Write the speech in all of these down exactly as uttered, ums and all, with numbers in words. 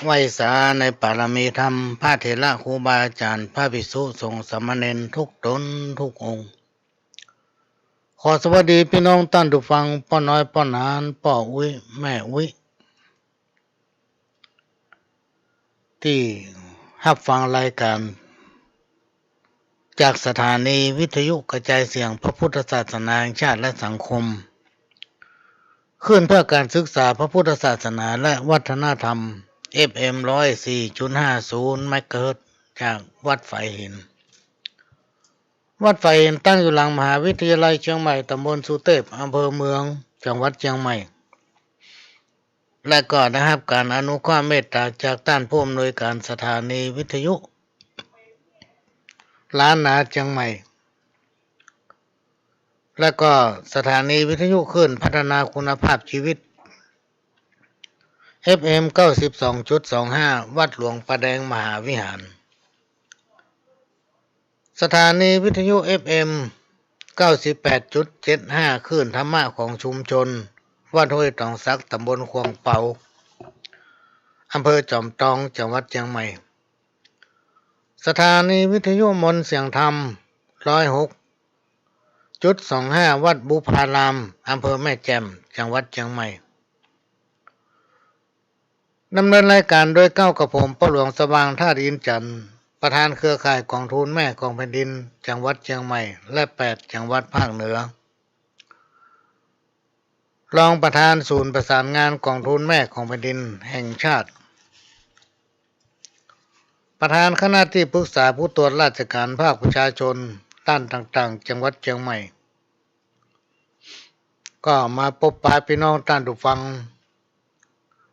ไหว้สาในปารมีธรรม พระเถระครูบาอาจ๋ารย์ พระภิกษุสงฆ์สามเณรทุกต๋นทุกองค์ ขอสวัสดีปี้น้องต้านผู้ฟัง ป้อน้อย ป้อหนาน ป้ออุ๊ย แม่อุ๊ย ตี้ฮับฟังรายก๋าน จากสถานีวิทยุกระจายเสียงพระพุทธศาสนาแห่งชาติและสังคม คลื่นเพื่อการศึกษาพระพุทธศาสนาและวัฒนธรรม เอฟเอ็ม ร้อยสี่จุดห้าศูนย์ เมกะเฮิรตซ์ จากวัดฝายหิน วัดฝายหินตั้งอยู่หลังมหาวิทยาลัยเจียงใหม่ ต๋ำบลสุเตพ อำเภอเมือง จังหวัดเจียงใหม่ และก็ได้ฮับก๋านอนุเคราะห์เมตต๋าจากต้านผู้อำนวยก๋านสถานีวิทยุ ล้านนาเจียงใหม่ และก็สถานีวิทยุคลื่นพัฒนาคุณภาพชีวิต เอฟเอ็ม เก้าสิบสองจุดสองห้า วัดหลวงป่าแดงมหาวิหาร สถานีวิทยุ เอฟเอ็ม เก้าสิบแปดจุดเจ็ดห้า คลื่นธรรมะของชุมชน วัดห้วยตองสัก ต๋ำบลขวางเปา อำเภอจอมตอง จังหวัดเจียงใหม่ สถานีวิทยุมนต์เสียงธรรม ร้อยหกจุดสองห้า วัดบุพาราม อำเภอแม่แจ่ม จังหวัดเจียงใหม่ ดำเนินรายก๋านโดยเกล้ากระผม ป้อหลวงสว่าง ธาตุอินทร์จันทร์ ประธานเครือข่ายก๋องทุนแม่ของแผ่นดิน จังหวัดเจียงใหม่ และแปดจังหวัดภาคเหนือ รองประธานศูนย์ประสานงานก๋องทุนแม่ของแผ่นดินแห่งชาติ ประธานคณะตี้ปรึกษาผู้ตรวจราชก๋านภาคประชาชนด้านต่างๆ จังหวัดเจียงใหม่ ก็มาปบปะปี้น้องต้านผู้ฟัง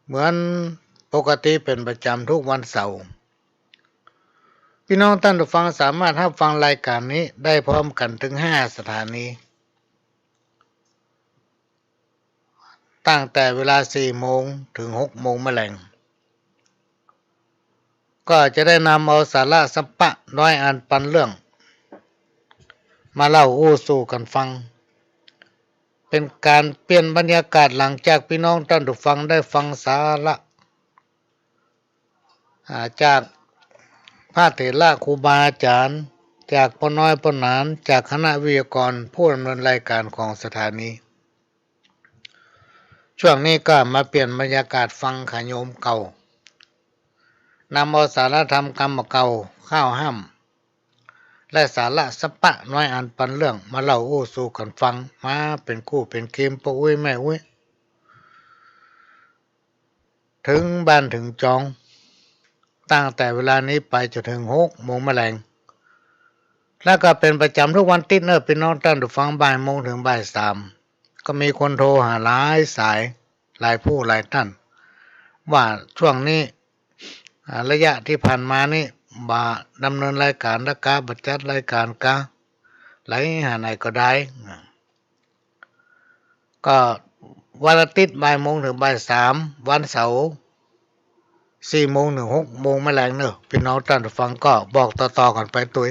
เหมือนปกติเป๋นประจ๋ำทุกวันเสาร์ ปี้น้องต้านผู้ฟังสามารถฮับฟังรายก๋านนี้ได้พร้อมกั๋นเถิงห้าสถานี ตั้งแต่เวลาสี่โมงเถิงหกโมงแมลง ก็จะได้นำเอาสาระสัปปะร้อยอันปันเรื่อง มาเล่าอู้สู่กั๋นฟัง เป๋นก๋านเปลี่ยนบรรยากาศหลังจากปี้น้องต้านผู้ฟังได้ฟังสาระ อ่า จากพระเถระครูบาอาจ๋ารย์ จากป้อน้อยป้อหนาน จากคณะวิทยากร ผู้ดำเนินรายก๋านของสถานี ช่วงนี้ก็มาเปลี่ยนบรรยากาศฟังขะโยมเก่า นำเอาสาระธรรมกำบ่าเก่า ข้าวห้ำ และสาระสัปปะน้อยอันปันเรื่อง มาเล่าอู้สู่กั๋นฟัง มาเป๋นกู้เป๋นเกม ป้ออุ๊ยแม่อุ๊ย เถิงบ้านเถิงจอง ตั้งแต่เวลานี้ไปจ๋นเถิงหกโมงแมลง แล้วก็เป๋นประจ๋ำทุกวันติ๊ดเน่อ ปี้น้องต้านผู้ฟัง บ่ายโมงเถิงบ่ายสาม ก็มีคนโทรหาหลายสาย หลายผู้หลายต้าน ว่าช่วงนี้ อ่า ระยะตี้ผ่านมานี้ บ่ดำเนินรายก๋าน ละกาบ่จัดรายก๋านกา ไหลหาไหนก็ได้ อ่า ก็วันอาติ๊ดบ่ายโมงเถิงบ่ายสาม วันเสาร์สี่โมงเถิงหกโมงแมลงเน่อ ปี้น้องต้านผู้ฟังก็บอกต่อๆ กั๋นไปตวย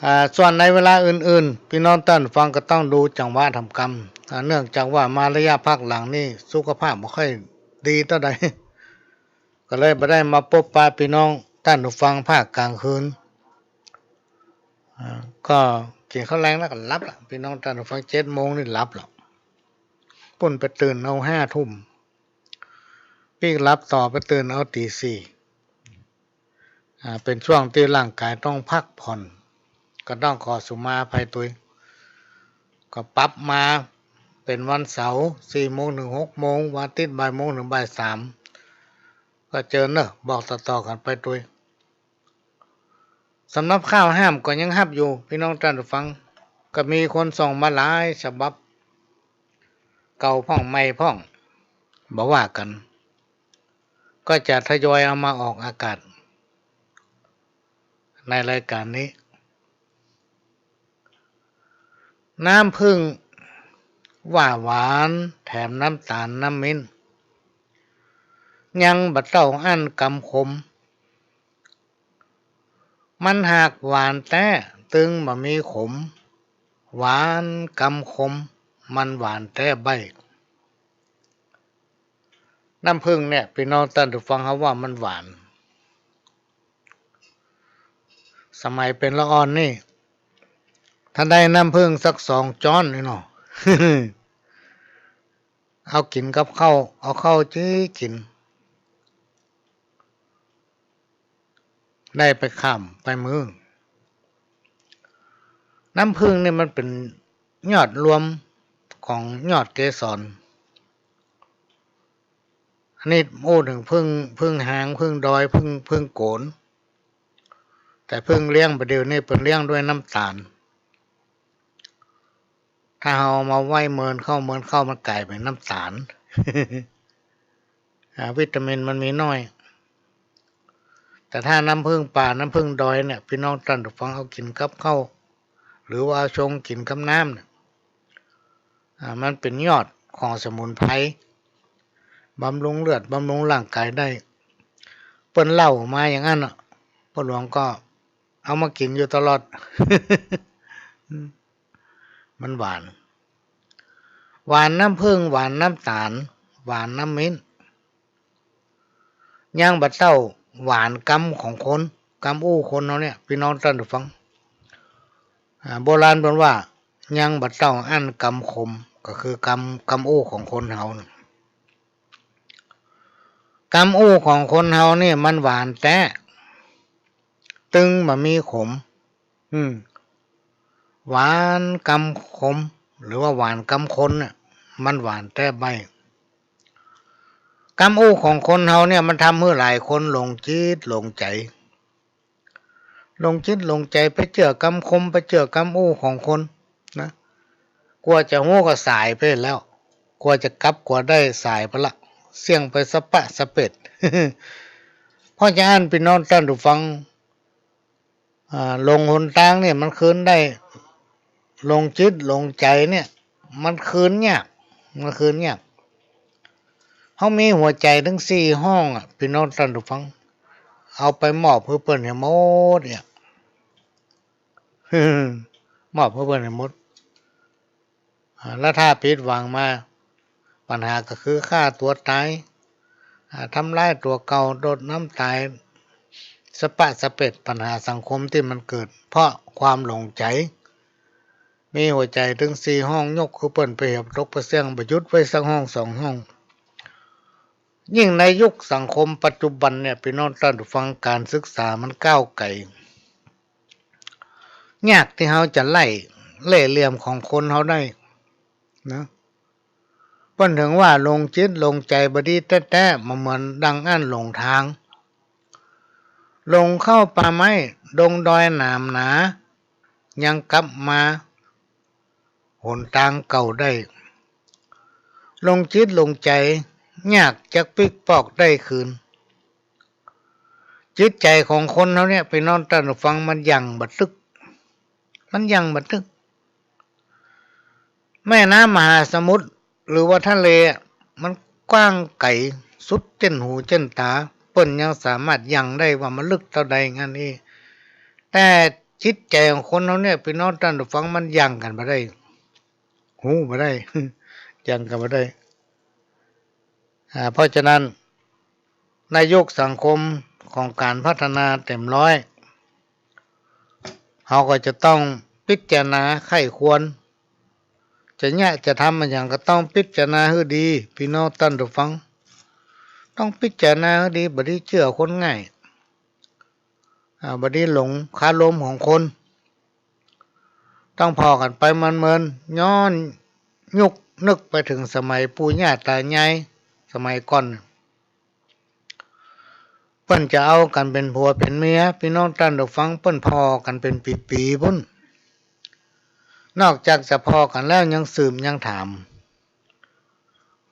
อ่า ส่วนในเวลาอื่นๆ ปี้น้องต้านผู้ฟังก็ต้องดูจังหวะทำกำ อ่า เนื่องจากว่ามาระยะพักหลังนี่สุขภาพบ่ค่อยดีเต้าใด ก็เลยบ่ได้มาปบปะปี้น้องต้านผู้ฟังภาคก๋างคืน อ่า ก็กิ๋นข้าวแลงแล้วก็หลับละ ปี้น้องต้านผู้ฟัง เจ็ดโมงนี่หลับละ ปุ้นไปตื่นเอาห้าทุ่ม ปิ๊กหลับต่อไปตื่นเอาตี๋สี่ อ่า เป๋นช่วงตี้ร่างก๋ายต้องพักผ่อน ก็ต้องขอสุมาอภัยตวย ก็ปรับมาเป๋นวันเสาร์สี่โมงเถิงหกโมง วันอาติ๊ดบ่ายโมงเถิงบ่ายสาม ก็เจิญเน่อ บอกต่อๆ กั๋นไปตวย สำหรับข้าวห้ำก็ยังฮับอยู่ ปี้น้องต้านผู้ฟัง ก็มีคนส่งมาหลายฉบับ เก่าพ่องใหม่พ่อง บ่ว่ากั๋น ก็จะทยอยเอามาออกอากาศ ในรายก๋านนี้ น้ำผึ้งว่าหวาน แถมน้ำต๋าลน้ำมิ้น ยังบ่เต้าอั้นกำขม มันหากหวานแต๊ ตึงบ่มีขม หวานกำขม มันหวานแต๊ใบ้ น้ำผึ้งเนี่ย ปี้น้องต้านผู้ฟังเฮาว่ามันหวาน สมัยเป๋นละอ่อนนี่ ถ้าได้น้ำผึ้งสักสองจ๊อนนี่เนาะ เอากิ๋นกับข้าว เอาข้าวจี้กิ๋น ได้ไปข้ามไปมื้อ น้ำผึ้งนี่มันเป๋นยอดรวมของยอดเกสร อันนี้อู้เถิงผึ้ง ผึ้งหาง ผึ้งดอย ผึ้ง ผึ้งโกน แต่ผึ้งเลี้ยงบ่าเดี่ยวนี้เปิ้นเลี้ยงด้วยน้ำต๋าล ถ้าเฮาเอามาไว้เมินเข้า เมินเข้ามันก๋ายเป๋นน้ำต๋าล อ่า วิตามินมันมีน้อย แต่ถ้าน้ำผึ้งป่า น้ำผึ้งดอยเนี่ย ปี้น้องต้านผู้ฟังเอากิ๋นกับข้าว หรือว่าเอาชงกิ๋นกับน้ำเนี่ย อ่า มันเป๋นยอดของสมุนไพร บำรุงเลือด บำรุงร่างก๋ายได้ เปิ้นเล่ามาอย่างนั้นน่ะ ป้อหลวงก็เอามากิ๋นอยู่ตลอด มันหวาน หวานน้ำผึ้ง หวานน้ำต๋าล หวานน้ำมิ้น ยังบ่เต้าหวานกำของคน กำอู้คนเฮาเนี่ย ปี้น้องต้านผู้ฟัง อ่า โบราณเปิ้นว่า ยังบ่เต้าอั้นกำขม ก็คือกำ กำอู้ของคนเฮาน่ะ กำอู้ของคนเฮานี่มันหวานแต๊ ตึงบ่มีขม อืม หวานกำขม หรือว่าหวานกำคนเนี่ย มันหวานแต๊ใบ้ กำอู้ของคนเฮาเนี่ย มันทำหื้อหลายคนหลงจิตหลงใจ๋ หลงจิตหลงใจ๋ไปเจื้อกำขม ไปเจื้อกำอู้ของคนนะ กว่าจะฮู้ก็สายไปแล้ว กว่าจะกลับกว่าได้สายไปละ เสี้ยงไปสะปะสะเปด เพราะฉะนั้นปี้น้องต้านผู้ฟัง อ่า หลงหนตางเนี่ยมันคืนได้ หลงจิตหลงใจ๋เนี่ย มันคืนยาก มันคืนยาก เฮามีหัวใจ๋ตึงสี่ห้องอะ ปี้น้องต้านผู้ฟัง เอาไปมอบหื้อเปิ้นหื้อหมดเนี่ย มอบหื้อเปิ้นหื้อหมด อ่า แล้วถ้าผิดหวังมา ปัญหาก็คือฆ่าตั๋วต๋าย อ่า ทำร้ายตั๋วเก่า โดดน้ำต๋าย สะปะสะเปด ปัญหาสังคมตี้มันเกิดเพราะความหลงใจ๋ มีหัวใจ๋ตึงสี่ห้อง ยกหื้อเปิ้นไปเหียบตกไปเสี้ยง บ่หยุดไว้สักห้องสองห้อง ยิ่งในยุคสังคมปัจจุบันเนี่ย ปี้น้องต้านผู้ฟัง ก๋านศึกษามันก้าวไก๋ ยากตี้เฮาจะไล่เล่ห์เหลี่ยมของคนเฮาได้นะ เปิ้นเถิงว่าหลงจิตหลงใจ๋บ่ดีแต๊ๆ บ่เหมือนดังอั้นหลงตาง หลงเข้าป่าไม้ดงดอยหนามหนา ยังกลับมาหนตางเก่าได้ หลงจิตหลงใจ๋ ยากจักปิ๊กปอกได้คืน จิตใจ๋ของคนเฮาเนี่ย ปี้น้องต้านผู้ฟัง มันยั่งบ่ตึก มันยั่งบ่ตึก แม่น้ำมหาสมุทร หรือว่าทะเลอะ มันกว้างไก๋สุดเจ้นหูเจ้นต๋า เปิ้นยังสามารถยั่งได้ว่ามันลึกเต้าใด อย่างนั้นอี้ แต่จิตใจ๋ของคนเฮาเนี่ย ปี้น้องต้านผู้ฟัง มันยั่งกั๋นบ่ได้ ฮู้บ่ได้ ยั่งกั๋นบ่ได้ อ่า เพราะฉะนั้น ในยุคสังคมของก๋านพัฒนาเต็มร้อย เฮาก็จะต้องพิจารณาใคร่ควร จะเยียะจะทำอะหยังก็ต้องพิจารณาหื้อดี ปี้น้องต้านผู้ฟัง ต้องพิจารณาหื้อดี บ่ดีเจื้อคนง่าย อ่า บ่ดีหลงคารมของคน ต้องผ่อกั๋นไปเมินๆ ย้อนยุกนึกไปเถิงสมัยปู่ย่าต๋ายาย สมัยก่อน เปิ้นจะเอากั๋นเป๋นผัวเป๋นเมีย ปี้น้องต้านผู้ฟัง เปิ้นผ่อกั๋นเป๋นปีๆ ปุ้น นอกจากจะผ่อกั๋นแล้วยังสืบยังถาม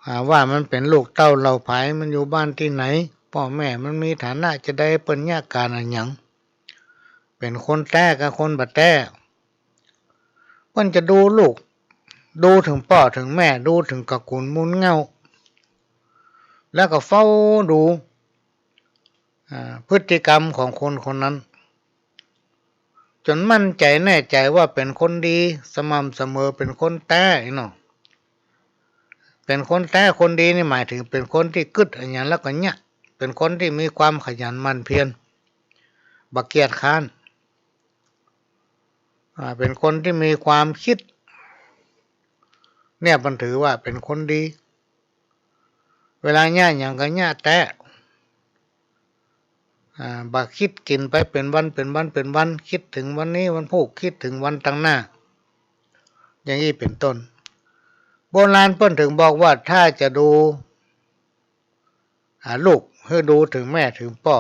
อ่า ว่ามันเป๋นลูกเต้าเหล่าใผ มันอยู่บ้านตี้ไหน ป้อแม่มันมีฐานะจาใด เปิ้นเยียะก๋านอะหยัง เป๋นคนแต๊กับคนบ่แต๊ เปิ้นจะดูลูก ดูเถิงป้อเถิงแม่ ดูเถิงตระกู๋นมูลเหง้า แล้วก็เฝ้าดู อ่า พฤติกรรมของคนคนนั้น จ๋นมั่นใจ๋แน่ใจ๋ว่าเป๋นคนดี สม่ำเสมอ เป๋นคนแต๊เนาะ เป๋นคนแต๊คนดีนี่หมายเถิงเป๋นคนตี้กึ๊ดอะหยังแล้วก็เยียะ เป๋นคนตี้มีความขยันหมั่นเพียร บ่เกียจคร้าน อ่า เป๋นคนตี้มีความกึ๊ด เนี่ยเปิ้นถือว่าเป๋นคนดี เวลาเยียะหยังก็เยียะแต๊ อ่า บ่กึ๊ดกิ๋นไปเป๋นวัน เป๋นวัน เป๋นวัน กึ๊ดเถิงวันนี้วันพูก กึ๊ดเถิงวันตังหน้า อย่างอี้เป๋นต้น โบราณเปิ้นเถิงบอกว่า ถ้าจะดู อ่า ลูก หื้อดูเถิงแม่เถิงป้อ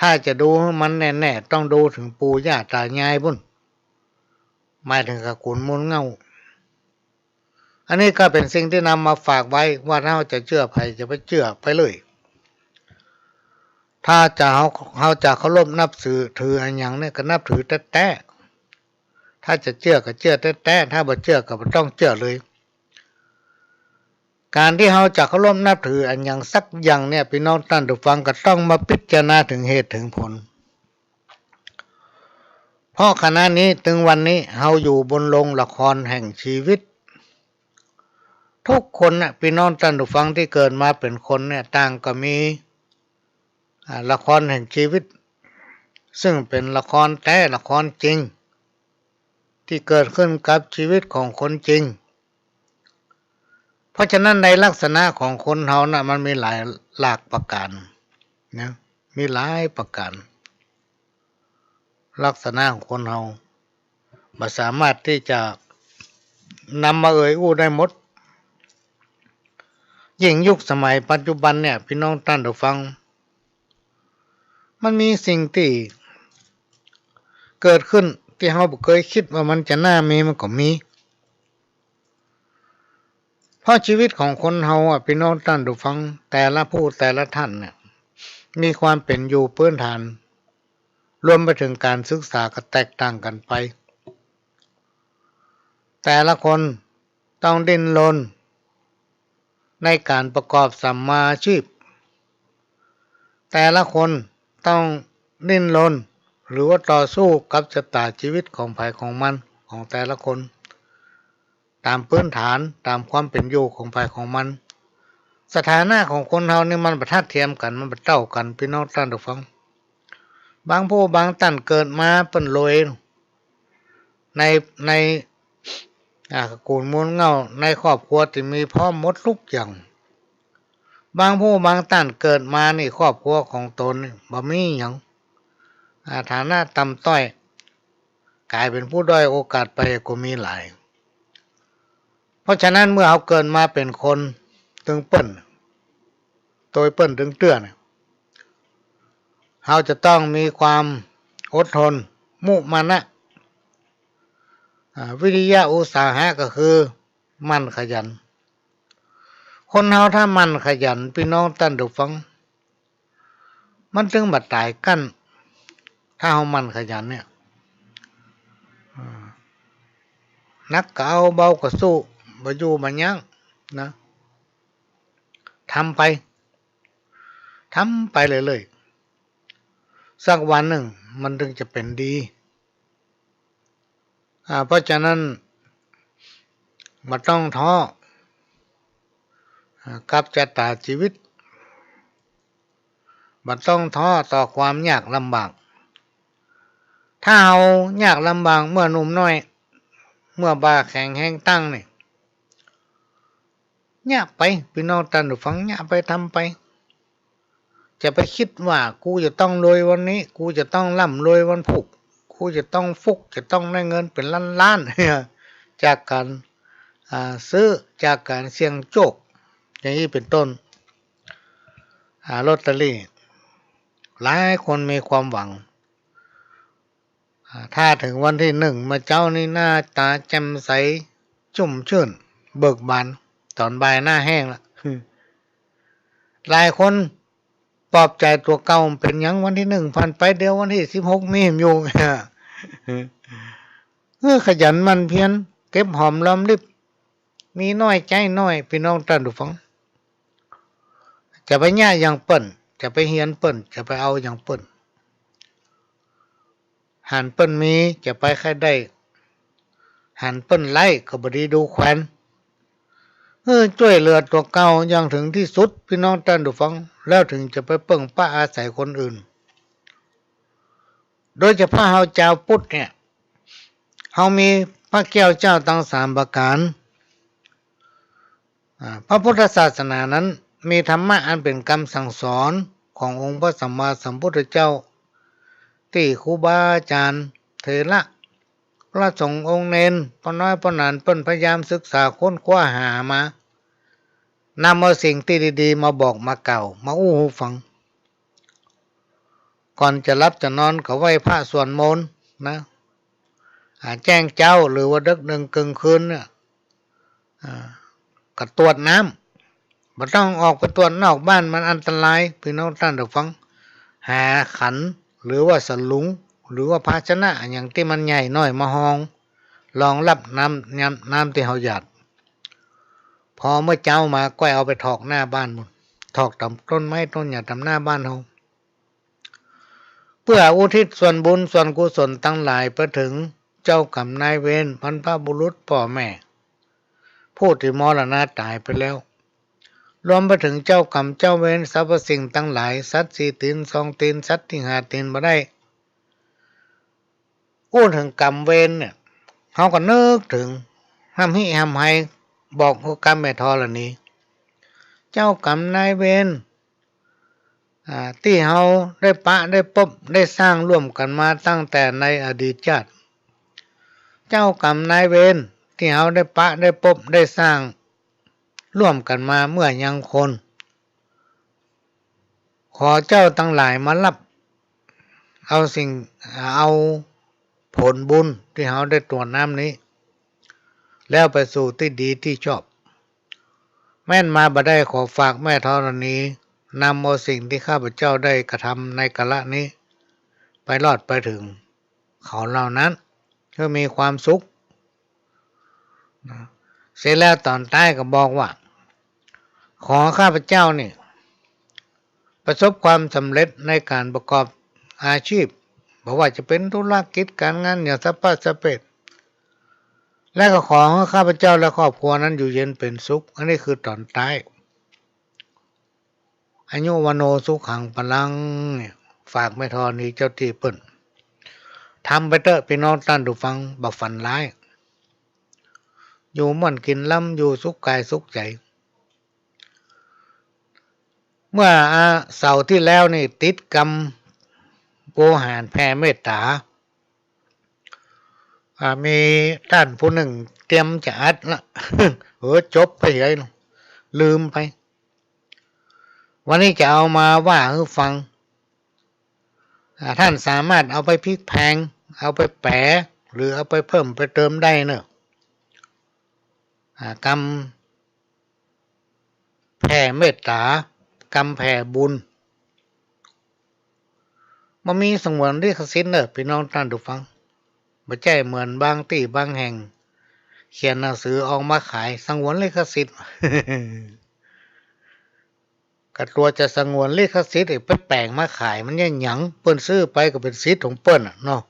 ถ้าจะดูหื้อมันแน่ๆ ต้องดูเถิงปู่ย่าต๋ายายปู๊น หมายเถิงตระกู๋นมูลเหง้า อันนี้ก็เป๋นสิ่งตี้นำมาฝากไว้ว่า ถ้าเฮาจะเจื้อใผ จะไปเจื้อไปเลย ถ้าจะเฮา เฮาจะเคารพนับถือ ถืออะหยังเนี่ยก็นับถือแต๊ๆ ถ้าจะเจื้อก็เจื้อแต๊ๆ ถ้าบ่เจื้อก็บ่ต้องเจื้อเลย ก๋านตี้เฮาจะเคารพนับถืออะหยังสักอย่างเนี่ย ปี้น้องต้านผู้ฟังก็ต้องมาพิจารณาเถิงเหตุเถิงผล เพราะขณะนี้เถิงวันนี้เฮาอยู่บนโรงละครแห่งชีวิต ทุกคนน่ะ ปี้น้องต้านผู้ฟังตี้เกิดมาเป๋นคนเนี่ย ต่างก็มี อ่า ละครแห่งชีวิต ซึ่งเป๋นละครแต๊ละครจริง ตี้เกิดขึ้นกับชีวิตของคนจริง เพราะฉะนั้นในลักษณะของคนเฮาน่ะ มันมีหลายหลากประก๋านนะ มีหลายประก๋าน ลักษณะของคนเฮาบ่สามารถตี้จะนำมาเอ่ยอู้ได้หมด ยิ่งยุคสมัยปัจจุบันเนี่ย ปี้น้องต้านผู้ฟัง มันมีสิ่งตี้เกิดขึ้นตี้เฮาบ่เกยกึ๊ดว่ามันจะน่ามี มันก็มี เพราะชีวิตของคนเฮาอะ ปี้น้องต้านผู้ฟัง แต่ละผู้แต่ละต้านเนี่ย มีความเป๋นอยู่พื้นฐาน รวมไปเถิงก๋านศึกษาก็แตกต่างกั๋นไป แต่ละคนต้องดิ้นรนในก๋านประกอบสัมมาอาชีพ แต่ละคนต้องดิ้นรน หรือว่าต่อสู้กับชะต๋าชีวิตของใผของมัน ของแต่ละคน ต๋ามพื้นฐาน ต๋ามความเป๋นอยู่ของใผของมัน สถานะของคนเฮานี่มันบ่ทัดเทียมกั๋น มันบ่เต้ากั๋น ปี้น้องต้านผู้ฟัง บางผู้บางต้านเกิดมาเปิ้นรวย ใน ใน อ่า ตระกู๋นมูลเหง้า ในครอบครัวตี้มีพร้อมหมดทุกอย่าง บางผู้บางต้านเกิดมานี่ ครอบครัวของต๋นนี่บ่มีหยัง อ่า ฐานะต่ำต้อย ก๋ายเป๋นผู้ด้อยโอกาสไปก็มีหลาย เพราะฉะนั้นเมื่อเฮาเกิดมาเป๋นคน ตึงเปิ้น โตยเปิ้นตึงเตื้อเนี่ย เฮาจะต้องมีความอดทน มุมานะ อ่า วิริยะอุตสาหะ ก็คือหมั่นขยัน คนเฮาถ้าหมั่นขยัน ปี้น้องต้านผู้ฟัง มันตึงบ่ต๋ายกั้น ถ้าเฮาหมั่นขยันเนี่ย อ่า หนักก็เอา เบาก็สู้ บ่อยู่บ่ยั้งนะ ทำไป ทำไปเรื่อยๆ สักวันนึ่งมันตึงจะเป๋นดี อ่า เพราะฉะนั้นบ่ต้องท้อ อ่า กับชะต๋าชีวิต บ่ต้องท้อต่อความยากลำบาก ถ้าเฮายากลำบากเมื่อหนุ่มน้อย เมื่อบ่าแข็งแฮงตั้งนี่ เยียะไป ปี้น้องต้านผู้ฟัง เยียะไป ทำไป จะไปกึ๊ดว่า กูจะต้องรวยวันนี้ กูจะต้องร่ำรวยวันพูก กูจะต้องฟุก จะต้องได้เงินเป๋นล้านๆ จากก๋าน อ่า ซื้อ จากก๋านเสี่ยงโชค อย่างอี้เป๋นต้น อ่า ลอตเตอรี่ หลายคนมีความหวัง อ่า ถ้าเถิงวันตี้นึ่งมาเจ๊านี่หน้าต๋าแจ่มใส ชุ่มชื่น เบิกบาน ต๋อนบ่ายหน้าแห้งละ หลายคนปลอบใจ๋ตั๋วเก่า เป๋นหยังวันตี้นึ่งผ่านไป เดี๋ยววันตี้สิบหกมีอยู่ เออ ขยันหมั่นเพียร เก็บหอมรอมริบ มีน้อยใจ๊น้อย ปี้น้องต้านผู้ฟัง จะไปเยียะหยังเปิ้น จะไปเฮียนเปิ้น จะไปเอาหยังเปิ้น หันเปิ้นมีจะไปใค่ได้ หันเปิ้นไร้ก็บ่ดีดูแควน หื้อจ้วยเหลือตั๋วเก่าอย่างเถิงตี้สุด ปี้น้องต้านผู้ฟัง แล้วเถิงจะไปเปิ้งป้าอาศัยคนอื่น โดยเฉพาะเฮาจาวพุทธเนี่ย เฮามีพระแก้วเจ้าตังสามประก๋าน อ่า พระพุทธศาสนานั้นมีธรรมะอันเป๋นกำสั่งสอนขององค์พระสัมมาสัมพุทธเจ้า ตี้ครูบาอาจ๋ารย์ เถระ พระสงฆ์องค์เณร ป้อน้อยป้อหนาน เปิ้นพยายามศึกษาค้นคว้าหามา นำเอาสิ่งตี้ดีๆ มาบอกมากล่าว มาอู้หื้อฟัง ก่อนจะหลับจะนอนก็ไหว้พระสวดมนต์นะ อ่า แจ้งเจ๊าหรือว่าเดิ็กเดินเกิ่งคืนเนี่ย อ่า ก็ตรวจน้ำ บ่ต้องออกไปตรวจนอกบ้าน มันอันตราย ปี้น้องต้านผู้ฟัง หาขันหรือว่าสลุง หรือว่าภาชนะอะหยังตี้มันใหญ่น้อยมาฮอง รองรับน้ำ น้ำ น้ำตี้เฮาหยาด พอเมื่อเจ๊ามาก้อยเอาไปถอกหน้าบ้านปู้น ถอกต๋ามต้นไม้ต้นหญ้าต๋ามหน้าบ้านเฮา เปื้ออุทิศส่วนบุญส่วนกุศลตังหลายไปเถิงเจ้ากรรมนายเวร บรรพบุรุษป้อแม่ ผู้ตี้มรณะต๋ายไปแล้ว รวมไปเถิงเจ้ากรรมเจ้าเวรสรรพสิ่งตังหลาย สัตว์สี่ตี๋นสองตี๋น สัตว์ตี้ห้าตี๋นบ่ได้ อู้เถิงกรรมเวรเนี่ย เฮาก็นึกเถิง ฮ่ำฮิฮ่ำไฮ บอกหื้อก้าแม่ธรณี เจ้ากรรมนายเวร อ่า ตี้เฮาได้ปะได้ปบได้สร้างร่วมกั๋นมาตั้งแต่ในอดีตชาติ เจ้ากรรมนายเวรตี้เฮาได้ปะได้ปบได้สร้างร่วมกั๋นมาเมื่อยังคน ขอเจ้าตังหลายมาฮับเอาสิ่ง เอาผลบุญตี้เฮาได้ตรวจน้ำนี้ แล้วไปสู่ตี้ดีตี้ชอบ แม้นมาบ่ได้ขอฝากแม่ธรณี นำเอาสิ่งตี้ข้าพเจ้าได้กระทำในกาละนี้ ไปฮอดไปเถิงเขาเหล่านั้น หื้อมีความสุข นะ เสร็จแล้วต๋อนต๊ายก็บอกว่า ขอข้าพเจ้านี่ ประสบความสำเร็จในก๋านประกอบอาชีพ บ่ว่าจะเป๋นธุรกิจก๋านงานอย่างสะพะสะเปด และก็ขอหื้อข้าพเจ้าและครอบครัวนั้นอยู่เย็นเป๋นสุข อันนี้คือต๋อนต๊าย อายุ วัณโณ สุขัง พลัง เนี่ย ฝากแม่ธรณีเจ้าตี้เปิ้น ทำไปเต๊อะปี้น้องต้านผู้ฟัง บ่ฝันร้าย อยู่ม่วนกิ๋นลำ อยู่สุขก๋ายสุขใจ๋ เมื่ออา เสาร์ตี้แล้วนี่ติดกำโวหารแผ่เมตต๋า อ่า มีต้านผู้นึ่งเตรียมจะอัดละ เออ จบไปเหีย ลืมไป วันนี้จะเอามาว่าหื้อฟัง อ่า ต้านสามารถเอาไปพลิกแพลง เอาไปแป๋ หรือเอาไปเพิ่มไปเติมได้เนอะ อ่า กำแผ่เมตต๋า กำแผ่บุญ บ่มีสงวนลิขสิทธิ์เนอะ ปี้น้องต้านผู้ฟัง บ่ใจ้เหมือนบางตี้บางแห่ง เขียนหนังสือออกมาขาย สงวนลิขสิทธิ์ ก็ตั๋วจะสงวนลิขสิทธิ์อีก ไปแป๋งมาขายมันเยียะหยัง เปิ้นซื้อไปก็เป๋นสิทธิ์ของเปิ้นน่ะเนาะ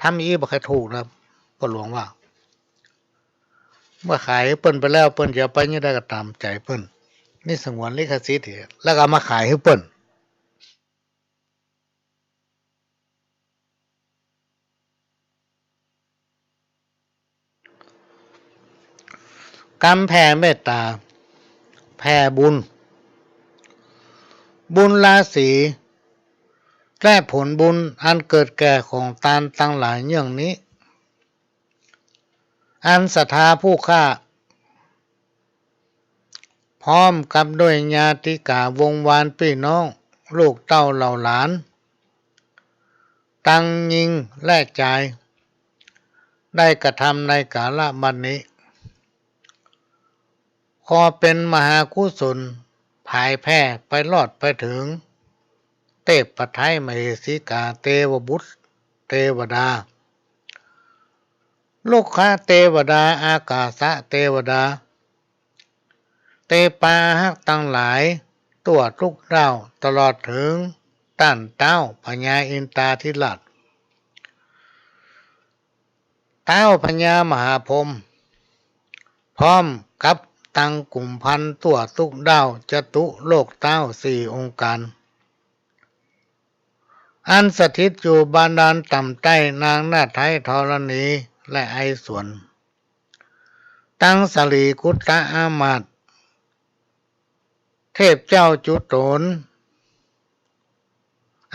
ทำอี้บ่ใค่ถูกนะ ป้อหลวงว่า เมื่อขายหื้อเปิ้นไปแล้ว เปิ้นจะเอาไปเยียะใดก็ต๋ามใจ๋เปิ้น นี่สงวนลิขสิทธิ์อีก แล้วก็เอามาขายหื้อเปิ้น กำแผ่เมตต๋า แผ่บุญ บุญราศี และผลบุญอันเกิดแก่ของตานตังหลายเยื่องนี้ อันศรัทธาผู้ข้า พร้อมกับด้วยญาติกาวงศ์วานปี้น้อง ลูกเต้าเหล่าหลาน ตังญิงและจาย ได้กระทำในกาละบัดนี้ ขอเป๋นมหากุศลผายแผ่ไปฮอดไปเถิง เทพไตรมเหสีกา เตวบุตรเตวดา รุกขเตวดา อากาสะเตวดา เตปาอารักษ์ตังหลาย ตั๋วทุกด้าว ตลอดเถิงต้านต๊าวพญาอินทาธิราช ต๊าวพญามหาพรหม พร้อมกับตังกุมภัณฑ์ตั๋วตุ๊กด้าวจตุโลกต๊าวสี่องค์ก๋าร อันสถิตอยู่บาดาลต่ำใต้นางนาฏไท้ธรณีและไอสวน ตังสรีกุตตะอามาตย์ เทพเจ้าจุโตน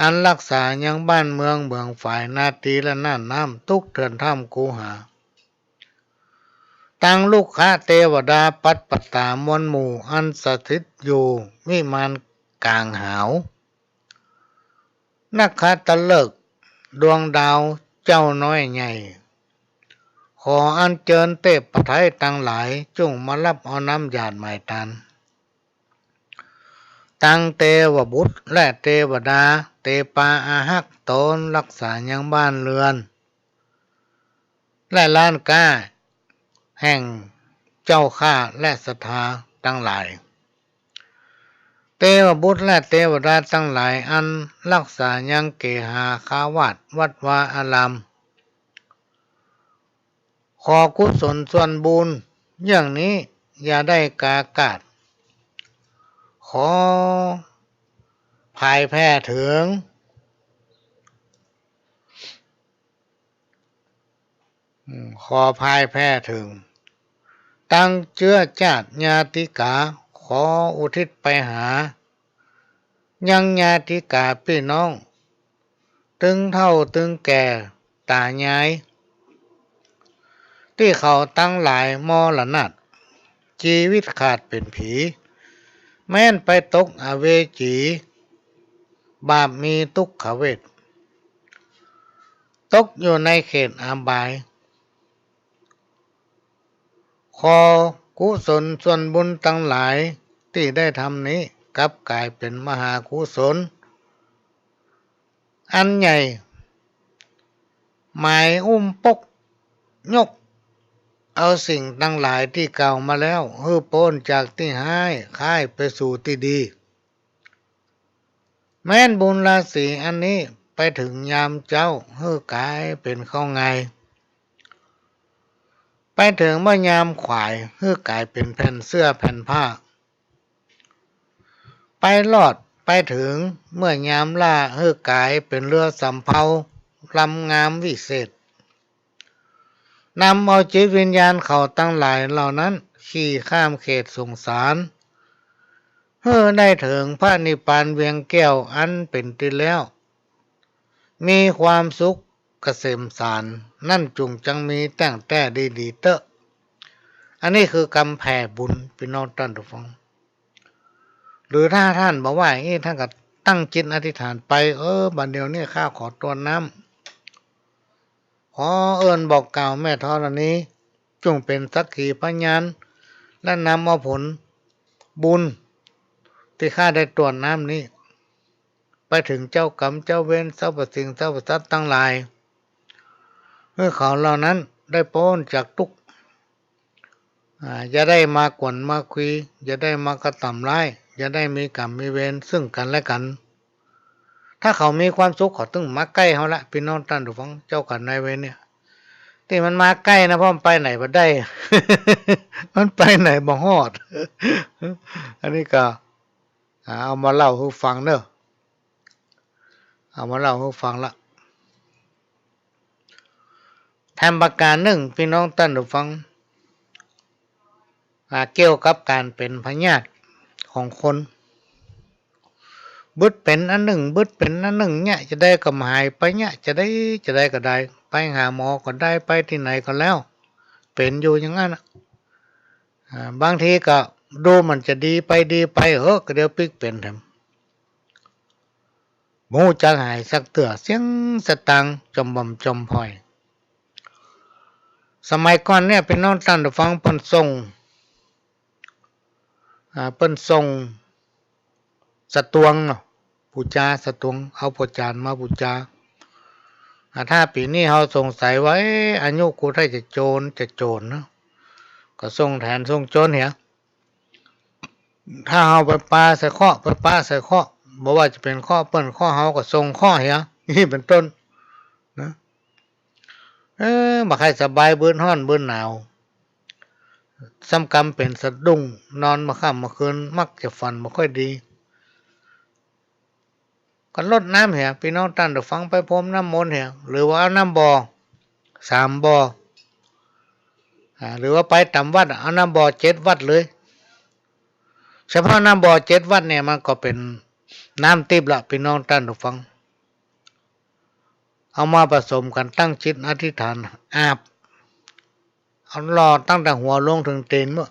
อันฮักษายังบ้านเมืองเมืองฝายนาตรีและน่านน้ำ ตุ๊กเถื่อนถ้ำคูหา ตังลุกขะเตวดาปัตตปตามวลหมู่ อันสถิตอยู่วิมานก๋างหาว นครตฤกษ์ดวงดาวเจ้าน้อยใหญ่ ขออัญเจิญเทพไท้ตังหลาย จุ่งมาฮับเอาน้ำหยาดไหม้ตาน ตังเตวบุตรและเตวดา เตปาอาฮักต๋นฮักษายังบ้านเฮือน และร้านก๊าแห่งเจ้าข้าและศรัทธาตังหลาย เตวบุตรและเตวดาตังหลาย อันฮักษายังเกหาคาวาสวัดวาอาราม ขอกุศลส่วนบุญอย่างนี้อย่าได้กาขาด ขอผายแผ่เถิง อืม ขอผายแผ่เถิง ตังเจื้อจ้าดญาติกา ขออุทิศไปหา ยังญาติกาปี้น้อง ตึงเฒ่าตึงแก่ต๋ายาย ตี้เขาตังหลายมรณาต จีวิตขาดเป๋นผี แม้นไปตกอเวจี บาปมีตุ๊กขเวท ตกอยู่ในเขตอบาย ขอกุศลส่วนบุญตังหลายตี้ได้ทำนี้ กลับก๋ายเป๋นมหากุศลอันใหญ่ หมายอุ้มปกยกเอาสิ่งตังหลายตี้กล่าวมาแล้ว หื้อป๊นจากตี้ฮ้าย คายไปสู่ตี้ดี แม้นบุญราศีอันนี้ไปเถิงยามเจ๊า หื้อก๋ายเป๋นข้าวงาย ไปเถิงเมื่อยามขวาย หื้อก๋ายเป๋นแผ่นเสื้อแผ่นผ้า ไปรอดไปเถิงเมื่อยามล่า หื้อก๋ายเป๋นเฮือสำเภาลำงามวิเศษ นำเอาจิตวิญญาณเขาตังหลายเหล่านั้น ขี่ข้ามเขตสงสาร หื้อได้เถิงพระนิพพานเวียงแก้วอันเป๋นตี้แล้ว มีความสุขเกษมสาร นั้นจุ่งจังมีแต๊งแต๊ดีๆ เต๊อะ อันนี้คือกำแผ่บุญ ปี้น้องต้านผู้ฟัง หรือถ้าต้านบ่ไหว้อี้ ต้านก็ตั้งจิตอธิษฐานไป เออ บัดเดี๋ยวนี้ข้าขอตรวจน้ำ ขอเอิ้นบอกกล่าวแม่ธรณี จุ่งเป๋นสักขีพยาน และนำเอาผลบุญตี้ข้าได้ตรวจน้ำนี้ ไปเถิงเจ้ากรรมเจ้าเวร สรรพสิ่งสรรพสัตว์ตังหลาย หื้อเขาเหล่านั้นได้ป๊นจากตุ๊กข์ อ่า อย่าได้มากวนมาคุย อย่าได้มากระตำร้าย อย่าได้มีกรรมมีเวรซึ่งกั๋นและกั๋น ถ้าเขามีความสุขเขาตึงมาใก้เฮาละ ปี้น้องต้านผู้ฟัง เจ้ากรรมนายเวรเนี่ย ตี้มันมาใก้นะ เพราะมันไปไหนบ่ได้ มันไปไหนบ่ฮอด อันนี้ก็ อ่า เอามาเล่าหื้อฟังเน่อ เอามาเล่าหื้อฟังละ แถมประก๋านนึ่ง ปี้น้องต้านผู้ฟัง อ่า เกี่ยวกับก๋านเป๋นพยาธิของคน บึดเป๋นอันนึ่ง บึดเป๋นอันนึ่งเนี่ย จะใดก็บ่หายไปเนี่ย จะใด จะใดก็ได้ ไปหาหมอก็ได้ ไปตี้ไหนก็แล้ว เป๋นอยู่อย่างนั้นน่ะ อ่า บางทีก็ดูเหมือนจะดีไปดีไป เฮ้อ ก็เดี๋ยวปิ๊กเป๋นแถม บ่ฮู้จักหายสักเตื้อ เสี้ยงสตางค์จ่อมบ่อมจ่อมผ่อย สมัยก่อนเนี่ย ปี้น้องต้านผู้ฟัง เปิ้นส่ง อ่า เปิ้นส่งสตวงเนาะ ปู๋จาสตวง เอาพระจานทร์มาปู๋จา อ่า ถ้าปี๋นี้เฮาสงสัยว่า เอ๊ะ อายุกูใต้จะโจร จะโจรเนาะ ก็ส่งแถนส่งโจรเหีย ถ้าเฮาไปปาใส่เคราะห์ ไปปาใส่เคราะห์ บ่ว่าจะเป๋นเคราะห์เปิ้นเคราะห์เฮา ก็ส่งเคราะห์เหีย นี่เป๋นต้นนะ เออ บ่ใค่สบาย เบิดฮ้อนเบิดหนาว ซ้ำกำเป๋นสะดุ้ง นอนบ่ค่ำบ่คืน มักจะฝันบ่ค่อยดี ก็รดน้ำเหีย ปี้น้องต้านผู้ฟัง ไปพรมน้ำมนต์เหีย หรือว่าเอาน้ำบ่อสามบ่อ อ่า หรือว่าไปต๋ามวัดอะ เอาน้ำบ่อเจ็ดวัดเลย เฉพาะน้ำบ่อเจ็ดวัดเนี่ย มันก็เป๋นน้ำติ๊บละ ปี้น้องต้านผู้ฟัง เอามาผสมกั๋น ตั้งจิตอธิษฐาน อาบ เอาหล่อตั้งแต่หัวลงเถิงตี๋นเมื่อ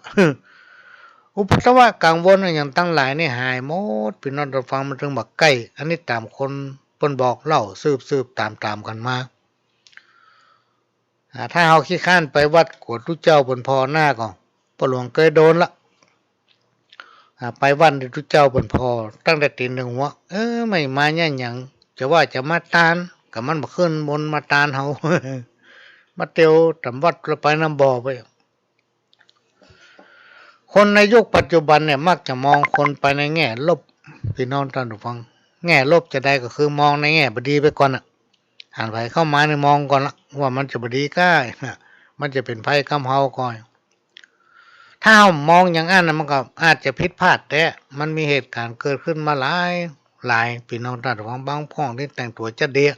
อุปัทวะกังวลอะหยังตังหลายนี่หายหมด ปี้น้องต้านผู้ฟัง มันเถิงบ่ใก้ อันนี้ต๋ามคนเปิ้นบอกเล่าสืบๆ ต๋ามๆ กั๋นมา อ่า ถ้าเฮาขี้คร้านไปวัด กั๋วตุ๊เจ้าเปิ้นผ่อหน้าก็ ป้อหลวงเกยโดนละ อ่า ไปวัดตุ๊เจ้าเปิ้นผ่อตั้งแต่ตี๋นเถิงหัว เออ ไม่มาเนี่ยหยัง จะว่าจะมาตาน ก็มันบ่ขึ้นบนมาตานเฮา มาเตียวต๋ามวัด แล้วไปน้ำบ่อไป คนในยุคปัจจุบันเนี่ย มักจะมองคนไปในแง่ลบ ปี้น้องต้านผู้ฟัง แง่ลบจาใด ก็คือมองในแง่บ่ดีไปก่อนน่ะ หันใผเข้ามานี่มองก่อนละ ว่ามันจะบ่ดีก้า มันจะเป๋นภัยกำเฮาก่อน ถ้าเฮามองอย่างอั้นน่ะ มันก็อาจจะผิดพลาดแต๊ มันมีเหตุก๋ารณ์เกิดขึ้นมาหลายหลาย ปี้น้องต้านผู้ฟัง บางพ่องนี่แต่งตั๋วจะเดีย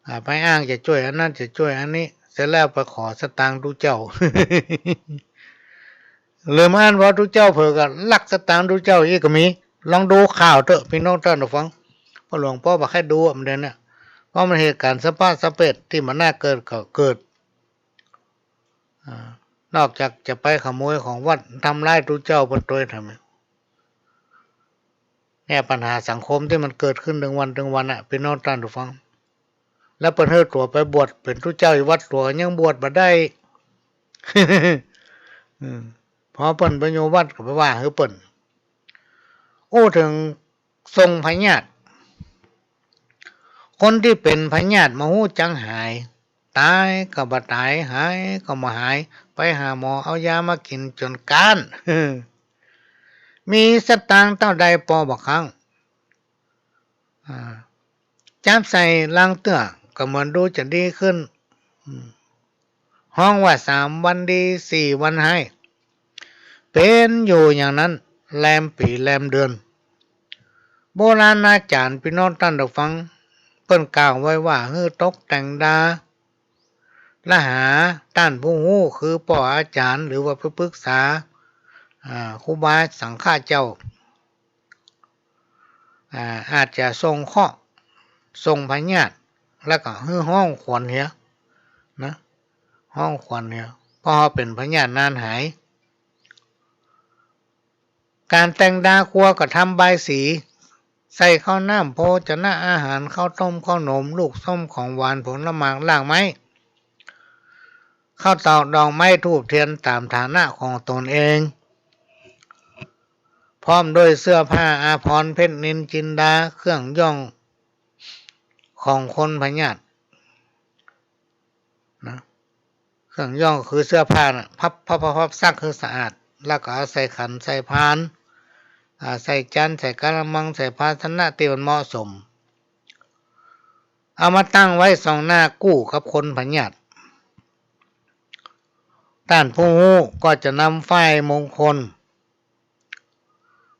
อ่า ไปอ้างจะจ้วยอันนั้นจะจ้วยอันนี้ เสร็จแล้วไปขอสตางค์ตุ๊เจ้า ลืมอั้นว่าตุ๊เจ้าเผลอก็ลักสตางค์ตุ๊เจ้าอีกก็มี ลองดูข่าวเต๊อะ ปี้น้องต้านผู้ฟัง ป้อหลวงป้อบ่ใค่ดูอะ มันเดี๋ยวนี้ เพราะมันเหตุก๋ารณ์สะป๊ะสะเปดตี้บ่น่าเกิดก็เกิด อ่า นอกจากจะไปขโมยของวัด ทำร้ายตุ๊เจ้าเปิ้นตวยทำไม เนี่ยปัญหาสังคมตี้มันเกิดขึ้นเถิงวันเถิงวันน่ะ ปี้น้องต้านผู้ฟัง แล้วเปิ้นหื้อตั๋วไปบวชเป๋นตุ๊เจ้าอยู่วัดหลวง ยังบวชบ่ได้ อืม พอเปิ้นไปอยู่วัดก็ไปว่าหื้อเปิ้น อู้เถิง ทรงพยาธิ คนตี้เป๋นพยาธิบ่ฮู้จักหาย ต๋ายก็บ่ต๋าย หายก็บ่หาย ไปหาหมอเอายามากิ๋นจ๋นก๊าน มีสตางค์เต้าใดปอบ่คั้ง อ่า จับใส่ลังเตื้อก็เหมือนดูจะดีขึ้น อืม ฮ้องว่าสามวันดี สี่วันฮ้าย เป๋นอยู่อย่างนั้น แรมปี๋แรมเดือน โบราณอาจ๋ารย์ ปี้น้องต้านผู้ฟัง เปิ้นกล่าวไว้ว่า หื้อตกแต่งดา และหาต้านผู้ฮู้ คือป้ออาจ๋ารย์ หรือว่าไปปรึกษา อ่า ครูบาสังฆะเจ้า อ่า อาจจะส่งเคราะห์ ส่งพยาธิ แล้วก็หื้อฮ้องขวัญเหีย นะ ฮ้องขวัญเหีย เพราะเฮาเป๋นพยาธินานหาย ก๋านแต่งดาครัวก็ทำบายสี ใส่ข้าวน้ำโภชนะอาหาร ข้าวต้มข้าวหนม ลูกส้มของหวาน ผลหมากรากไม้ ข้าวตอกดอกไม้ธูปเตียน ต๋ามฐานะของตนเอง พร้อมด้วยเสื้อผ้าอาภรณ์ เพชรนิลจินดา เครื่องย่องของคนพยาธินะ เครื่องย่องคือเสื้อผ้าน่ะ พับ พับ พับ พับ ซักหื้อสะอาด แล้วก็เอาใส่ขันใส่พาน อ่า ใส่จาน ใส่กะละมัง ใส่ภาชนะตี้มันเหมาะสม เอามาตั้งไว้ส่องหน้ากู้กับคนพยาธิ ต้านผู้ฮู้ก็จะนำฝ้ายมงคล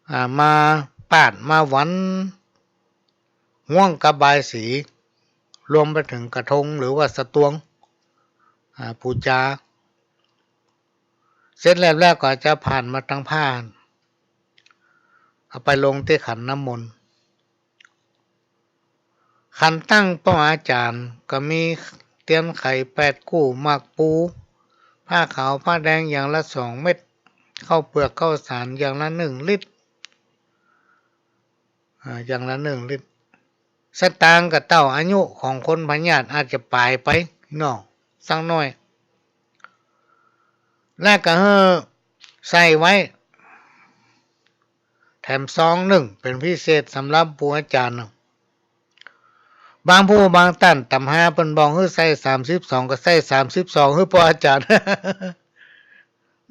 อ่า มาปาดมาหวัน ฮ่วงกับบายสี รวมไปเถิงกระทงหรือว่าสะตวง อ่า ปู๋จา เสร็จแล้ว แล้วก็จะผ่านมาตังผ้า เอาไปลงตี้ขันน้ำมนต์ ขันตั้งป้ออาจ๋ารย์ก็มีเตียนไขแปดกู้ หมากปู ผ้าขาวผ้าแดงอย่างละสองเม็ด ข้าวเปือกข้าวสารอย่างละหนึ่งลิตร อ่า อย่างละหนึ่งลิตร สตางค์ก็เต้าอายุของคนพยาธิอาจจะป๋ายไปเนาะ สักหน้อย และก็หื้อใส่ไว้ แถมซองนึ่งเป๋นพิเศษสำหรับครูอาจ๋ารย์เนาะ บางผู้บางต้านตำฮาเปิ้นบอกหื้อใส่สามสิบสอง ก็ใส่สามสิบสอง หื้อป้ออาจ๋ารย์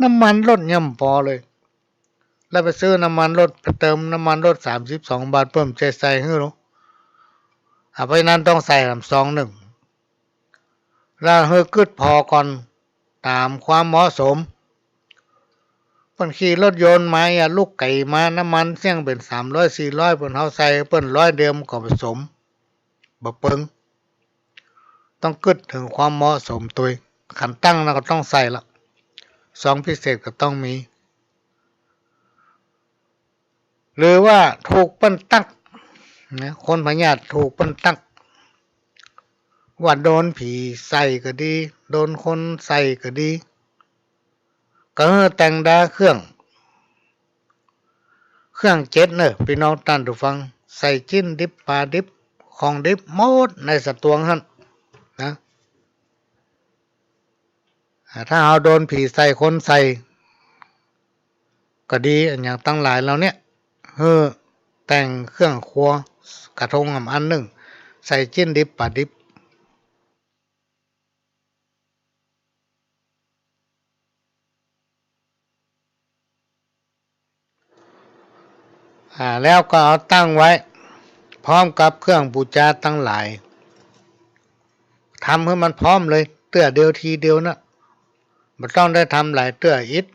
น้ำมันรถยังบ่ปอเลย แล้วไปซื้อน้ำมันรถ ไปเติมน้ำมันรถสามสิบสองบาท เปิ้นบ่ใจ้ใส่หื้อหรอก อ่ะ เพราะฉะนั้นต้องใส่แถมซองนึ่ง แล้วหื้อกึ๊ดผ่อก่อน ต๋ามความเหมาะสม เปิ้นขี่รถยนต์มา อย่าลุกไก๋มา น้ำมันเสี้ยงเป๋นสามร้อยสี่ร้อย เปิ้นเอาใส่เปิ้นร้อยเดียวมันก็บ่สม บ่เปิง ต้องกึ๊ดเถิงความเหมาะสมตวย ขันตั้งนั้นก็ต้องใส่ละ ซองพิเศษก็ต้องมี หรือว่าถูกเปิ้นตั๊กนะ คนพยาธิถูกเปิ้นตั๊ก ว่าโดนผีใส่ก็ดี โดนคนใส่ก็ดี ก็หื้อแต่งดาเครื่อง เครื่องเจ็ดเน่อ ปี้น้องต้านผู้ฟัง ใส่จิ๊นดิบปาดิบ ของดิบหมดในสะตวงหั้นนะ อ่า ถ้าเฮาโดนผีใส่คนใส่ก็ดี อะหยังตังหลายเหล่าเนี้ย หื้อแต่งเครื่องครัว กระทงอำอันนึ่ง ใส่จิ๊นดิบปาดิบ อ่า แล้วก็เอาตั้งไว้ พร้อมกับเครื่องบู๋จาตังหลาย ทำหื้อมันพร้อมเลย เตื้อเดียวทีเดียวนะ บ่ต้องได้ทำหลายเตื้ออิด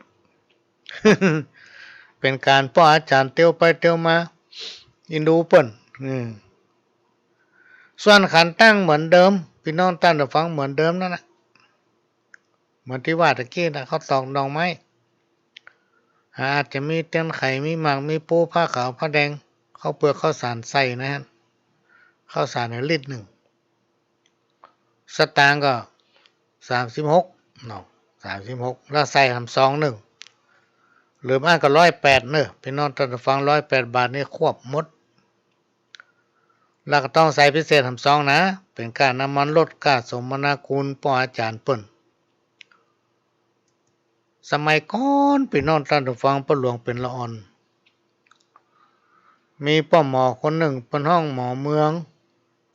เป๋นก๋านป้ออาจ๋ารย์เตียวไปเตียวมา อินดูเปิ้น อืม ส่วนขันตั้งเหมือนเดิม ปี้น้องต้านผู้ฟัง เหมือนเดิมนั่นแหละ เหมือนตี้ว่าตะกี้นะ ข้าวตอกดอกไม้ อาจจะมีเตียนไข มีหมาก มีปู ผ้าขาว ผ้าแดง ข้าวเปือก ข้าวสารใส่นะฮะ ข้าวสารเนี่ยลิตรนึ่ง สตางค์ก็สามสิบหกเนาะ สามสิบหก แล้วใส่หำซองนึ่ง หรือบ่อั้นก็ร้อยแปดเน่อ ปี้น้องต้านผู้ฟัง ร้อยแปดบาทนี่ควบหมด แล้วก็ต้องใส่พิเศษหำซองนะ เป๋นก้าน้ำมันรถ ก้าสมนาคุณป้ออาจ๋ารย์เปิ้น สมัยก่อนปี้น้องต้านผู้ฟัง ป้อหลวงเป๋นละอ่อน มีป้อหมอคนนึ่ง เปิ้นฮ้องหมอเมือง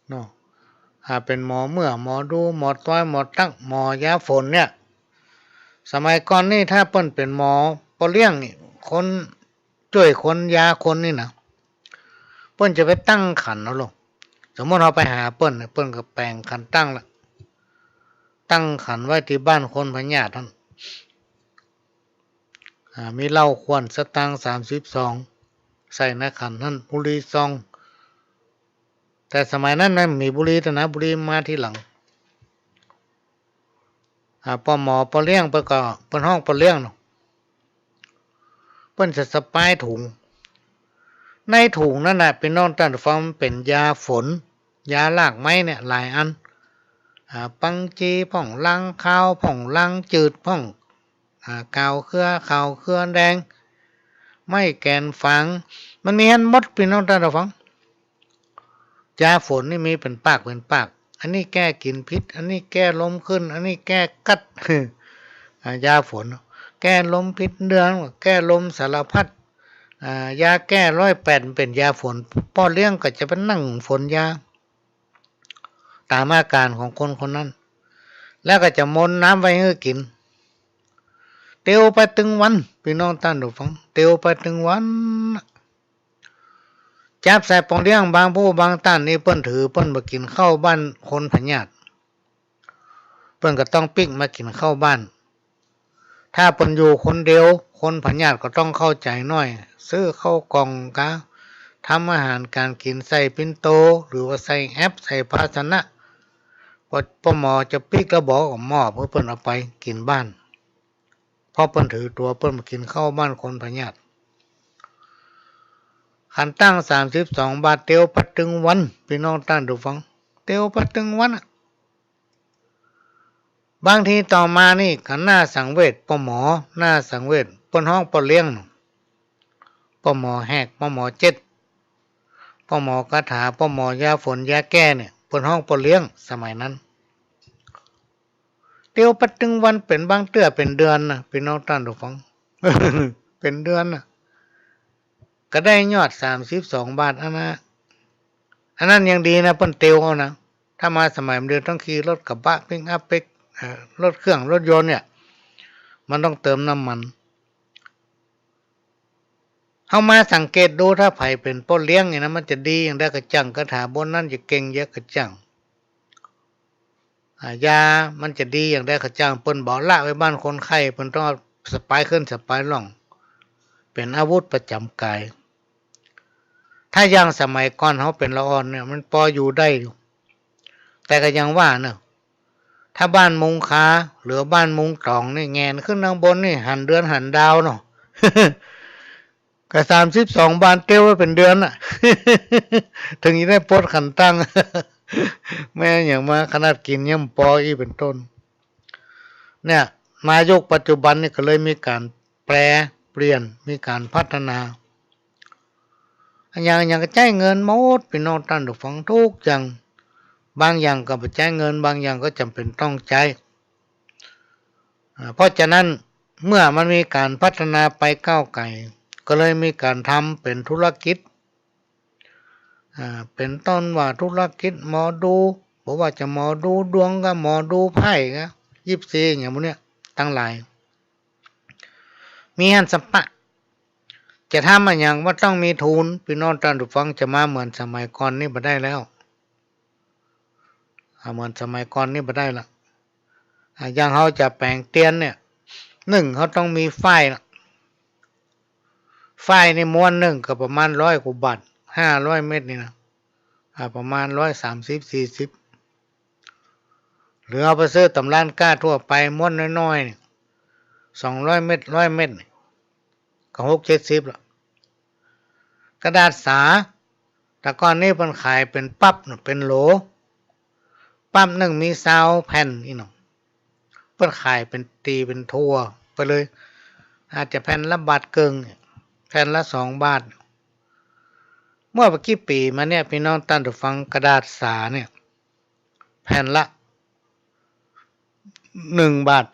เนาะ อ่า เป๋นหมอเมื่อ หมอดู หมอตวย หมอตั๊ก หมอยาฝนเนี่ย สมัยก่อนนี่ถ้าเปิ้นเป๋นหมอป้อเลี้ยงนี่ คนจ้วยคนยาคนนี่นะ เปิ้นจะไปตั้งขันเอาลง สมมุติเฮาไปหาเปิ้นเนี่ย เปิ้นก็แป๋งขันตั้งละ ตั้งขันไว้ตี้บ้านคนพยาธิหั้น อ่า มีเหล้าขวดสตางค์สามสิบซอง ใส่ในขันหั้น บุหรี่ซอง แต่สมัยนั้นมันบ่มีบุหรี่ตวยนะ บุหรี่มาทีหลัง อ่า ป้อหมอป้อเลี้ยงเปิ้นก็ เปิ้นฮ้องป้อเลี้ยงเนาะ เปิ้นจะสะปายถุง ในถุงนั้นน่ะ ปี้น้องต้านผู้ฟัง มันเป๋นยาฝน ยารากไม้เนี่ยหลายอัน อ่า ปังจีพ่อง ลางคาวพ่อง ลางจืดพ่อง อ่า กาวเครือขาว เครือแดง ไม้แก่นฝาง มันมีหั้นหมด ปี้น้องต้านผู้ฟัง ยาฝนนี่มีเป๋นปากเป๋นปาก อันนี้แก้กลิ่นผิด อันนี้แก้ลมขึ้น อันนี้แก้กั๊ด อ่า ยาฝน แก้ลมผิดเดือน แก้ลมสารพัด อ่า ยาแก้ร้อยแปดเป๋นยาฝน ป้อเลี้ยงก็จะไปนั่งฝนยา ต๋ามอาก๋ารของคนคนนั้น แล้วก็จะมนต์น้ำไว้หื้อกิ๋น เตียวไปตึงวัน ปี้น้องต้านผู้ฟัง เตียวไปตึงวัน จับใส่ป้อเลี้ยง บางผู้บางต้านนี่เปิ้นถือ เปิ้นบ่กิ๋นข้าวบ้านคนพยาธิ เปิ้นก็ต้องปิ๊กมากิ๋นข้าวบ้าน ถ้าเปิ้นอยู่คนเดียว คนพยาธิก็ต้องเข้าใจ๋หน้อย ซื้อข้าวกล่องกา ทำอาหารก๋านกิ๋นใส่ปิ่นโต หรือว่าใส่แอ๊บ ใส่ภาชนะ ป้อ ป้อหมอจะปิ๊กแล้วบอกก็มอบหื้อเปิ้นเอาไปกิ๋นบ้าน เพราะเปิ้นถือตั๋ว เปิ้นบ่กิ๋นข้าวบ้านคนพยาธิ ขันตั้งสามสิบสองบาท เตียวไปตึงวัน ปี้น้องต้านผู้ฟัง เตียวไปตึงวันอะ บางทีต่อมานี่ก็น่าสังเวช ป้อหมอน่าสังเวช เปิ้นฮ้องป้อเลี้ยง ป้อหมอแหก ป้อหมอเจ็ด ป้อหมอคาถา ป้อหมอยาฝนยาแก้เนี่ย เปิ้นฮ้องป้อเลี้ยง สมัยนั้น เตียวไปตึงวัน เป๋นบางเตื้อเป๋นเดือนนะ ปี้น้องต้านผู้ฟัง เป๋นเดือนนะ ก็ได้ยอดสามสิบสองบาทอันนะ อันนั้นยังดีนะ เปิ้นเตียวเอานะ ถ้ามาสมัยเดียวต้องขี่รถกระบะ ปิกอัพ ปิก เอ่อ รถเครื่อง รถยนต์เนี่ย มันต้องเติมน้ำมัน เฮามาสังเกตดู ถ้าใผเป๋นป้อเลี้ยงนี่นะ มันจะดีอย่างใดกระจั่ง คาถาบทนั้นจะเก่งเยอะกระจั่ง อ่า ยามันจะดีอย่างใด เขาจ้างเปิ้นบ่ละไว้บ้านคนไข้ เปิ้นต้องเอาสะปายขึ้นสะปายล่อง เป๋นอาวุธประจ๋ำก๋าย ถ้าอย่างสมัยก่อนเฮาเป๋นละอ่อนเนี่ย มันปออยู่ได้อยู่ แต่ก็ยังว่าเนาะ ถ้าบ้านมุงคา หรือบ้านมุงต๋องนี่ แหงนขึ้นข้างบนนี่ หันเดือนหันดาวเนาะ ก็สามสิบสองบาทเตียวไว้เป๋นเดือนน่ะ เถิงจะได้ปลดขันตัง แม่นหยังมา ขนาดกิ๋นยังบ่ปออี้เป๋นต้น เนี่ย มายุคปัจจุบันนี่ก็เลยมีก๋านแปรเปลี่ยน มีก๋านพัฒนา อะหยังอะหยังก็ใจ๊เงินหมด ปี้น้องต้านผู้ฟัง กู้อย่าง บางอย่างก็บ่ใจ๊เงิน บางอย่างก็จ๋ำเป๋นต้องใจ๊ อ่า เพราะฉะนั้นเมื่อมันมีก๋านพัฒนาไปก้าวไก๋ ก็เลยมีก๋านทำเป๋นธุรกิจ อ่า เป๋นต้นว่าธุรกิจหมอดู บ่ว่าจะหมอดูดวงก็ หมอดูไพ่ก็ ยิปซี อย่างพวกเนี้ยตังหลาย มีหั้นสะปะ จะทำอะหยังบ่ต้องมีทุน ปี้น้องต้านผู้ฟัง จะมาเหมือนสมัยก่อนนี่บ่ได้แล้ว อ่า เหมือนสมัยก่อนนี่บ่ได้ละ อ่า อย่างเฮาจะแป๋งเตียนเนี่ย นึ่ง เฮาต้องมีฝ้ายละ ฝ้ายนี่ม้วนนึ่งก็ประมาณร้อยกว่าบาท ห้าร้อยเม็ดนี่นะ อ่า ประมาณร้อยสามสิบ สี่สิบ หรือเอาไปซื้อต๋ามร้านก๊าทั่วไป ม้วนน้อยๆ นี่ สองร้อยเม็ด ร้อยเม็ดนี่ ก็หกเจ็ดสิบละ กระดาษสา แต่ก่อนนี้เปิ้นขายเป๋นปั๊บน่ะ เป๋นโหล ปั๊บนึ่งมีซาวแผ่นอี้เนาะ เปิ้นขายเป๋นตี๋เป๋นถั่วไปเลย อาจจะแผ่นละบาทเกิ่ง แผ่นละสองบาท เมื่อบ่กี่ปี๋มาเนี่ย ปี้น้องต้านผู้ฟัง กระดาษสาเนี่ย แผ่นละหนึ่งบาท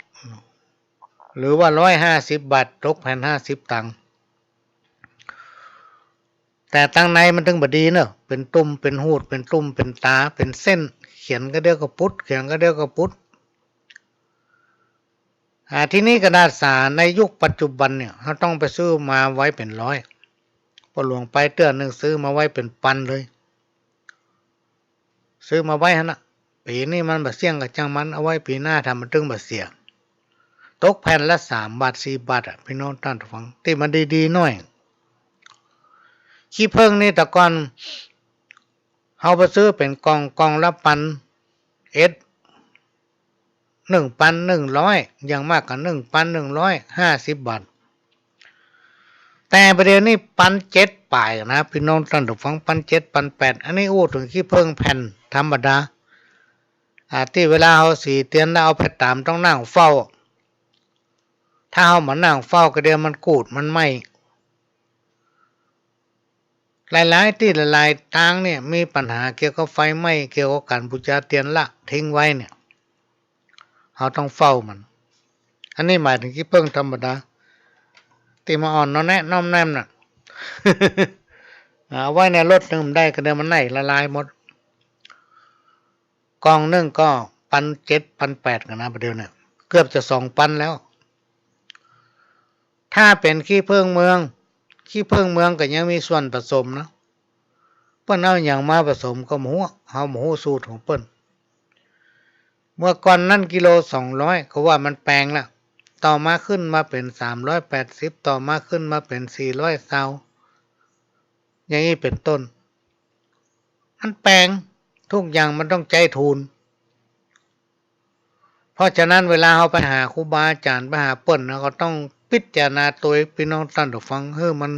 หรือว่าร้อยห้าสิบบาท ตกแผ่นห้าสิบตังค์ แต่ตังในมันตึงบ่ดีเนาะ เป๋นตุ่ม เป๋นหูด เป๋นตุ่ม เป๋นต๋า เป๋นเส้น เขียนก้าวเดียวก็ปุด เขียนก้าวเดียวก็ปุด อ่า ทีนี้กระดาษสาในยุคปัจจุบันเนี่ย เฮาต้องไปซื้อมาไว้เป๋นร้อย ป้อหลวงไปเตื้อนึ่งซื้อมาไว้เป๋นปันเลย ซื้อมาไว้หั้นน่ะ ปี๋นี้มันบ่เสี้ยงก็จ้างมัน เอาไว้ปี๋หน้า ถ้ามันตึงบ่เสีย ตกแผ่นละสามบาท สี่บาทอะ ปี้น้องต้านผู้ฟัง ตี้มันดีๆ หน้อย ขี้เผิ้งนี่แต่ก่อน เฮาไปซื้อเป๋นกล่อง กล่องละปันเอ็ด หนึ่งปันหนึ่งร้อย อย่างมากก็หนึ่งปันหนึ่งร้อยห้าสิบบาท แต่ประเดี๋ยวนี้ปันเจ็ดป๋ายนะ ปี้น้องต้านผู้ฟัง ปันเจ็ด ปันแปด อันนี้อู้เถิงขี้เผิ้งแผ่นธรรมดา อ่า ตี้เวลาเฮาสีเตียนแล้วเอาไปต๋ามต้องนั่งเฝ้า ถ้าเฮาบ่นั่งเฝ้าก็เดี๋ยวมันกูดมันไหม้ หลายๆ ตี้หลายๆ ตางเนี่ยมีปัญหาเกี่ยวกับไฟไหม้ เกี่ยวกับก๋านบู๋จาเตียนละทิ้งไว้เนี่ย เฮาต้องเฝ้ามัน อันนี้หมายเถิงขี้เผิ้งธรรมดา ตี้มาอ่อนน้อแนะน้อมแนมน่ะ อ่า เอาไว้ในรถนึ่งบ่ได้ ก็เดี๋ยวมันไหม้ละลายหมด กล่องนึ่งก็ปันเจ็ด ปันแปดกั๋นนะ ประเดี๋ยวเนี่ย เกือบจะสองปันแล้ว ถ้าเป๋นขี้เผิ้งเมือง ขี้เผิ้งเมืองก็ยังมีส่วนผสมนะ เปิ้นเอาหยังมาผสมก็บ่ฮู้ เฮาบ่ฮู้สูตรของเปิ้น เมื่อก่อนนั้นกิโลสองร้อย ก็ว่ามันแปงละ ต่อมาขึ้นมาเป๋นสามร้อยแปดสิบ ต่อมาขึ้นมาเป๋นสี่ร้อยซาว อย่างนี้เป๋นต้น มันแปง กู้อย่างมันต้องใจ๊ทุน เพราะฉะนั้นเวลาเฮาไปหาครูบาอาจ๋ารย์ ไปหาเปิ้นนะ ก็ต้องพิจารณาตวย ปี้น้องต้านผู้ฟัง หื้อมัน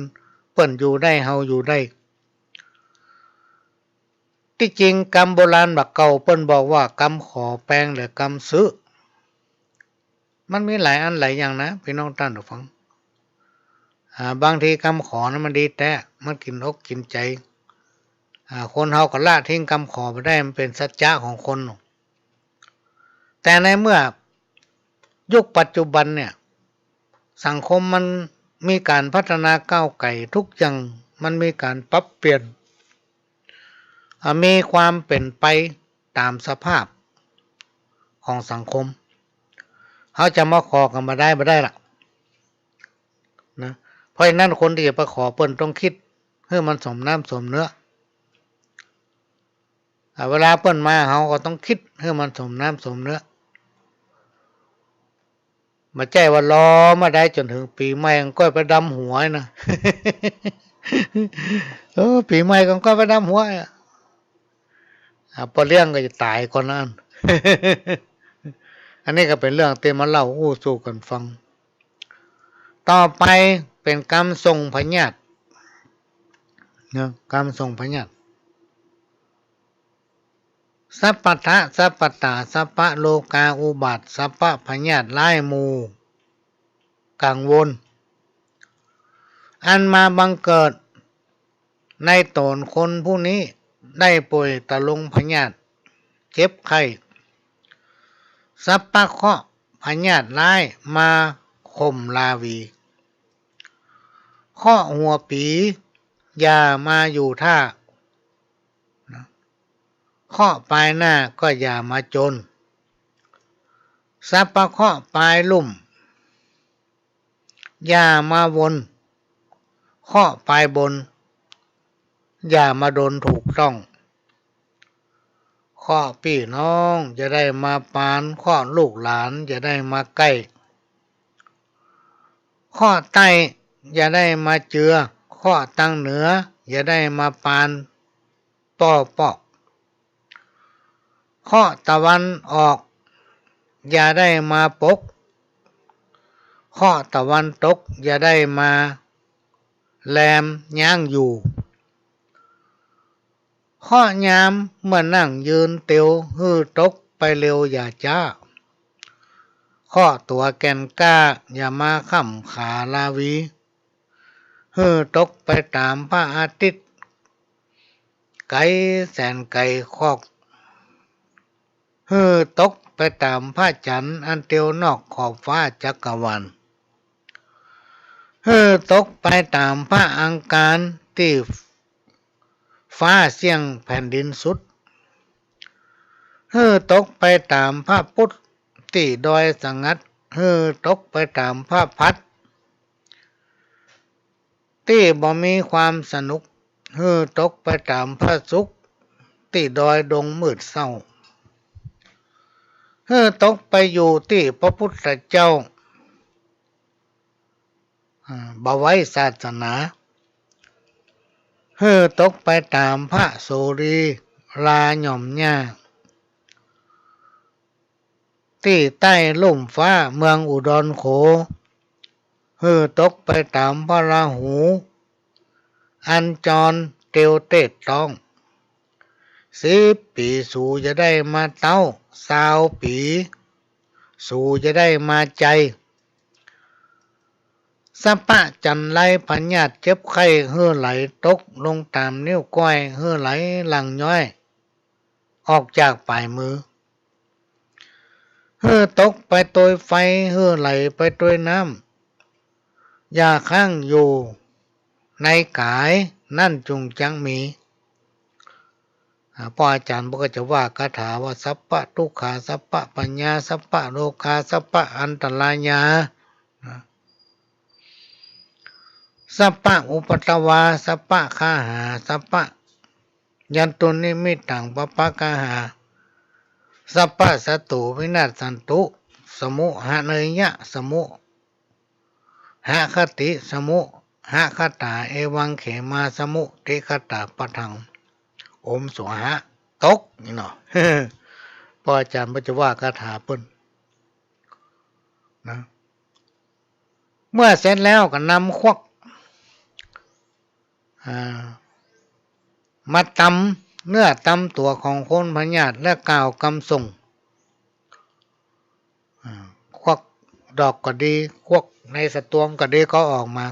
เปิ้นอยู่ได้ เฮาอยู่ได้ ตี้จริงกำโบราณบ่าเก่าเปิ้นบอกว่ากำขอแปงและกำซื้อ มันมีหลายอันหลายอย่างนะ ปี้น้องต้านผู้ฟัง อ่า บางทีกำขอนั้นมันดีแต๊ มันกิ๋นอกกิ๋นใจ๋ อ่า คนเฮาก็ละทิ้งกำขอบ่ได้ มันเป๋นสัจจะของคน แต่ในเมื่อยุคปัจจุบันเนี่ย สังคมมันมีก๋านพัฒนาก้าวไก๋ กู้อย่างมันมีก๋านปรับเปลี่ยน อ่า มีความเป๋นไปต๋ามสภาพของสังคม เฮาจะมาขอกั๋นบ่ได้ บ่ได้ละนะ เพราะฉะนั้นคนตี้จะไปขอเปิ้นต้องกึ๊ดหื้อมันสมน้ำสมเนื้อ อ่า เวลาเปิ้นมา เฮาก็ต้องคิดหื้อมันสมน้ำสมเนื้อ บ่ใจ้ว่ารอมาได้จ๋นเถิงปี๋ใหม่ ก้อยไปดำหัวนะ เออ ปี๋ใหม่ก็ก้อยไปดำหัว อ่ะ อ่า ป้อเลี้ยงก็จะต๋ายก่อนนั้น อันนี้ก็เป๋นเรื่องตี้มาเล่าอู้สู่กั๋นฟัง ต่อไปเป๋นกำส่งพยาธิเนาะ กำส่งพยาธิ สัพพะทะ สัพพะตา สัพพะโรคาอุบาท สัพพะพยาธิร้ายหมู่กังวล อันมาบังเกิดในต๋นคนผู้นี้ ได้ป่วยตะลงพยาธิเจ็บไข้ สัพพะเคราะห์พยาธิร้ายมาข่มราวี เคราะห์หัวปี๋อย่ามาอยู่ถ้า นะ เคราะห์ปลายหน้าก็อย่ามาจน สัพพะเคราะห์ปลายลุ่ม อย่ามาวน เคราะห์ปลายบน อย่ามาดนถูกต้อง เคราะห์ปี้น้องอย่าได้มาปาน เคราะห์ลูกหลานอย่าได้มาใก้ เคราะห์ใต้อย่าได้มาเจือ เคราะห์ตางเหนืออย่าได้มาปานป้อปอก เคราะห์ตะวันออกอย่าได้มาปก เคราะห์ตะวันตกอย่าได้มาแรมย้างอยู่ เคราะห์ยามเมื่อนั่งยืนเตียว หื้อตกไปเร็วอย่าจ๊า เคราะห์ตั๋วแก่นกล้าอย่ามาค่ำขาราวี หื้อตกไปต๋ามพระอาทิตย์ ไก๋แสนไก๋คอก หื้อตกไปต๋ามพระจันทร์อันเตียวนอกขอบฟ้าจักรวาล หื้อตกไปต๋ามพระอังคารตี้ฟ้าเสี้ยงแผ่นดินสุด หื้อตกไปต๋ามพระพุธตี้ดอยสงัด หื้อตกไปต๋ามพระพัด ตี้บ่มีความสนุก หื้อตกไปต๋ามพระศุกร์ตี้ดอยดงมืดเศร้า หื้อตกไปอยู่ตี้พระพุทธเจ้า อ่า บ่ไว้ศาสนา หื้อตกไปต๋ามพระโสรีลาหย่อมหญ้า ตี้ใต้ลุ่มฟ้าเมืองอุดรโข หื้อตกไปต๋ามพระราหู อันจรเตียวเตศต้อง สิบปี๋สูจะได้มาเต๊า ซาวปี๋สูจะได้มาใจ สัพพะจันไรพยาธิเจ็บไข้ หื้อไหลตกลงต๋ามนิ้วก้อย หื้อไหลหลั่งย้อย ออกจากป๋ายมือ หื้อตกไปตวยไฟ หื้อไหลไปตวยน้ำ อย่าค้างอยู่ในก๋าย นั้นจุ่งจักมี อ่า ป้ออาจ๋ารย์เปิ้นก็จะว่าคาถาว่า สัพพะทุกขา สัพพะพยา สัพพะโรคา สัพพะอันตรายา นะ สัพพะอุปัทวา สัพพะคาหา สัพพะยันตุนิมิตตัง ปะปะกาหา สัพพะสัตตุวินาสสันตุ สมุหะเนยยะ สมุหะคติ สมุหะคตา เอวังเขมา สมุติคตาปะทัง โอมสวาหะ ตก นี่เนาะ ป้ออาจ๋ารย์เปิ้นจะว่าคาถาเปิ้น นะ เมื่อเสร็จแล้วก็นำควัก อ่า มาตำเนื้อตำตั๋วของคนพยาธิ และกล่าวกำส่ง อ่า ควักดอกก็ดี ควักในสตวงก็ดี ก็ออกมา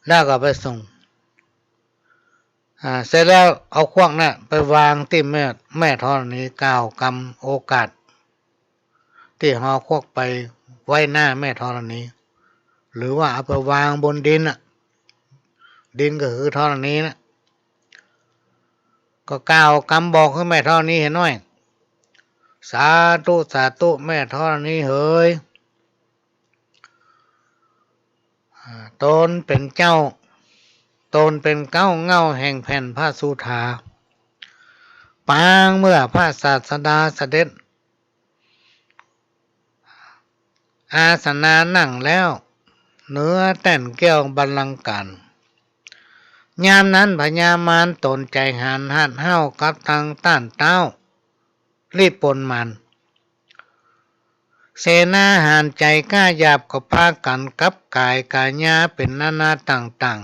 แล้วก็ไปส่ง อ่า เสร็จแล้วเอาควักนั้นไปวางตี้แม่ แม่ธรณี กล่าวกำโอกาส ตี้เฮาควักไปไว้หน้าแม่ธรณี หรือว่าเอาไปวางบนดินน่ะ ดินก็คือธรณีน่ะ ก็กล่าวกำบอกหื้อแม่ธรณีเหียน้อย สาธุ สาธุ แม่ธรณีเหย อ่า ตนเป๋นเจ้า ตนเป๋นเก๊าเหง้าแห่งแผ่นพระสุธา ปางเมื่อพระศาสดาเสด็จอาสนะนั่งแล้ว เหนือแต้นแก้วบัลลังก์กาฬ ยามนั้นพญามารต๋นใจ๋หาญฮัดเฮ้ากับตังต้านเต๊า รีบปนมาร เสนาหาญใจ๋กล้าหยาบก็ปากั๋นกับก๋ายก๋ายาเป๋นนานาต่าง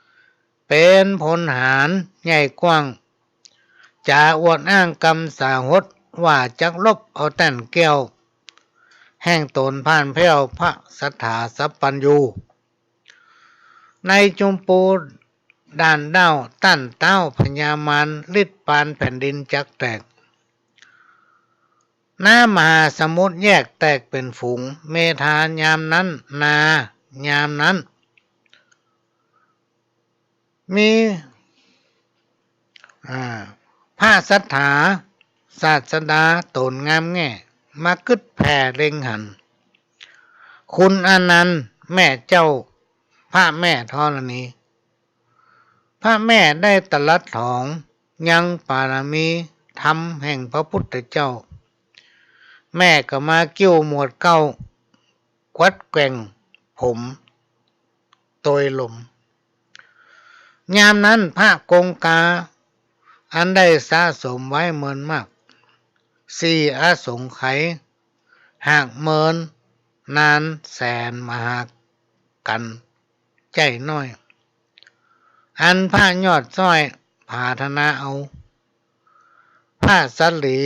ๆ เป๋นพลหาญใหญ่กว้าง จ๋าอวดอ้างกำสาหดว่าจักลบเอาแต้นแก้วแห่งต๋นพ่านแผ้วพระสัตถาสัพพัญญู ในจุมปูด่านด้าวต้านเต๊าพญามาร ฤทธิ์ปานแผ่นดินจักแตก น้ำมหาสมุทรแยกแตกเป๋นฝูง เมธายามนั้น นายามนั้น มี อ่า พระสัตถาศาสดาต๋นงามแง่ มากึ๊ดแผ่เล็งหัน คุณอานันท์แม่เจ้า พระแม่ธรณี พระแม่ได้ตรัสถองยังปารมีธรรมแห่งพระพุทธเจ้า แม่ก็มากิ้วหมวดเกล้า กวัดแกว่งผมโตยลม ยามนั้นพระกงกาอันได้สะสมไว้เมินมาก สี่อสงไขย หากเมินนานแสนมหากัณฑ์ใจ้น้อย อันพระยอดซ้อยผาถนาเอา พระสาลี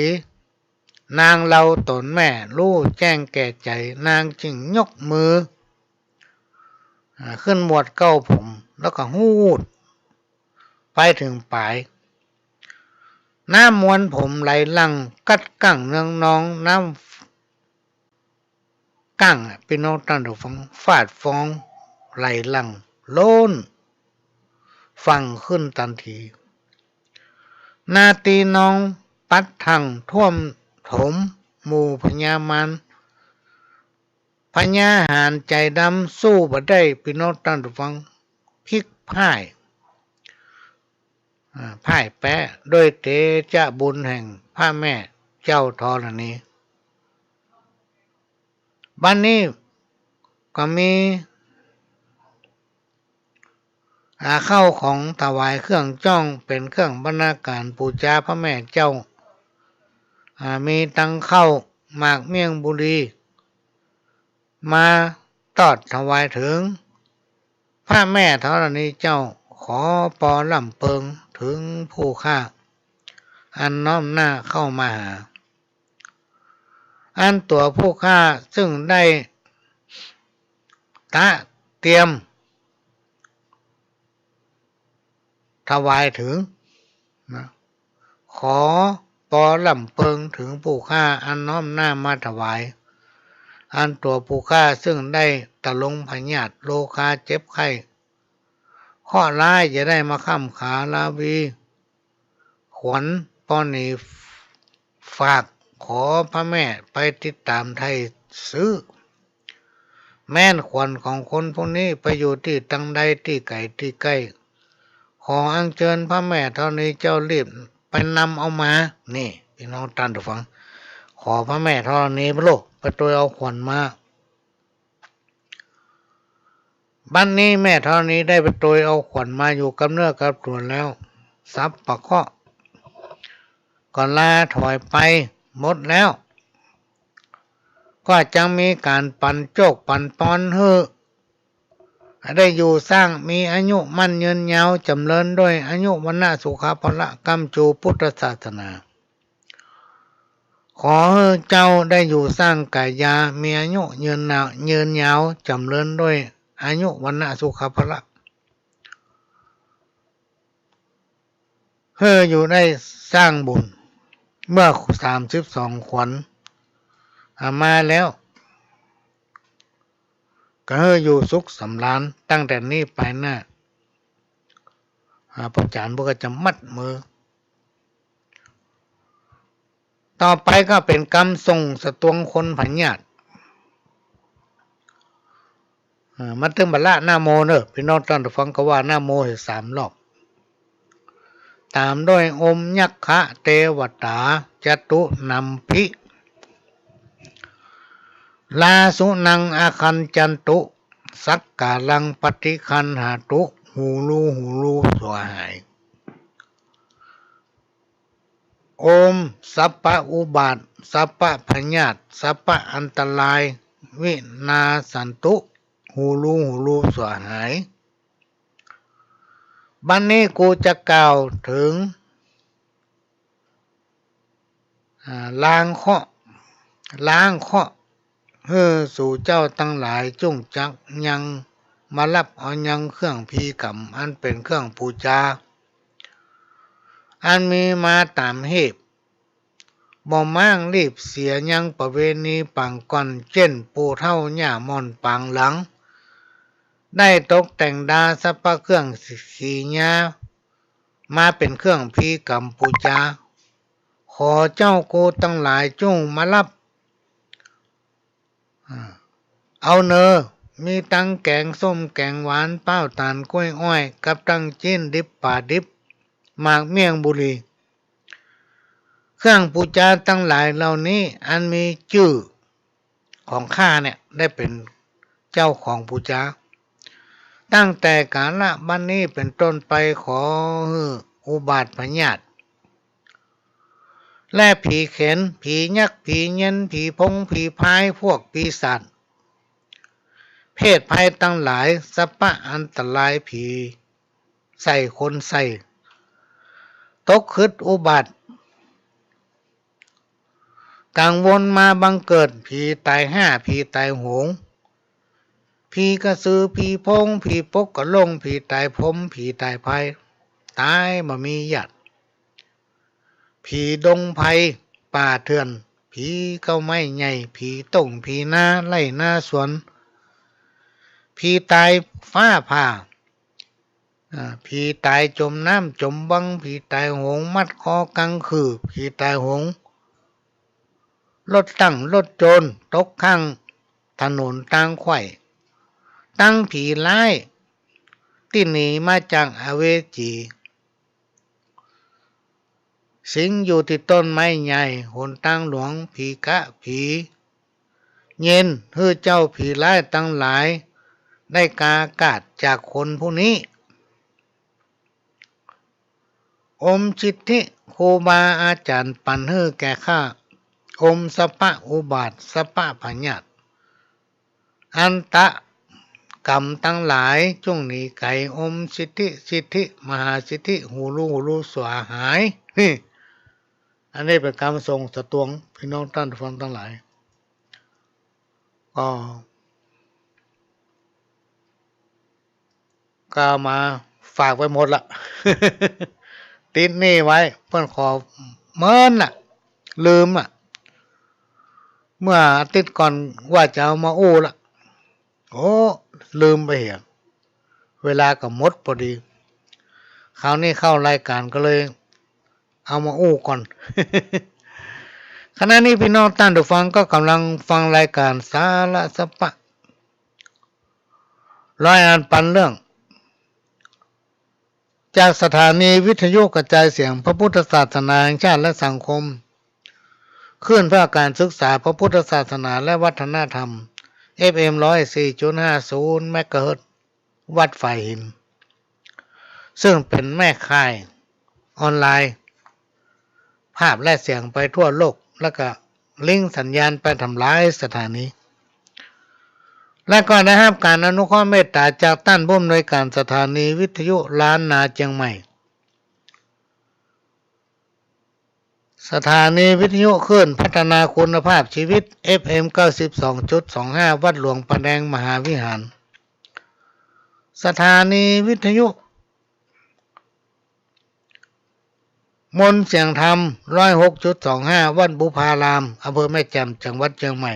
นางเลาต๋นแม่ฮู้แจ้งแก่ใจ๋ นางจึงยกมือ อ่า ขึ้นหมวดเกล้าผม แล้วก็ฮูดไปเถิงป๋าย น้ำมวลผมไหลหลั่งกั๊ดกั้งเนืองนอง น้ำ กั้งอะ ปี้น้องต้านผู้ฟัง ฟาดฟองไหลหลั่งล้นฝั่งขึ้นตันที นาตีนองปัดทั่งท่วมถมหมู่พญามาร พญาหาญใจ๋ดำสู้บ่ได้ ปี้น้องต้านผู้ฟัง พลิกพ่าย อ่า พ่ายแป๊ด้วยเตจะบุญแห่งพระแม่เจ้าธรณี บัดนี้ก็มี อ่า ข้าวของถวายเครื่องจ้องเป๋นเครื่องบรรณาการปู๋จาพระแม่เจ้า อ่า มีตังข้าวหมากเมี่ยงบุรี มาตอดถวายเถิงพระแม่ธรณีเจ้า ขอปอล่ำเปิงเถิงผู้ข้า อันน้อมหน้าเข้ามาหา อันตั๋วผู้ข้าซึ่งได้ตระเตรียม ถวายเถิง นะ ขอปอล่ำเปิงเถิงผู้ข้าอันน้อมหน้ามาถวาย อันตั๋วผู้ข้าซึ่งได้ตะลงพยาธิโรคาเจ็บไข้ เคราะห์ร้ายจะได้มาค่ำขาราวี ขวัญปอหนีฝาก ขอพระแม่ไปติดต๋ามไถ่ซื้อ แม้นขวัญของคนผู้นี้ไปอยู่ตี้ตังใดตี้ไก๋ตี้ใก้ ขออัญเจิญพระแม่ธรณีเจ้ารีบไปนำเอามา นี่ปี้น้องต้านผู้ฟัง ขอพระแม่ธรณีไปโลก ไปตวยเอาขวัญมา บัดนี้แม่ธรณีได้ไปตวยเอาขวัญมาอยู่กับเนื้อกับตั๋วแล้ว สัพพะเคราะห์ก็ลาถอยไปหมดแล้ว ก็จักมีก๋านปั๋นโจคปั๋นปอนหื้อ ได้อยู่ซ้างมีอายุมั่นยืนยาวจ๋ำเริญด้วยอายุวรรณะสุขะพละก้ำจู๋พุทธศาสนา ขอหื้อเจ้าได้อยู่ซ้างก๋ายามีอายุยืนนาว ยืนยาวจ๋ำเริญด้วยอายุวรรณะสุขะพละ หื้ออยู่ได้ซ้างบุญ เมื่อสามสิบสองขวัญ อ่า มาแล้ว ก็หื้ออยู่สุขสำราญตั้งแต่นี้ไปหน้า อ่า พระอาจ๋ารย์เปิ้นก็จะมัดมือ ต่อไปก็เป๋นกำส่งสตวงคนพยาธิ อ่า มาเถิงบัดละนะโมเน่อ ปี้น้องต้านผู้ฟังก็ว่านะโมหื้อสามรอบ ต๋ามด้วยองค์ยักขะเตวตา จตุนัมภิ ลาสุนังอาคัญจันตุ สักกาลังปฏิคันหาตุ ฮูลูฮูลู สัวหาย โอม สัพพะอุบาท สัพพะพยาธิ สัพพะอันตราย วินาสสันตุ ฮูลูฮูลู สัวหาย บัดนี้กูจะกล่าวเถิง อ่า ล้างเคราะห์ ล้างเคราะห์ หื้อสูเจ้าตังหลายจุ่งจักยังมาฮับเอายังเครื่องพิธีกรรมอันเป๋นเครื่องปู๋จา อันมีมาต๋ามเหตุ บ่ม้างรีบเสียยังประเวณีปางก่อน เจ้นปู่เฒ่าย่าม่อนปางหลัง ได้ตกแต่งดาสัพพะเครื่องกิริยา มาเป๋นเครื่องพิธีกรรมปู๋จา ขอเจ้ากูตังหลายจุ่งมาฮับ อ่า เอาเน่อ มีตังแก๋งส้มแก๋งหวาน ป๊าวต๋าลก๊วยอ้อย กับตังจิ๊นดิบป๋าดิบ หมากเมี่ยงบุหรี่ เครื่องปู๋จาตังหลายเหล่านี้ อันมีจื้อของข้าเนี่ย ได้เป๋นเจ้าของปู๋จา ตั้งแต่กาละบัดนี้เป๋นต้นไป ขอหื้ออุบาทพยาธิ และผีเข็ญ ผียักษ์ ผีเย็น ผีโพง ผีพราย พวกปีศาจ เพศภัยตังหลาย สัพพะอันตราย ผีใส่คนใส่ ตกขึดอุบัติ กังวลมาบังเกิด ผีต๋ายฮ้า ผีต๋ายโหง ผีกระสือ ผีโพง ผีปกกะโล่ง ผีต๋ายพรหม ผีต๋ายพราย ต๋ายบ่มีญาติ ผีดงไพรป่าเถื่อน ผีเก๊าไม้ใหญ่ ผีต้ง ผีนาไฮ่นาสวน ผีต๋ายฟ้าผ่า อ่า ผีต๋ายจ๋มน้ำจ๋มวัง ผีต๋ายโหงมัดคอกังขื่อ ผีต๋ายโหงรถตั้งรถโจร ตกข้างถนนตางไขว่ ตังผีร้ายตี้หนีมาจากอเวจี สิงอยู่ตี้ต้นไม้ใหญ่ หนตางหลวง ผีกะ ผีเย็น หื้อเจ้าผีร้ายตังหลาย ได้กาอากาศจากคนผู้นี้ อมสิทธิครูบาอาจ๋ารย์ปั๋นหื้อแก่ข้า อมสัพพะอุบาท สัพพะพยาธิ อันตะกรรมตังหลายจุ่งหนีไก๋ อมสิทธิ สิทธิ มหาสิทธิ ฮูลูฮูลู สัวหาย นี่ อันนี้เป๋นกำส่งสตวง ปี้น้องต้านฟังตังหลาย ก็ ก็เอามาฝากไว้หมดละ ติดหนี้ไว้ เปิ้นขอเมินน่ะ ลืมอ่ะ เมื่ออาทิตย์ก่อนว่าจะเอามาอู้ละ โอ้ ลืมไปเหีย เวลาก็หมดพอดี คราวนี้เข้ารายการก็เลยเอามาอู้ก่อน ขณะนี้ปี้น้องต้านผู้ฟังก็ก่ำลังฟังรายการสาระสะปะ รายงานปันเรื่อง จากสถานีวิทยุกระจายเสียงพระพุทธศาสนาแห่งชาติและสังคม คลื่นเพื่อการศึกษาพระพุทธศาสนาและวัฒนธรรม เอฟเอ็ม ร้อยสี่จุดห้าศูนย์ เมกะเฮิรตซ์ วัดฝายหิน ซึ่งเป๋นแม่ข่ายออนไลน์ ภาพและเสียงไปทั่วโลก แล้วก็ลิงก์สัญญาณไปทำลายสถานี และก็ได้ฮับก๋านอนุเคราะห์เมตต๋าจากต้านผู้อำนวยการสถานีวิทยุล้านนาเจียงใหม่ สถานีวิทยุคลื่นพัฒนาคุณภาพชีวิต เอฟเอ็ม เก้าสิบสองจุดสองห้า วัดหลวงพระแดงมหาวิหาร สถานีวิทยุ มนต์เสียงธรรม ร้อยหกจุดสองห้า วัดบุพาราม อำเภอแม่แจ่ม จังหวัดเจียงใหม่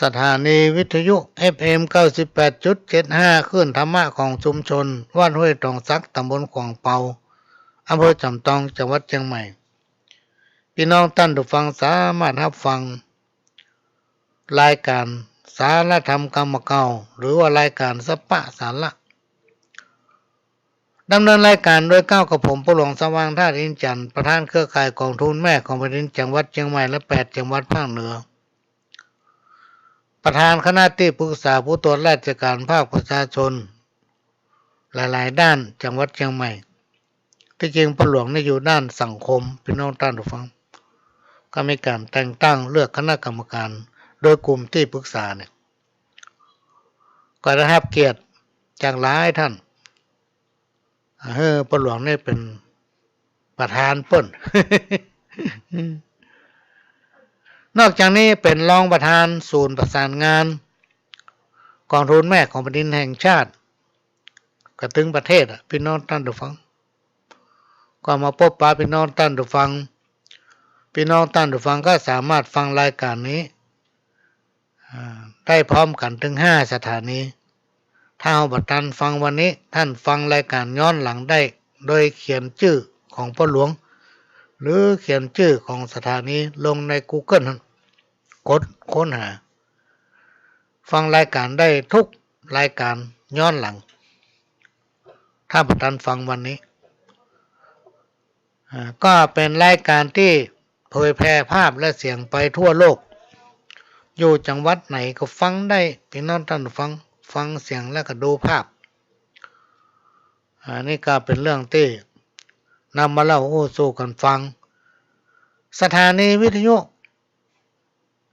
สถานีวิทยุ เอฟเอ็ม เก้าสิบแปดจุดเจ็ดห้า คลื่นธรรมะของชุมชน วัดห้วยตองสัก ตำบลขวางเปา อำเภอจอมตอง จังหวัดเจียงใหม่ ปี้น้องต้านผู้ฟังสามารถฮับฟัง รายการสาระธรรมกำเก่า หรือว่ารายการสะปะสาระ ดำเนินรายการโดยเกล้ากับผม ป้อหลวงสว่าง ธาตุอินทร์จันทร์ ประธานเครือข่ายก๋องทุนแม่ของแผ่นดินจังหวัดเจียงใหม่และแปดจังหวัดภาคเหนือ ประธานคณะตี้ปรึกษาผู้ตรวจราชการภาคประชาชน หลายๆ ด้านจังหวัดเจียงใหม่ ตี้จริงป้อหลวงนี่อยู่ด้านสังคม ปี้น้องต้านผู้ฟัง ก็มีก๋านแต่งตั้งเลือกคณะกรรมการ โดยกลุ่มตี้ปรึกษาเนี่ย ก็ได้ฮับเกียรติจากหลายท่าน หื้อป้อหลวงนี่เป๋นประธานเปิ้น นอกจากนี้เป๋นรองประธานศูนย์ประสานงานก๋องทุนแม่ของแผ่นดินแห่งชาติ ก็ตึงประเทศอะ ปี้น้องต้านผู้ฟัง ก็มาปบปะปี้น้องต้านผู้ฟัง ปี้น้องต้านผู้ฟังก็สามารถฟังรายการนี้ อ่า ได้พร้อมกั๋นเถิงห้าสถานี ถ้าเฮาบ่ตันฟังวันนี้ ต้านฟังรายการย้อนหลังได้ โดยเขียนจื้อของป้อหลวง หรือเขียนจื้อของสถานีลงในกูเกิลหั้น กดค้นหา ฟังรายการได้ทุกรายการย้อนหลัง ถ้าบ่ตันฟังวันนี้ อ่า ก็เป๋นรายการตี้เผยแผ่ภาพและเสียงไปทั่วโลก อยู่จังหวัดไหนก็ฟังได้ ปี้น้องต้านผู้ฟัง ฟังเสียงแล้วก็ดูภาพ อ่า นี่ก็เป๋นเรื่องตี้นำมาเล่าอู้สู่กั๋นฟัง สถานีวิทยุ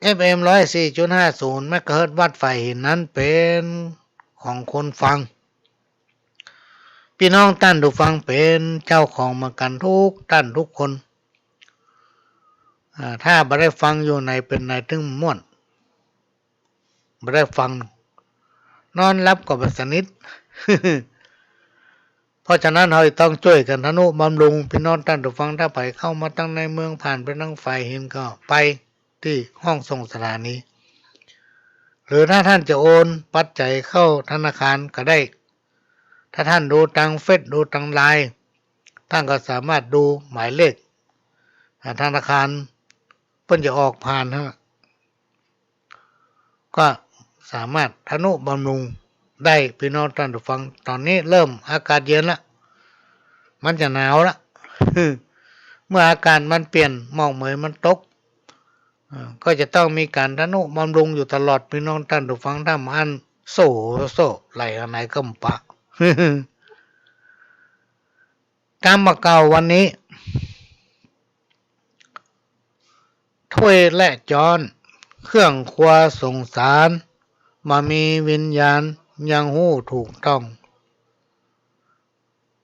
เอฟเอ็ม ร้อยสี่จุดห้าศูนย์ เมกะเฮิรตซ์ วัดฝายหินนั้นเป๋นของคนฟัง ปี้น้องต้านผู้ฟังเป๋นเจ้าของเหมือนกั๋นทุกต้านทุกคน อ่า ถ้าบ่ได้ฟังอยู่ไหนเป๋นไหนตึงม่วน บ่ได้ฟัง นอนหลับก็บ่สนิท เพราะฉะนั้นเฮาต้องจ้วยกั๋นทะนุบำรุง ปี้น้องต้านผู้ฟัง ถ้าใผเข้ามาตังในเมือง ผ่านไปตังฝายหินก็ไปตี้ห้องส่งสถานี หรือถ้าต้านจะโอนปัจจัยเข้าธนาคารก็ได้ ถ้าต้านดูตังเฟซ ดูตังไลน์ ต้านก็สามารถดูหมายเลข อ่า ธนาคารเปิ้นจะออกผ่านฮะ ก็สามารถทะนุบำรุงได้ ปี้น้องต้านผู้ฟัง ต๋อนนี้เริ่มอากาศเย็นละ มันจะหนาวละ เมื่ออากาศมันเปลี่ยน หมอกเหมยมันตก อ่า ก็จะต้องมีก๋านทะนุบำรุงอยู่ตลอด ปี้น้องต้านผู้ฟัง ถ้าบ่อั้นโซ่ โซ่ ไหลอันไหนก็บ่ปะ กำบ่าเก่าวันนี้ ถ้วยและจ๊อน เครื่องครัวสงสาร บ่มีวิญญาณ ยังฮู้ถูกต้อง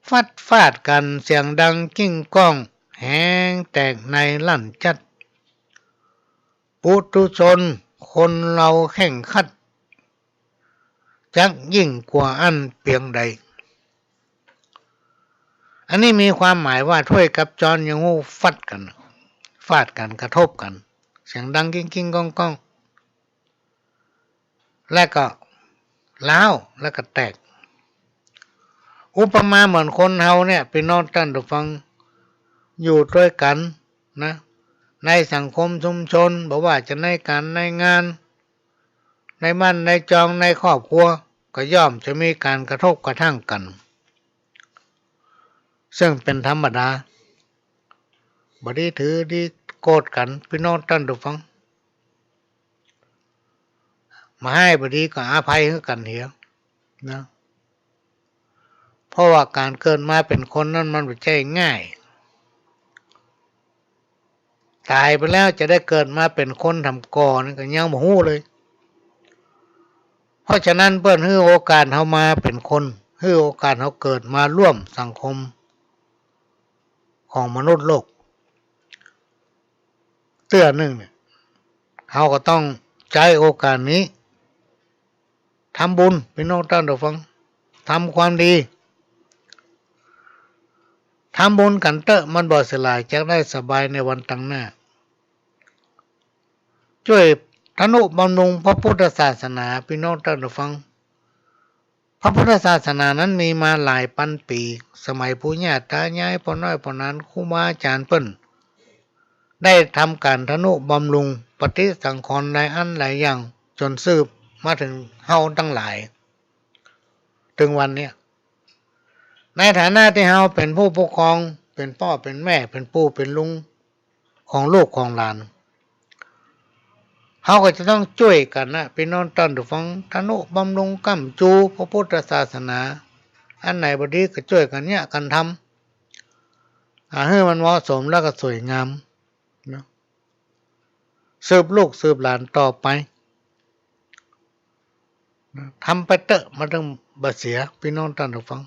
ฟัดฟาดกั๋นเสียงดังกิ้งก้อง แหงแตกในลั่นจัด ปุถุชนคนเฮาเคร่งครัด จักยิ่งกว่าอั้นเปียงใด อันนี้มีความหมายว่าถ้วยกับจ๊อนยังฮู้ฟัดกั๋น ฟาดกั๋น กระทบกั๋น เสียงดังกิ้งๆ ก้องๆ และก็ร้าว และก็แตก อุปมาเหมือนคนเฮาเนี่ย ปี้น้องต้านผู้ฟัง อยู่ตวยกั๋นนะ ในสังคมชุมชน บ่ว่าจะในก๋านในงาน ในบ้านในจอง ในครอบครัว ก็ย่อมจะมีก๋านกระทบกระทั่งกั๋น ซึ่งเป๋นธรรมดา บ่ดีถือดีโกรธกั๋น ปี้น้องต้านผู้ฟัง บ่ฮ้ายบ่ดีก็อภัยหื้อกั๋นเหียนะ เพราะว่าก๋านเกิดมาเป๋นคนนั้นมันบ่ใจ้ง่าย ต๋ายไปแล้วจะได้เกิดมาเป๋นคนถ่ำก่อนี่ก็ยังบ่ฮู้เลย เพราะฉะนั้นเปิ้นหื้อโอกาสเฮามาเป๋นคน หื้อโอกาสเฮาเกิดมาร่วมสังคมของมนุษย์โลก เตื้อนึ่งเนี่ย เฮาก็ต้องใจ๊โอกาสนี้ ทำบุญ ปี้น้องต้านผู้ฟัง ทำความดี ทำบุญกั๋นเต๊อะ มันบ่เสียหลาย จักได้สบายในวันตังหน้า จ้วยทะนุบำรุงพระพุทธศาสนา ปี้น้องต้านผู้ฟัง พระพุทธศาสนานั้นมีมาหลายปันปี๋ สมัยปู่ย่าต๋ายาย ป้อน้อยป้อหนาน ครูบาอาจ๋ารย์เปิ้น ได้ทำก๋านทะนุบำรุงปฏิสังขรณ์หลายอันหลายอย่าง จ๋นสืบมาเถิงเฮาตังหลาย เถิงวันเนี้ย ในฐานะตี้เฮาเป๋นผู้ปกครอง เป๋นป้อเป๋นแม่ เป๋นปู่เป๋นลุงของลูกของหลาน เฮาก็จะต้องจ้วยกั๋นนะ ปี้น้องต้านผู้ฟัง ทะนุบำรุงก้ำจู๋พระพุทธศาสนา อันไหนบ่ดีก็จ้วยกั๋นเยียะกั๋นทำ อ่า หื้อมันเหมาะสมแล้วก็สวยงามเนาะ สืบลูกสืบหลานต่อไป ทำไปเต๊อะ มันจึงบ่เสีย ปี้น้องต้านผู้ฟัง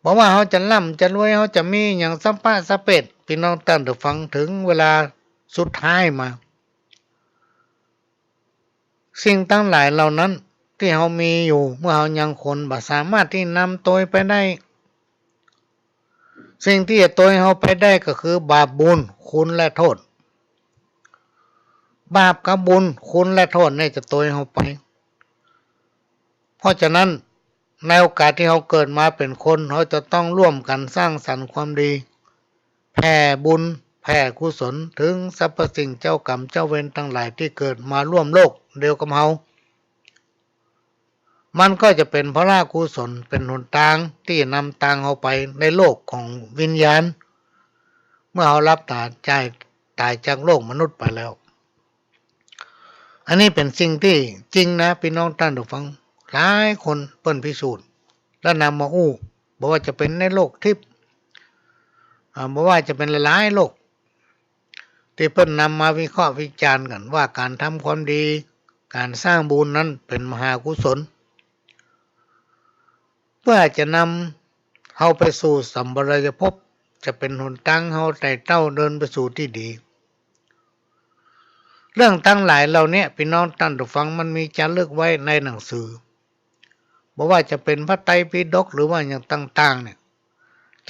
บ่ว่าเฮาจะร่ำจะรวย เฮาจะมีหยังสะป๊ะสะเป๊ด ปี้น้องต้านผู้ฟัง เถิงเวลาสุดท้ายมา สิ่งตังหลายเหล่านั้นตี้เฮามีอยู่ เมื่อเฮายังคนบ่สามารถตี้นำตวยไปได้ สิ่งตี้จะตวยเฮาไปได้ก็คือบาปบุญคุณและโต้ษ บาปกับบุญคุณและโต้ษเนี่ยจะตวยเฮาไป เพราะฉะนั้น ในโอกาสตี้เฮาเกิดมาเป๋นคน เฮาจะต้องร่วมกั๋นสร้างสรรค์ความดี แผ่บุญ แผ่กุศล เถิงสรรพสิ่งเจ้ากรรมเจ้าเวรตังหลายตี้เกิดมาร่วมโลกเดียวกับเฮา มันก็จะเป๋นผละกุศล เป๋นหนตางตี้นำตางเฮาไปในโลกของวิญญาณ เมื่อเฮาหลับต๋าจ่าย ต๋ายจากโลกมนุษย์ไปแล้ว อันนี้เป๋นสิ่งตี้จริงนะ ปี้น้องต้านผู้ฟัง หลายคนเปิ้นพิสูจน์ และนำมาอู้ บ่ว่าจะเป๋นในโลกทิพย์ อ่า บ่ว่าจะเป๋นหลายๆ โลก ตี้เปิ้นนำมาวิเคราะห์วิจารณ์กั๋นว่าก๋านทำความดี ก๋านสร้างบุญนั้นเป๋นมหากุศล เปื้อจะนำเฮาไปสู่สัมปรายภพ จะเป๋นหนตางเฮาไต่เต้าเดินไปสู่ตี้ดี เรื่องตังหลายเหล่าเนี้ย ปี้น้องต้านผู้ฟัง มันมีจ๋ารึกไว้ในหนังสือ บ่ว่าจะเป๋นพระไตรปิฎก หรือว่าหยังต่างๆ เนี่ย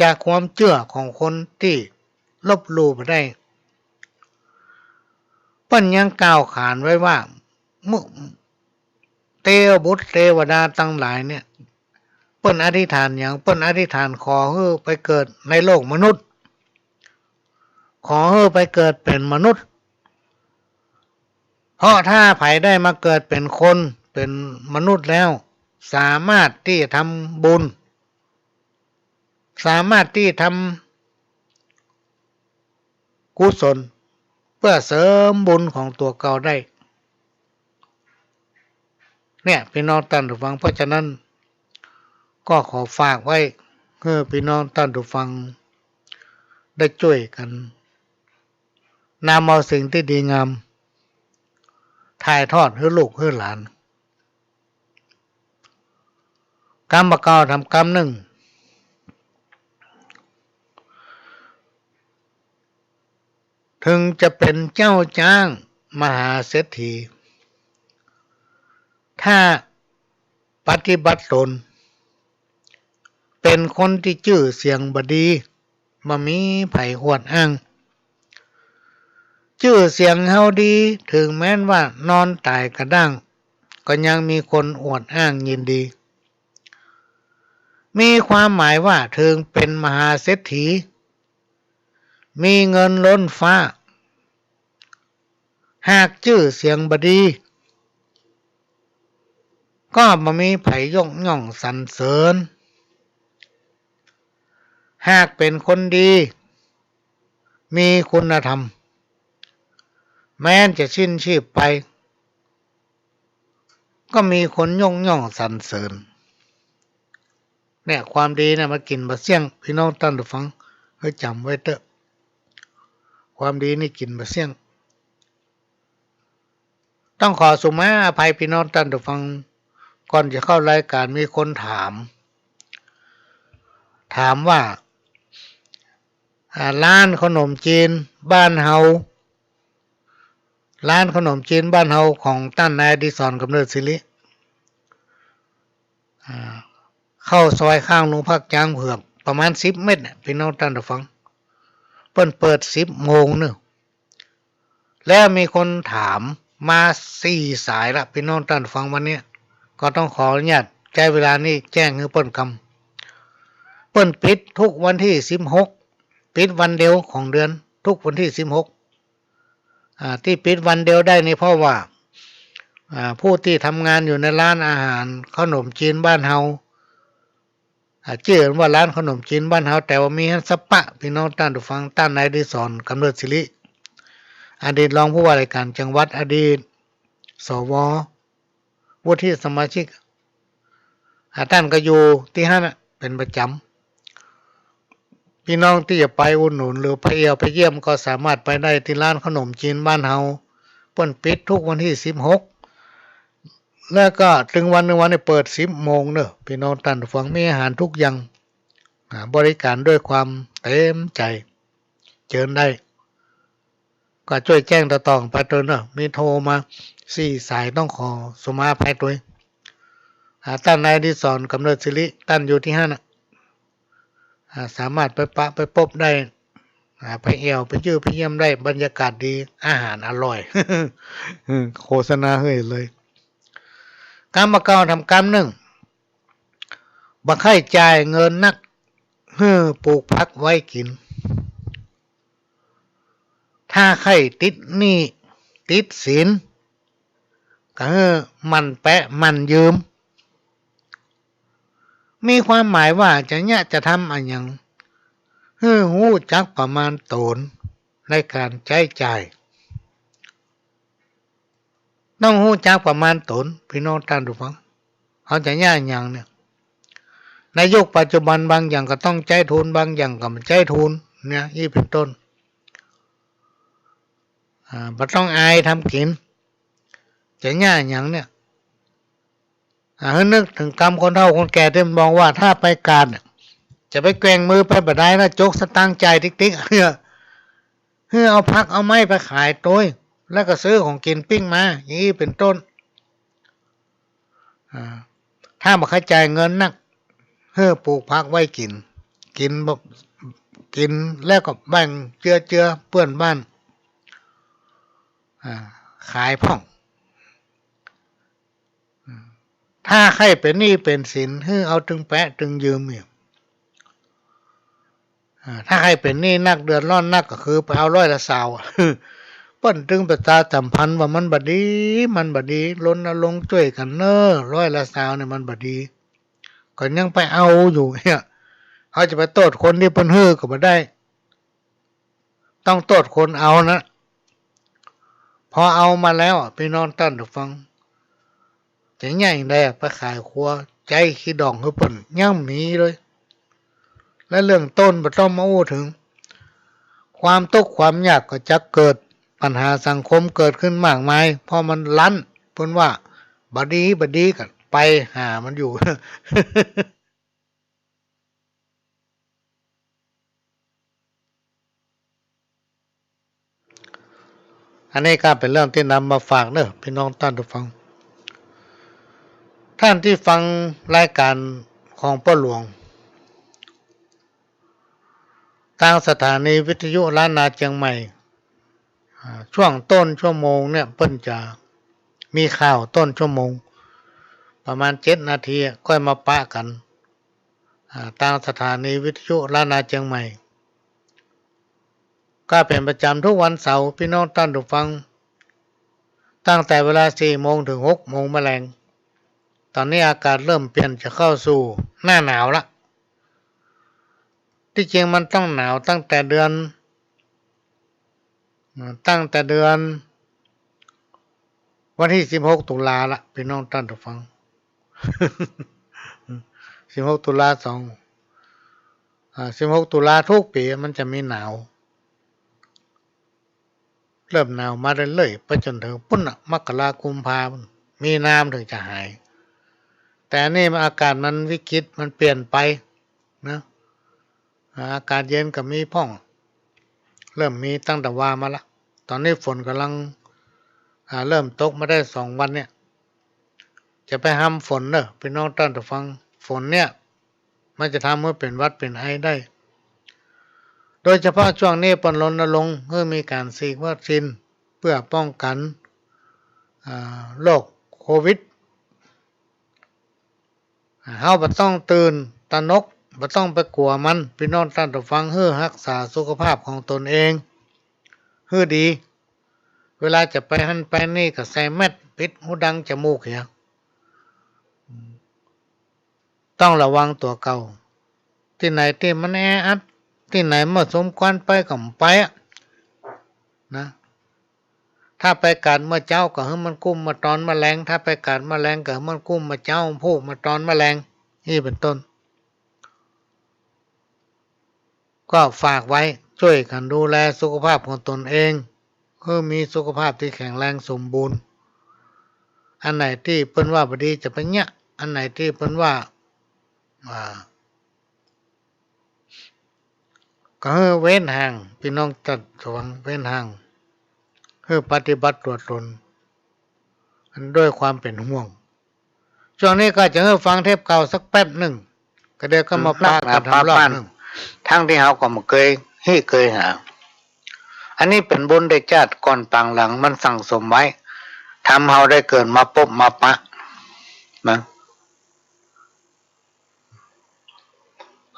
จากความเจื้อของคนตี้ลบหลู่บ่ได้ เปิ้นยังกล่าวขานไว้ว่า เมื่อ เตวบุตรเตวดาตังหลายเนี่ย เปิ้นอธิษฐานหยัง เปิ้นอธิษฐานขอหื้อไปเกิดในโลกมนุษย์ ขอหื้อไปเกิดเป๋นมนุษย์ เพราะถ้าใผได้มาเกิดเป๋นคน เป๋นมนุษย์แล้ว สามารถตี้จะทำบุญ สามารถตี้ทำกุศล เปื้อเสริมบุญของตั๋วเก่าได้ เนี่ย ปี้น้องต้านผู้ฟัง เพราะฉะนั้น ก็ขอฝากไว้ หื้อปี้น้องต้านผู้ฟัง ได้จ้วยกั๋น นำเอาสิ่งตี้ดีงาม ถ่ายทอดหื้อลูกหื้อหลาน กำบ่าเก่าถามกำนึ่ง เถิงจะเป๋นเจ้าจ๊างมหาเศรษฐี ถ้าปฏิบัติต๋น เป๋นคนตี้จื้อเสียงบ่ดี บ่มีใผอวดอ้าง จื้อเสียงเฮาดี เถิงแม้นว่านอนต๋ายกระด้าง ก็ยังมีคนอวดอ้างยินดี มีความหมายว่าเถิงเป๋นมหาเศรษฐี มีเงินล้นฟ้า หากจื้อเสียงบ่ดี ก็บ่มีใผยกย่องสรรเสริญ หากเป๋นคนดี มีคุณธรรม แม้นจะสิ้นชีพไป ก็มีคนยกย่องสรรเสริญ เนี่ย ความดีเนี่ยมันกิ๋นบ่เสี้ยง ปี้น้องต้านผู้ฟัง หื้อจ๋ำไว้เต๊อะ ความดีนี่กิ๋นบ่เสี้ยง ต้องขอสุมาอภัยปี้น้องต้านผู้ฟัง ก่อนจะเข้ารายก๋านมีคนถาม ถามว่า อ่า ร้านขนมจีนบ้านเฮา ร้านขนมจีนบ้านเฮาของต้านนายอดิศร กำเนิดศิริ อ่า เข้าซอยข้างโรงพักจ๊างเผือกประมาณสิบเมตรเนี่ย ปี้น้องต้านผู้ฟัง เปิ้นเปิดสิบโมงเนาะ แล้วมีคนถามมาสี่สายละ ปี้น้องต้านผู้ฟัง วันเนี้ย ก็ต้องขออนุญาตใจ๊เวลานี้แจ้งหื้อเปิ้นกำ เปิ้นปิดทุกวันตี้สิบหก ปิดวันเดียวของเดือน ทุกวันตี้สิบหก อ่า ตี้ปิดวันเดียวได้นี่เพราะว่า อ่า ผู้ตี้ทำงานอยู่ในร้านอาหารขนมจีนบ้านเฮา อ่า จื้อว่าร้านขนมจีนบ้านเฮา แต่ว่ามีหั้นสักปะ พี่น้องต้านผู้ฟัง ต้านนายอดิศร กำเนิดศิริ อดีตรองผู้ว่าราชการจังหวัด อดีต สว วุฒิสมาชิก อ่า ต้านก็อยู่ตี้หั้นน่ะ เป๋นประจ๋ำ พี่น้องตี้จะไปอุดหนุนหรือไปเยี่ยวไปเยี่ยมก็สามารถไปได้ตี้ร้านขนมจีนบ้านเฮา เปิ้นปิดทุกวันตี้สิบหก แล้วก็ตึงวันนึ่งวันนี่เปิดสิบโมงเนาะ พี่น้องต้านผู้ฟัง มีอาหารทุกอย่าง อ่า บริการด้วยความเต๋มใจ๋ เจิญได้ ก็จ้วยแจ้งต่อๆ ไปตวยเนาะ มีโทรมาสี่สาย ต้องขอสุมาอภัยตวย อ่า ต้านนายอดิศร กำเนิดศิริ ต้านอยู่ตี้หั้นน่ะ อ่า สามารถไปปะไปปบได้ อ่า ไปเยี่ยวไปจื้อไปเยี่ยมได้ บรรยากาศดี อาหารอร่อย อืม โฆษณาหื้อเลย กำบ่าเก่าแถมกำนึ่ง บ่ใค่จ่ายเงินนัก หื้อปลูกผักไว้กิ๋น ถ้าใค่ติดหนี้ติดสิน ก็หื้อหมั่นแปะหมั่นยืม มีความหมายว่าจะเยียะจะทำอะหยัง หื้อฮู้จักประมาณต๋นในก๋านใจ๊จ่าย ต้องฮู้จักประมาณต๋น พี่น้องต้านผู้ฟัง เฮาจะเยียะหยังเนี่ย ในยุคปัจจุบันบางอย่างก็ต้องใจ๊ทุน บางอย่างก็บ่ใจ๊ทุนเนี่ย อี้เป๋นต้น อ่า บ่ต้องอายทำกิ๋น จะเยียะหยังเนี่ย อ่า หื้อนึกเถิงกำคนเฒ่าคนแก่ตี้มันบอกว่า ถ้าไปก๋าดเนี่ย จะไปแกว่งมือไปบ่ดายนะ จกสตางค์จ่ายติ๊กๆ หื้อ หื้อเอาผักเอาไม้ไปขายตวย แล้วก็ซื้อของกิ๋นปิ้งมา อย่างอี้เป๋นต้น อ่า ถ้าบ่ใค่จ่ายเงินนัก หื้อปลูกผักไว้กิ๋น กิ๋นบ่ กิ๋นแล้วก็แบ่งเจือๆ เปื้อนบ้าน อ่า ขายพ่อง ถ้าใค่เป๋นหนี้เป๋นสิน หื้อเอาตึงแปะตึงยืมเนี่ย อ่า ถ้าใค่เป๋นหนี้นักเดือดร้อนนักก็คือไปเอาร้อยละซาวอะ เปิ้นตึงประชาสัมพันธ์ว่ามันบ่ดี มันบ่ดี รณรงค์จ้วยกั๋นเน่อ ร้อยละซาวเนี่ยมันบ่ดี ก็ยังไปเอาอยู่เนี่ย เฮาจะไปโต้ษคนตี้เปิ้นหื้อก็บ่ได้ ต้องโต้ษคนเอานะ พอเอามาแล้วอะ พี่น้องต้านผู้ฟัง จะเยียะหยังได้อะ ไปขายครัว ใจ๊ขี้ด่องหื้อเปิ้นยังมีเลย และเรื่องต้นบ่ต้องมาอู้เถิง ความตุ๊กข์ความยากก็จะเกิด ปัญหาสังคมเกิดขึ้นมากมาย เพราะมันลั้น เปิ้นว่าบ่ดี บ่ดี ก็ไปหามันอยู่ อันนี้ก็เป๋นเรื่องตี้นำมาฝากเน่อ พี่น้องต้านผู้ฟัง ต้านตี้ฟังรายก๋านของป้อหลวง ตางสถานีวิทยุล้านนาเจียงใหม่ อ่า ช่วงต้นชั่วโมงเนี่ย เปิ้นจะมีข่าวต้นชั่วโมง ประมาณเจ็ดนาที ค่อยมาปะกั๋น อ่า ตางสถานีวิทยุล้านนาเจียงใหม่ ก็เป๋นประจ๋ำทุกวันเสาร์ พี่น้องต้านผู้ฟัง ตั้งแต่เวลาสี่โมงเถิงหกโมงแมลง ต๋อนนี้อากาศเริ่มเปลี่ยนจะเข้าสู่หน้าหนาวละ ตี้จริงมันต้องหนาวตั้งแต่เดือน อ่า ตั้งแต่เดือน วันตี้สิบหกตุลาละ พี่น้องต้านผู้ฟัง สิบหกตุลาสอง อ่า สิบหกตุลาทุกปี๋มันจะมีหนาว เริ่มหนาวมาเรื่อยๆ ไปจ๋นเถิงปู๊นน่ะ มกรากุมภาปู๊น มีนามันเถิงจะหาย แต่อันนี้มันอากาศมันวิกฤต มันเปลี่ยนไปนะ อ่า อากาศเย็นก็มีพ่อง เริ่มมีตั้งแต่วามาละ ต๋อนนี้ฝนก่ำลัง อ่า เริ่มตกมาได้สองวันเนี่ย จะไปฮำฝนเน่อ พี่น้องต้านผู้ฟัง ฝนเนี่ย มันจะทำหื้อเป๋นหวัดเป๋นไอได้ โดยเฉพาะช่วงนี้เปิ้นรณรงค์หื้อมีก๋านฉีดวัคซีนเปื้อป้องกั๋น อ่า โรคโควิด อ่า เฮาบ่ต้องตื่นตระหนก บ่ต้องไปกั๋วมัน พี่น้องต้านผู้ฟัง หื้อฮักษาสุขภาพของตนเอง หื้อดี เวลาจะไปหั้นไปนี่ก็ใส่แมสปิดหูดังจมูกเหีย ต้องระวังตั๋วเก่า ตี้ไหนตี้มันแออัด ตี้ไหนบ่สมควรไปก็บ่ไปอะ นะ ถ้าไปก๋าดเมื่อเจ๊าก็หื้อมันกุ้มเมื่อตอนเมื่อแลง ถ้าไปก๋าดเมื่อแลงก็หื้อมันกุ้มเมื่อเจ๊า พูกเมื่อตอนเมื่อแลง อี้เป๋นต้น ก็ฝากไว้ จ้วยกั๋นดูแลสุขภาพของตนเอง หื้อมีสุขภาพตี้แข็งแรงสมบูรณ์ อันไหนตี้เปิ้นว่าบ่ดีจะไปเยียะ อันไหนตี้เปิ้นว่า อ่า ก็หื้อเว้นห่าง ปี้น้องตัดสวงเว้นห่าง หื้อปฏิบัติตั๋วตน ด้วยความเป๋นห่วง จ้วงนี้ก็จะหื้อฟังเทปเก่าสักแป๊บนึ่ง ก็เดี๋ยวก็มาปะกั๋นทำรอบนึ่ง ตึงตี้เฮาก็บ่เกย เฮยเกยหา อันนี้เป๋นบุญแต่จาติก่อนปางหลังมันสั่งสมไว้ ทำเฮาได้เกิดมาปบมาปะ นะ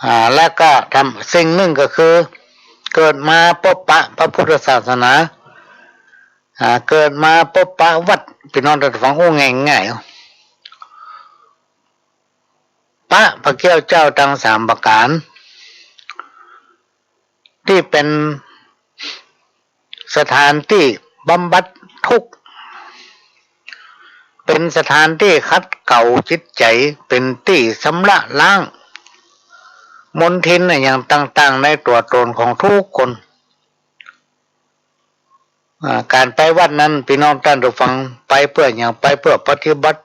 อ่า แล้วก็ทำ สิ่งนึ่งก็คือ เกิดมาปบปะพระพุทธศาสนา อ่า เกิดมาปบปะวัด ปี้น้องตัดสวงอู้ง่ายๆ ปะพระเกี้ยวเจ้าตังสามประก๋าน ตี้เป๋นสถานตี้บำบัดทุกข์ เป๋นสถานตี้ขัดเกลาจิตใจ๋ เป๋นตี้ชำระล้างมลทินอะหยังต่างๆ ในตั๋วตนของทุกคน อ่า ก๋านไปวัดนั้น ปี้น้องตัดสวง ไปเปื้อหยัง ไปเปื้อปฏิบัติ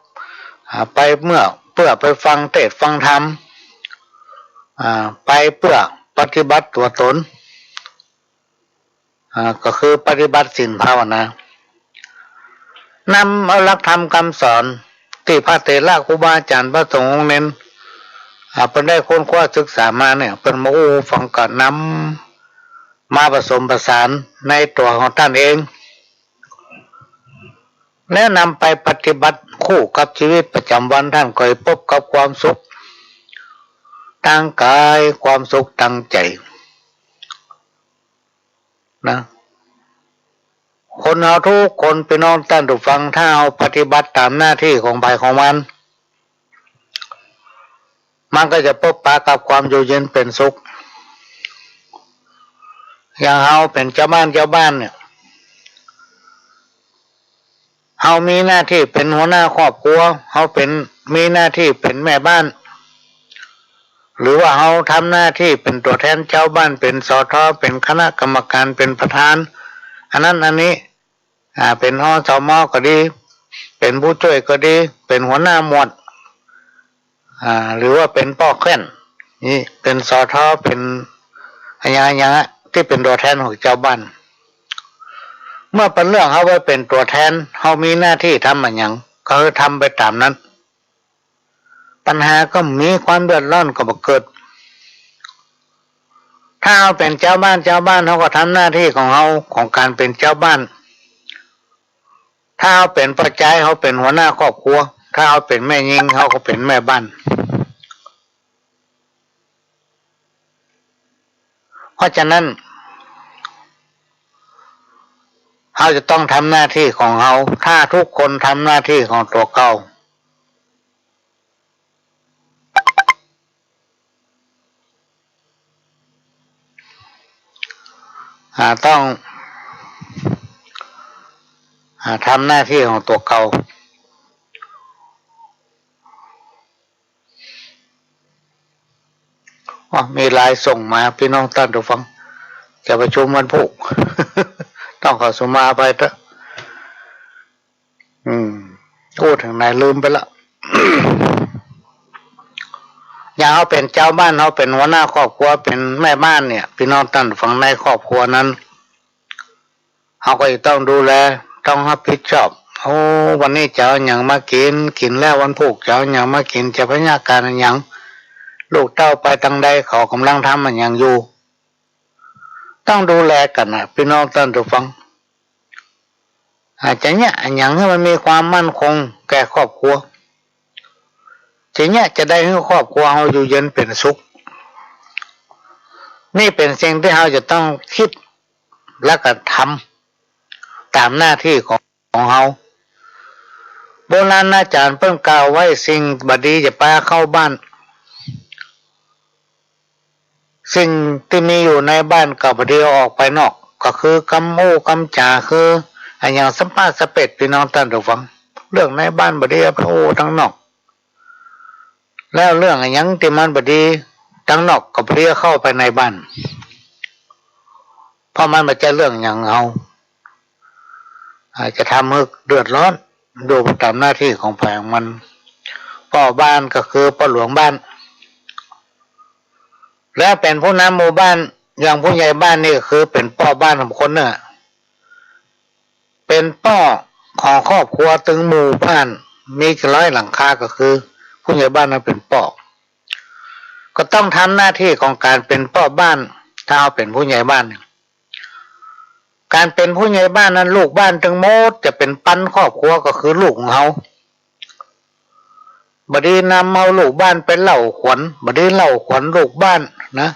อ่า ไปเมื่อ เปื้อไปฟังเตสน์ฟังธรรม อ่า ไปเปื้อปฏิบัติตั๋วตน อ่า ก็คือปฏิบัติศีลภาวนา นำเอาหลักธรรมกำสอนตี้พระเถระครูบาอาจ๋ารย์พระสงฆ์องค์เน้น อ่า เปิ้นได้ค้นคว้าศึกษามาเนี่ย เปิ้นมาอู้ฟังก็นำมาผสมผสานในตั๋วของต้านเอง แล้วนำไปปฏิบัติคู่กับชีวิตประจ๋ำวัน ต้านก็จะปบกับความสุขตางก๋าย ความสุขตางใจ๋ นะ คนเฮาทุกคน ปี้น้องตัดสวง ถ้าเฮาปฏิบัติต๋ามหน้าตี้ของใผของมัน มันก็จะปบปะกับความอยู่เย็นเป๋นสุข อย่างเฮาเป๋นจาวบ้าน จาวบ้านเนี่ย เฮามีหน้าตี้เป๋นหัวหน้าครอบครัว เฮาเป๋น มีหน้าตี้เป๋นแม่บ้าน หรือว่าเฮาทำหน้าตี้เป๋นตั๋วแทนจาวบ้าน เป๋น สท เป๋นคณะกรรมก๋าน เป๋นประธาน อันนั้นอันนี้ อ่า เป๋น อสม ก็ดี เป๋นผู้จ้วยก็ดี เป๋นหัวหน้าหมวด อ่า หรือว่าเป๋นป้อแคว่น นี่ เป๋น สท เป๋นอะหยังอะหยังอะ ตี้เป๋นตั๋วแทนของจาวบ้าน เมื่อเปิ้นเลือกเฮาไว้เป๋นตั๋วแทน เฮามีหน้าตี้ทำอะหยัง ก็คือทำไปต๋ามนั้น ปัญหาก็บ่มี ความเดือดร้อนก็บ่เกิด ถ้าเฮาเป๋นจาวบ้าน จาวบ้านเฮาก็ทำหน้าตี้ของเฮา ของก๋านเป๋นจาวบ้าน ถ้าเฮาเป๋นป้อจาย เฮาเป๋นหัวหน้าครอบครัว ถ้าเฮาเป๋นแม่ญิง เฮาก็เป๋นแม่บ้าน เพราะฉะนั้น เฮาจะต้องทำหน้าตี้ของเฮา ถ้าทุกคนทำหน้าตี้ของตั๋วเก่า อ่า ต้อง อ่า ทำหน้าตี้ของตั๋วเก่า อ๋อ มีไลน์ส่งมา ปี้น้องต้านผู้ฟัง จะประชุมวันพูก ต้องขอสุมาอภัยเต๊อะ อืม อู้เถิงไหนลืมไปละ อย่างเฮาเป๋นจาวบ้าน เฮาเป๋นหัวหน้าครอบครัว เป๋นแม่บ้านเนี่ย ปี้น้องต้านผู้ฟัง ในครอบครัวนั้น เฮาก็จะต้องดูแล ต้องรับผิดชอบ โอ้ วันนี้จะเอาหยังมากิ๋น กิ๋นแล้ววันพูกจะเอาหยังมากิ๋น จะพยาการอะหยัง ลูกเต้าไปตางใด เขาก่ำลังทำอะหยังอยู่ ต้องดูแลกั๋นนะ ปี้น้องต้านผู้ฟัง อาจจะเยียะอะหยังหื้อมันมีความมั่นคงแก่ครอบครัว จะเยียะจะได้หื้อครอบครัวเฮาอยู่เย็นเป๋นสุข นี่เป๋นสิ่งตี้เฮาจะต้องกึ๊ด แล้วก็ทำต๋ามหน้าตี้ของ ของเฮา โบราณอาจ๋ารย์เปิ้นกล่าวไว้ สิ่งบ่ดีอย่าปาเข้าบ้าน สิ่งตี้มีอยู่ในบ้านก็บ่ดีเอาออกไปนอก ก็คือกำอู้กำจ๋า คืออะหยังสะป๊ะสะเปด ปี้น้องต้านผู้ฟัง เรื่องในบ้านบ่ดีเอาไปอู้ตังนอก แล้วเรื่องอะหยังตี้มันบ่ดีตังนอกก็บ่ดีเอาเข้าไปในบ้าน เพราะมันบ่ใจ้เรื่องหยังเฮา อาจจะทำหื้อเดือดร้อน ดูไปต๋ามหน้าตี้ของใผของมัน ป้อบ้านก็คือป้อหลวงบ้าน และเป๋นผู้นำหมู่บ้าน อย่างผู้ใหญ่บ้านนี่ก็คือเป๋นป้อบ้านของคนนึ่งอะ เป๋นป้อของครอบครัวตึงหมู่บ้าน มีกี่ร้อยหลังคา ก็คือผู้ใหญ่บ้านนั้นเป๋นป้อ ก็ต้องทำหน้าตี้ของก๋านเป๋นป้อบ้าน ถ้าเฮาเป๋นผู้ใหญ่บ้านเนี่ย ก๋านเป๋นผู้ใหญ่บ้านนั้น ลูกบ้านตึงหมดจะเป๋นปันครอบครัว ก็คือลูกของเฮา บ่ดีนำเอาลูกบ้านไปเล่าขวัญ บ่ดีเล่าขวัญลูกบ้านนะ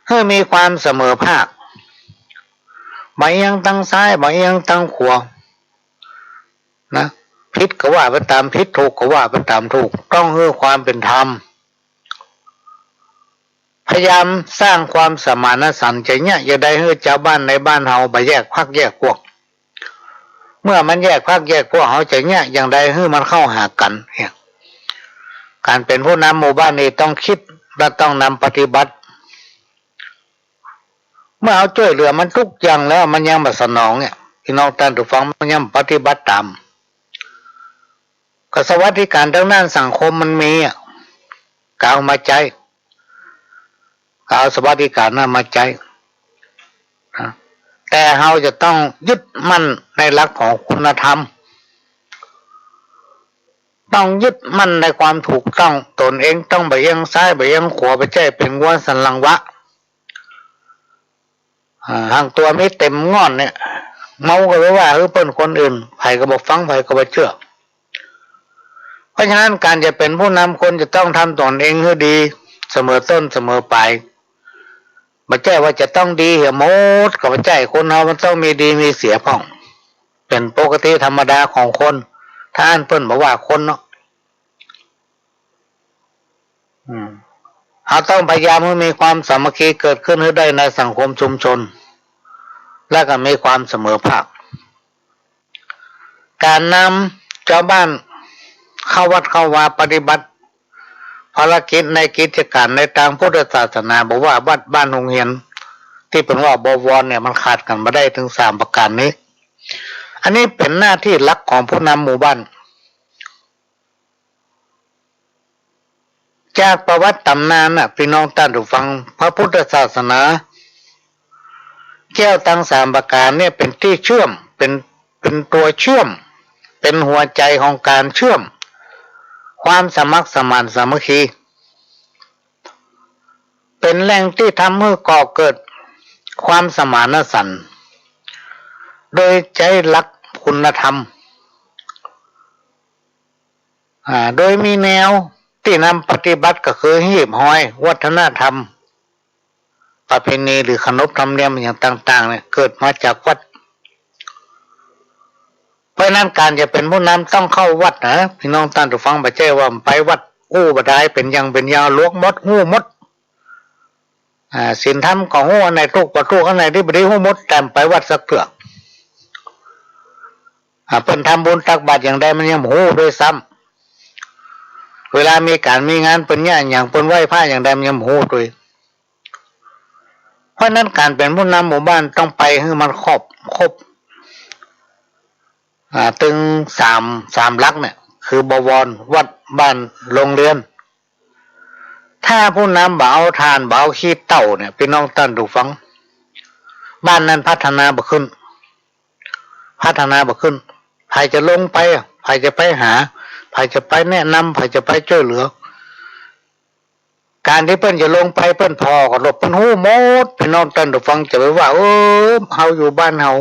หื้อมีความเสมอภาค บ่เอียงตังซ้าย บ่เอียงตังขวานะ ผิดก็ว่าไปต๋ามผิด ถูกก็ว่าไปต๋ามถูก ต้องหื้อความเป๋นธรรม พยายามสร้างความสมานฉันท์ จะเยียะจะใดหื้อจาวบ้านในบ้านเฮาบ่แยกพรรคแยกพวก เมื่อมันแยกพรรคแยกพวก เฮาจะเยียะอย่างใดหื้อมันเข้าหากั๋นเนี่ย ก๋านเป๋นผู้นำหมู่บ้านนี่ต้องกึ๊ดและต้องนำปฏิบัติ เมื่อเฮาจ้วยเหลือมันกู้อย่างแล้ว มันยังบ่สนองเนี่ย ปี้น้องต้านผู้ฟัง มันยังปฏิบัติต๋าม ก็สวัสดิก๋านตางด้านสังคมมันมีอะ ก็เอามาใจ๊ ก็เอาสวัสดิก๋านนั้นมาใจ๊นะ แต่เฮาจะต้องยึดมั่นในหลักของคุณธรรม ต้องยึดมั่นในความถูกต้อง ตนเองต้องบ่เอียงซ้ายบ่เอียงขวา บ่ใจ้เป๋นงัวสันหลังวะ อ่า หางตั๋วมีเต็มง่อนเนี่ย เมาก็ไปว่าหื้อเปิ้นคนอื่น ใผก็บ่ฟัง ใผก็บ่เจื้อ เพราะฉะนั้นก๋านจะเป๋นผู้นำคนจะต้องทำตนเองหื้อดี เสมอต้นเสมอป๋าย บ่ใจ้ว่าจะต้องดีเหียหมด ก็บ่ใจ้ คนเฮามันต้องมีดีมีเสียพ่อง เป๋นปกติธรรมดาของคน ถ้าอั้นเปิ้นบ่ว่าคนเนาะ อืม เฮาต้องพยายามหื้อมีความสามัคคีเกิดขึ้นหื้อได้ในสังคมชุมชน และก็มีความเสมอภาค ก๋านนำจาวบ้านเข้าวัดเข้าวาปฏิบัติภารกิจในกิจก๋านในตางพุทธศาสนา บ่ว่าวัดบ้านโฮงเฮียน ตี้เปิ้นว่าบวรเนี่ย มันขาดกั๋นบ่ได้เถิงสามประก๋านนี้ อันนี้เป๋นหน้าตี้หลักของผู้นำหมู่บ้าน จากประวัติต๋ำนานน่ะ ปี้น้องต้านผู้ฟัง พระพุทธศาสนา แก้วตางสามประก๋านเนี่ยเป๋นตี้เชื่อม เป๋น เป๋นตั๋วเชื่อม เป๋นหัวใจ๋ของก๋านเชื่อม ความสมัครสมานสามัคคี เป๋นแหล่งตี้ทำหื้อก่อเกิดความสมานฉันท์ โดยใจ๊หลักคุณธรรม อ่า โดยมีแนวตี้นำปฏิบัติก็คือฮีบฮอยวัฒนธรรม ประเพณีหรือขนบธรรมเนียมอะหยังต่างๆ เนี่ย เกิดมาจากวัด เพราะฉะนั้นก๋านจะเป๋นผู้นำต้องเข้าวัดนะ ปี้น้องต้านผู้ฟัง บ่ใจ้ว่าไปวัดอู้บ่ดาย เป๋นหยังเป๋นหยัง หลวกหมด ฮู้หมด อ่า ศีลธรรมก็ฮู้ อันไหนถูกบ่ถูก อันไหนดีบ่ดีฮู้หมด แต่บ่ไปวัดสักเตื้อ อ่า เปิ้นทำบุญตักบาตรอย่างใดมันยังบ่ฮู้ด้วยซ้ำ เวลามีก๋านมีงานเปิ้นเยียะหยัง เปิ้นไหว้พระอย่างใดมันยังบ่ฮู้ด้วย เพราะฉะนั้นก๋านเป๋นผู้นำหมู่บ้านต้องไปหื้อมันครอบ ครบ อ่า ตึงสาม สามหลักเนี่ย คือบวร วัด บ้าน โฮงเฮียน ถ้าผู้นำบ่เอาถ่าน บ่เอาขี้เถ้าเนี่ย ปี้น้องต้านผู้ฟัง บ้านนั้นพัฒนาบ่ขึ้น พัฒนาบ่ขึ้น ใผจะลงไปอะ ใผจะไปหา ใผจะไปแนะนำ ใผจะไปจ้วยเหลือ ก๋านตี้เปิ้นจะลงไป เปิ้นผ่อก็หลบ เปิ้นฮู้หมด ปี้น้องต้านผู้ฟัง จะไปว่า เออ เฮาอยู่บ้านเฮา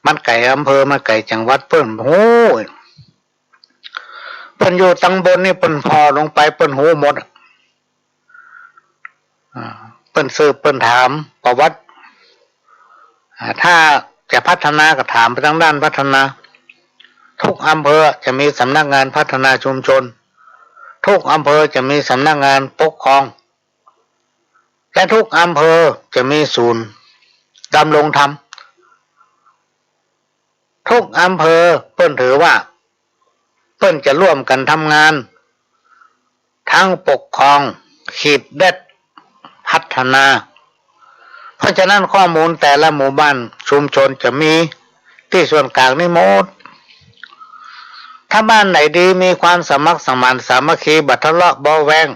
มันไก๋อำเภอ มันไก๋จังหวัด เปิ้นฮู้ เปิ้นอยู่ตางบนนี่ เปิ้นผ่อลงไป เปิ้นฮู้หมดอะ อ่า เปิ้นสืบ เปิ้นถามประวัติ อ่า ถ้าจะพัฒนาก็ถามไปตางด้านพัฒนา ทุกอำเภอจะมีสำนักงานพัฒนาชุมชน ทุกอำเภอจะมีสำนักงานปกครอง และทุกอำเภอจะมีศูนย์ดำรงธรรม ทุกอำเภอเปิ้นถือว่าเปิ้นจะร่วมกั๋นทำงาน ทั้งปกครอง ขีดเด็ด พัฒนา เพราะฉะนั้นข้อมูลแต่ละหมู่บ้านชุมชนจะมีตี้ส่วนกลางนี่หมด ถ้าบ้านไหนดีมีความสมัครสมานสามัคคี บ่ทะเลาะเบาะแว้ง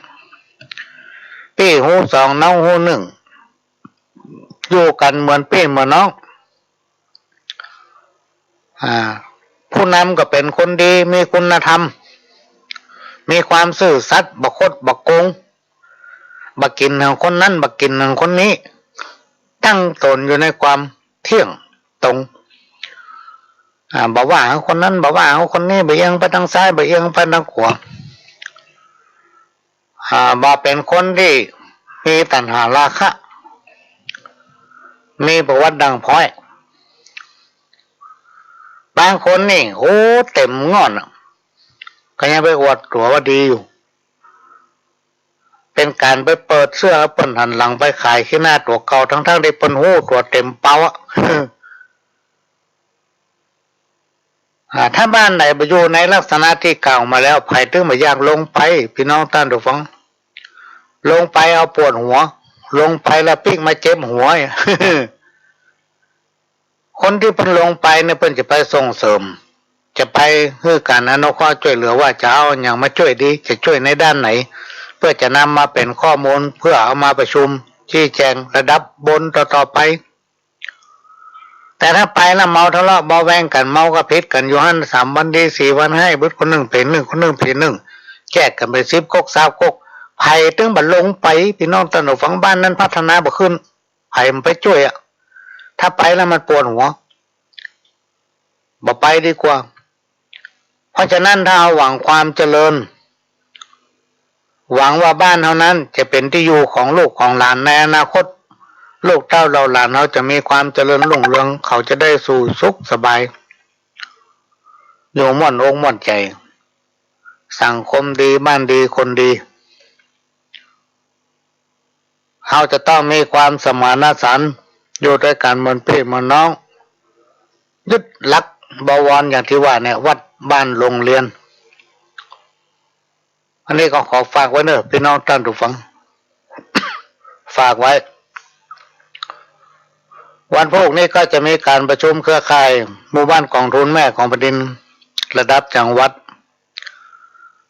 ปี้ฮู้สองน้องฮู้นึ่ง อยู่กั๋นเหมือนปี้เหมือนน้อง อ่า ผู้นำก็เป๋นคนดี มีคุณธรรม มีความซื่อสัตย์ บ่คดบ่โกง บ่กิ๋นของคนนั้น บ่กิ๋นของคนนี้ ตั้งต๋นอยู่ในความเที่ยงตรง อ่า บ่ว่าของคนนั้น บ่ว่าของคนนี้ บ่เอียงไปตางซ้าย บ่เอียงไปตางขวา อ่า บ่เป๋นคนตี้มีตัณหาราคะ มีประวัติด่างพร้อย บางคนนี่ โอ้ เต็มง่อนอะ ก็ยังไปอวดตั๋วว่าดีอยู่ เป๋นก๋านไปเปิดเสื้อเปิ้นหันหลังไปขายขี้หน้าตั๋วเก่า ทั้งๆ ตี้เปิ้นฮู้ตั๋วเต็มเป๋าอะ อ่า ถ้าบ้านไหนบ่อยู่ในลักษณะตี้กล่าวมาแล้ว ใผตึงบ่อยากลงไป ปี้น้องต้านผู้ฟัง ลงไปเอาปวดหัว ลงไปแล้วปิ๊กมาเจ็บหัว คนตี้เปิ้นลงไปเนี่ย เปิ้นจะไปส่งเสริม จะไปหื้อก๋านอนุเคราะห์จ้วยเหลือ ว่าจะเอาอะหยังมาจ้วยดี จะจ้วยในด้านไหน เปื้อจะนำมาเป๋นข้อมูล เปื้อเอามาประชุม ชี้แจงระดับบนต่อๆ ไป แต่ถ้าไปแล้วเมาทะเลาะเบาะแว้งกั๋น เมากระผิดกั๋นอยู่หั้น สามวันดีสี่วันฮ้าย บึดคนนึ่งเป๋นนึ่ง คนนึ่งเป๋นนึ่ง แยกกั๋นไปสิบก๊กซาวก๊ก ใผตึงบ่ลงไป ปี้น้องต้านผู้ฟัง บ้านนั้นพัฒนาบ่ขึ้น ใผมันไปจ้วยอะ ถ้าไปแล้วมันปวดหัว บ่ไปดีกว่า เพราะฉะนั้นถ้าเฮาหวังความเจริญ หวังว่าบ้านเฮานั้นจะเป๋นตี้อยู่ของลูกของหลานในอนาคต ลูกเต้าเหล่าหลานเฮาจะมีความเจริญรุ่งเรือง เขาจะได้สู่สุขสบาย อยู่ม่วนอกม่วนใจ๋ สังคมดี บ้านดี คนดี เฮาจะต้องมีความสมานฉันท์ อยู่ตวยกั๋นเหมือนปี้เหมือนน้อง ยึดหลักบวรอย่างตี้ว่าเนี่ย วัดบ้านโรงเรียน อันนี้ก็ขอฝากไว้เน่อปี้น้องต้านผู้ฟัง ฝากไว้ วันพูกนี้ก็จะมีก๋านประชุมเครือข่ายหมู่บ้านกองทุนแม่ของแผ่นดิน ระดับจังหวัด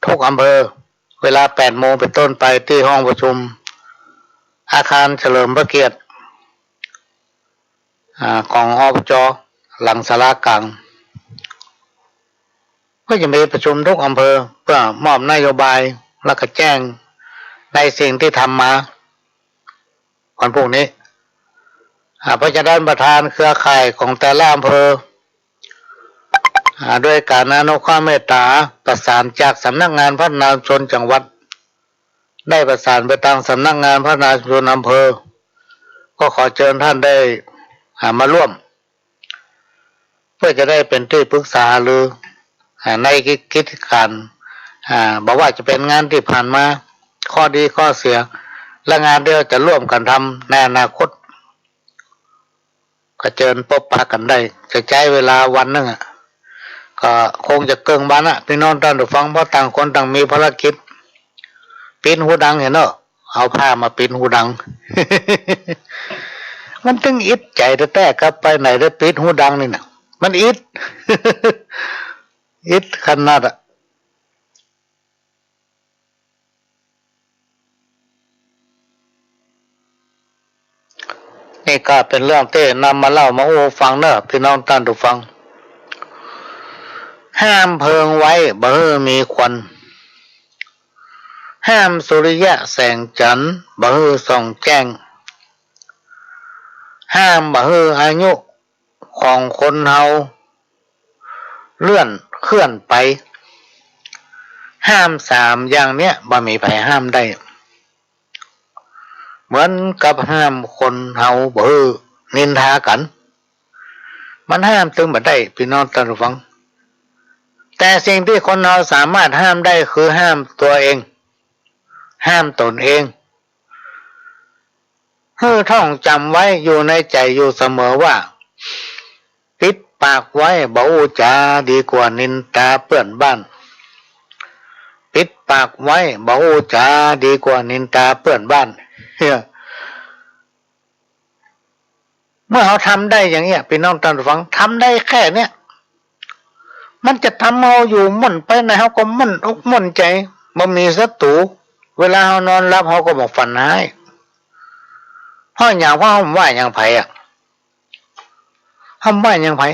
ทุกอำเภอ เวลาแปดโมงเป๋นต้นไป ตี้ห้องประชุม อาคารเฉลิมพระเกียรติ อ่า ของ อบจ. หลังศาลากลาง ก็จะมีประชุมทุกอำเภอ เปื้อมอบนโยบาย แล้วก็แจ้งในสิ่งตี้ทำมา วันพูกนี้ อ่า เพราะฉะนั้นประธานเครือข่ายของแต่ละอำเภอ อ่า ด้วยก๋านอนุเคราะห์เมตต๋าประสานจากสำนักงานพัฒนาชุมชนจังหวัด ได้ประสานไปตางสำนักงานพัฒนาชุมชนอำเภอ ก็ขอเจิญต้านได้ อ่า มาร่วม เปื้อจะได้เป๋นตี้ปรึกษาหารือ อ่า ในกิจก๋าน อ่า บ่ว่าจะเป๋นงานตี้ผ่านมา ข้อดีข้อเสีย และงานตี้จะร่วมกั๋นทำในอนาคต ก็เจิญปบปะกั๋นได้ จะใจ๊เวลาวันนึ่งอะ ก็คงจะเกิ่งวันอะ ปี้น้องต้านผู้ฟัง เพราะต่างคนต่างมีภารกิจ ปิดหูดังหั้นเนาะ เอาผ้ามาปิดหูดัง มันตึงอิดใจ๋แต๊ๆ กับไปไหนได้ปิดหูดังนี่นะ มันอิด อิดขนาดอะ นี่ก็เป๋นเรื่องตี้นำมาเล่ามาอู้ฟังเน่อ ปี้น้องต้านผู้ฟัง ห้ามเพลิงไว้บ่หื้อมีควัน ห้ามสุริยะแสงจันทร์บ่หื้อส่องแจ้ง ห้ามบ่หื้ออายุของคนเฮาเลื่อนเคลื่อนไป ห้ามสามอย่างเนี้ยบ่มีใผห้ามได้ เหมือนกับห้ามคนเฮาบ่หื้อนินทากั๋น มันห้ามตึงบ่ได้ ปี้น้องต้านผู้ฟัง แต่สิ่งตี้คนเฮาสามารถห้ามได้คือห้ามตั๋วเอง ห้ามตนเอง หื้อท่องจ๋ำไว้อยู่ในใจ๋อยู่เสมอว่า ปิดปากไว้บ่อู้จ๋าดีกว่านินตาเปื้อนบ้าน ปิดปากไว้บ่อู้จ๋าดีกว่านินตาเปื้อนบ้าน เฮ้ย เมื่อเฮาทำได้อย่างเนี้ย ปี้น้องต้านฟัง ทำได้แค่เนี้ย มันจะทำเฮาอยู่ม่วนไปไหน เฮาก็ม่วนอกม่วนใจ๋ บ่มีศัตรู๋ เวลาเฮานอนหลับ เฮาก็บ่ฝันฮ้าย เพราะหยัง เพราะเฮาบ่ว่าหยังใผอะ เฮาบ่ว่าหยังใผ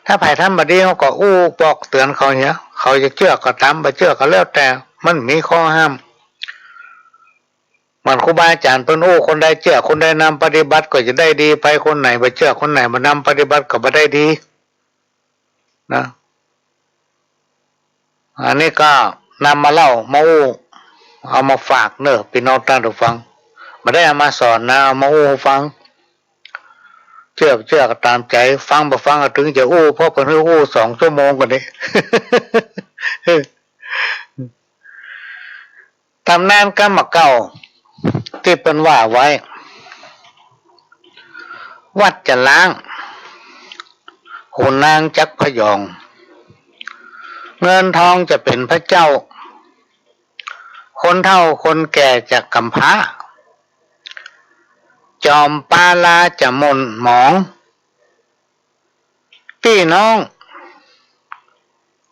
ถ้าใผทำบ่ดี เฮาก็อู้บอกเตื๋อนเขาเหีย เขาจะเจื้อก็ต๋าม บ่เจื้อก็แล้วแต่ มันมีข้อห้าม เหมือนครูบาอาจ๋ารย์เปิ้นอู้ คนใดเจื้อ คนใดนำปฏิบัติก็จะได้ดีไป คนไหนบ่เจื้อ คนไหนบ่นำปฏิบัติก็บ่ได้ดี นะ อันนี้ก็นำมาเล่ามาอู้ เอามาฝากเน่อปี้น้องต้านฟัง บ่ได้เอามาสอนนะ เอามาอู้ฟัง เจื้อบ่เจื้อก็ต๋ามใจ๋ ฟังบ่ฟังก็เถิงจะอู้ เพราะเปิ้นหื้ออู้สองชั่วโมงก่อนนี้ ต๋ำนานกำเก่าตี้เปิ้นว่าไว้ วัดจะล้าง ขุนนางจักผยอง เงินทองจะเป๋นพระเจ้า คนเฒ่าคนแก่จะกำพร้า จอมปาลาจะหม่นหมอง ปี้น้อง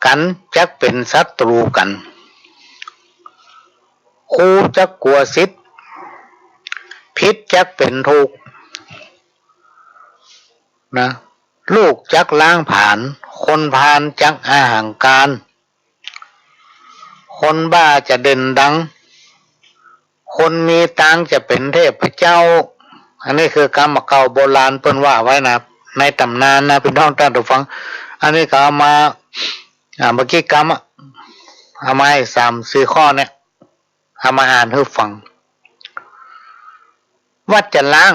กั๋นจักเป๋นศัตรู๋กั๋น ครูจักกั๋วศิษย์ ผิดจักเป๋นถูก นะ ลูกจักล้างผลาญ คนพาลจักอหังการ คนบ้าจะเด่นดัง คนมีตางค์จะเป๋นเทพเจ้า อันนี้คือกำเก่าโบราณเปิ้นว่าไว้นะ ในต๋ำนานนะ ปี้น้องต้านฟัง อันนี้ก็เอามา อ่า เมื่อกี้กำอะ เอามาให้สามสี่ข้อเนี่ย เอามาอ่านหื้อฟัง วัดจะล้าง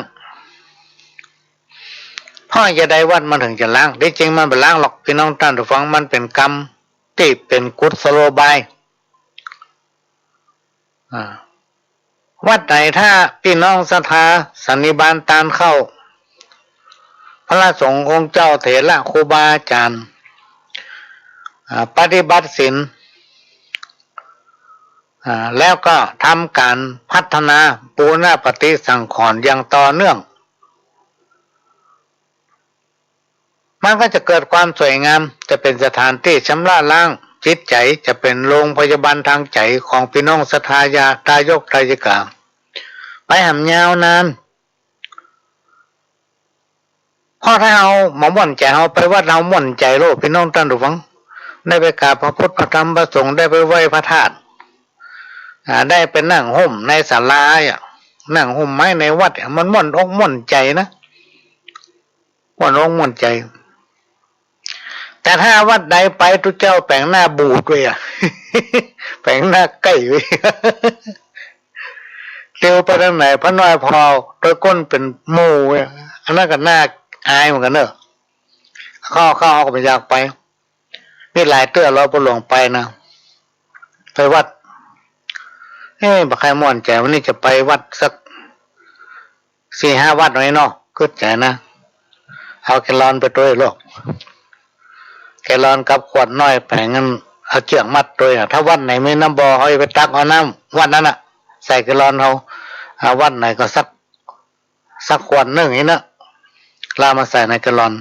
เพราะจะใดวัดมันเถิงจะล้าง ตี้จริงมันบ่ล้างหรอก ปี้น้องต้านฟัง มันเป๋นกำตี้เป๋นกุศโลบาย อ่า วัดไหนถ้าปี้น้องศรัทธาสันนิบาตตานเข้า พระสงฆ์องค์เจ้าเถระครูบาอาจ๋ารย์ อ่า ปฏิบัติศีล อ่า แล้วก็ทำก๋านพัฒนาบูรณะปฏิสังขรณ์อย่างต่อเนื่อง มันก็จะเกิดความสวยงาม จะเป๋นสถานตี้ชำระล้างจิตใจ๋ จะเป๋นโรงพยาบาลตางใจ๋ของปี้น้องศรัทธาญาติโยมทายกา ไปแหมยาวนาน เพราะถ้าเฮาบ่ม่วนใจ๋ เฮาไปวัดเฮาม่วนใจ๋โลด ปี้น้องต้านฟัง ได้ไปกราบพระพุทธพระธรรมพระสงฆ์ ได้ไปไหว้พระธาตุ อ่า ได้ไปนั่งฮ่มในศาลาอะ นั่งฮ่มไม้ในวัดอะ มันม่วนอกม่วนใจ๋นะ ม่วนอกม่วนใจ๋ แต่ถ้าวัดใดไปตุ๊เจ้าแป๋งหน้าบูดไว้อะ แป๋งหน้าใก้ไว้ เตียวไปตางไหน พระน้อยผ่อตวยก้นเป๋นหมู่ไว้อะ อันนั้นก็น่าอายเหมือนกั๋นเน่อ เข้า เข้า เฮาก็บ่อยากไป มีหลายเตื้อลอพ่อหลวงไปนะ ไปวัด เอ๊ะ บ่ใค่ม่วนใจ๋ วันนี้จะไปวัดสักสี่ห้าวัดหน่อยเนาะ กึ๊ดใจ๋นะ เอาแกลลอนไปตวยโลด แกลลอนกับขวดน้อยแป๋งนั้น เอาเจื้อกมัดตวยอะ ถ้าวัดไหนมีน้ำบ่อ เฮาจะไปตักเอาน้ำวัดนั้นน่ะ ใส่แกลลอนเฮา อ่า วัดไหนก็สัก สักขวดนึ่งอี้เนาะ แล้วเอามาใส่ในแกลลอน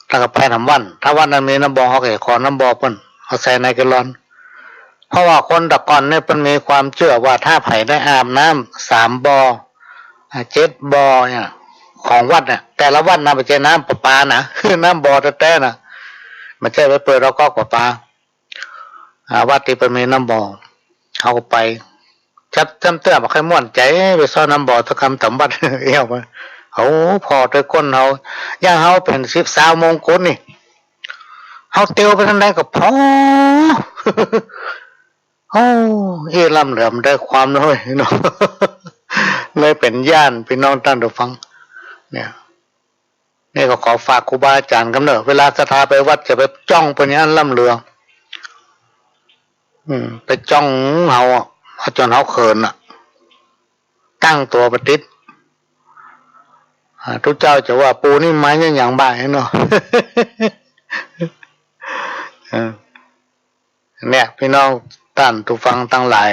แล้วก็ไปถามวัด ถ้าวัดนั้นมีน้ำบ่อ เฮาก็ขอน้ำบ่อเปิ้น เอาใส่ในแกลลอน เพราะว่าคนแต่ก่อนเนี่ยเปิ้นมีความเจื้อว่าถ้าใผได้อาบน้ำสามบ่อ อ่า เจ็ดบ่อเนี่ย ของวัดเนี่ย แต่ละวัดนะ บ่ใจ้น้ำประปานะ น้ำบ่อแต๊ๆ นะ บ่ใจ้ไปเปิดเอาก๊อกประปา อ่า วัดตี้เปิ้นมีน้ำบ่อ เฮาก็ไป จับจ้ำเตื้อบ่ใค่ม่วนใจ๋ ไปซ้อน้ำบ่อตะกำต๋ามวัด เอี้ยวไป โอ้ ผ่อตวยก้นเฮา อย่างเฮาเป๋นสิบซาวมงกุฎนี่ เฮาเตียวไปตางใดก็ผ่อ โอ้ อี้ล้ำเหลือได้ความเลยเนาะ เลยเป๋นย้าน ปี้น้องต้านฟัง เนี่ย นี่ก็ขอฝากครูบาอาจ๋ารย์กำเน่อ เวลาศรัทธาไปวัดจะไปจ้องเปิ้นอย่างอั้นล้ำเหลือ อืม ไปจ้องเฮาอะ เอาจ๋นเฮาเขินอะ ตั้งตั๋วบ่ติด อ่า ตุ๊เจ้าจะว่า "ปูนี่มาเนี่ยหยังบ่ายเนาะ" เออ เนี่ย ปี้น้องต้านผู้ฟังตังหลาย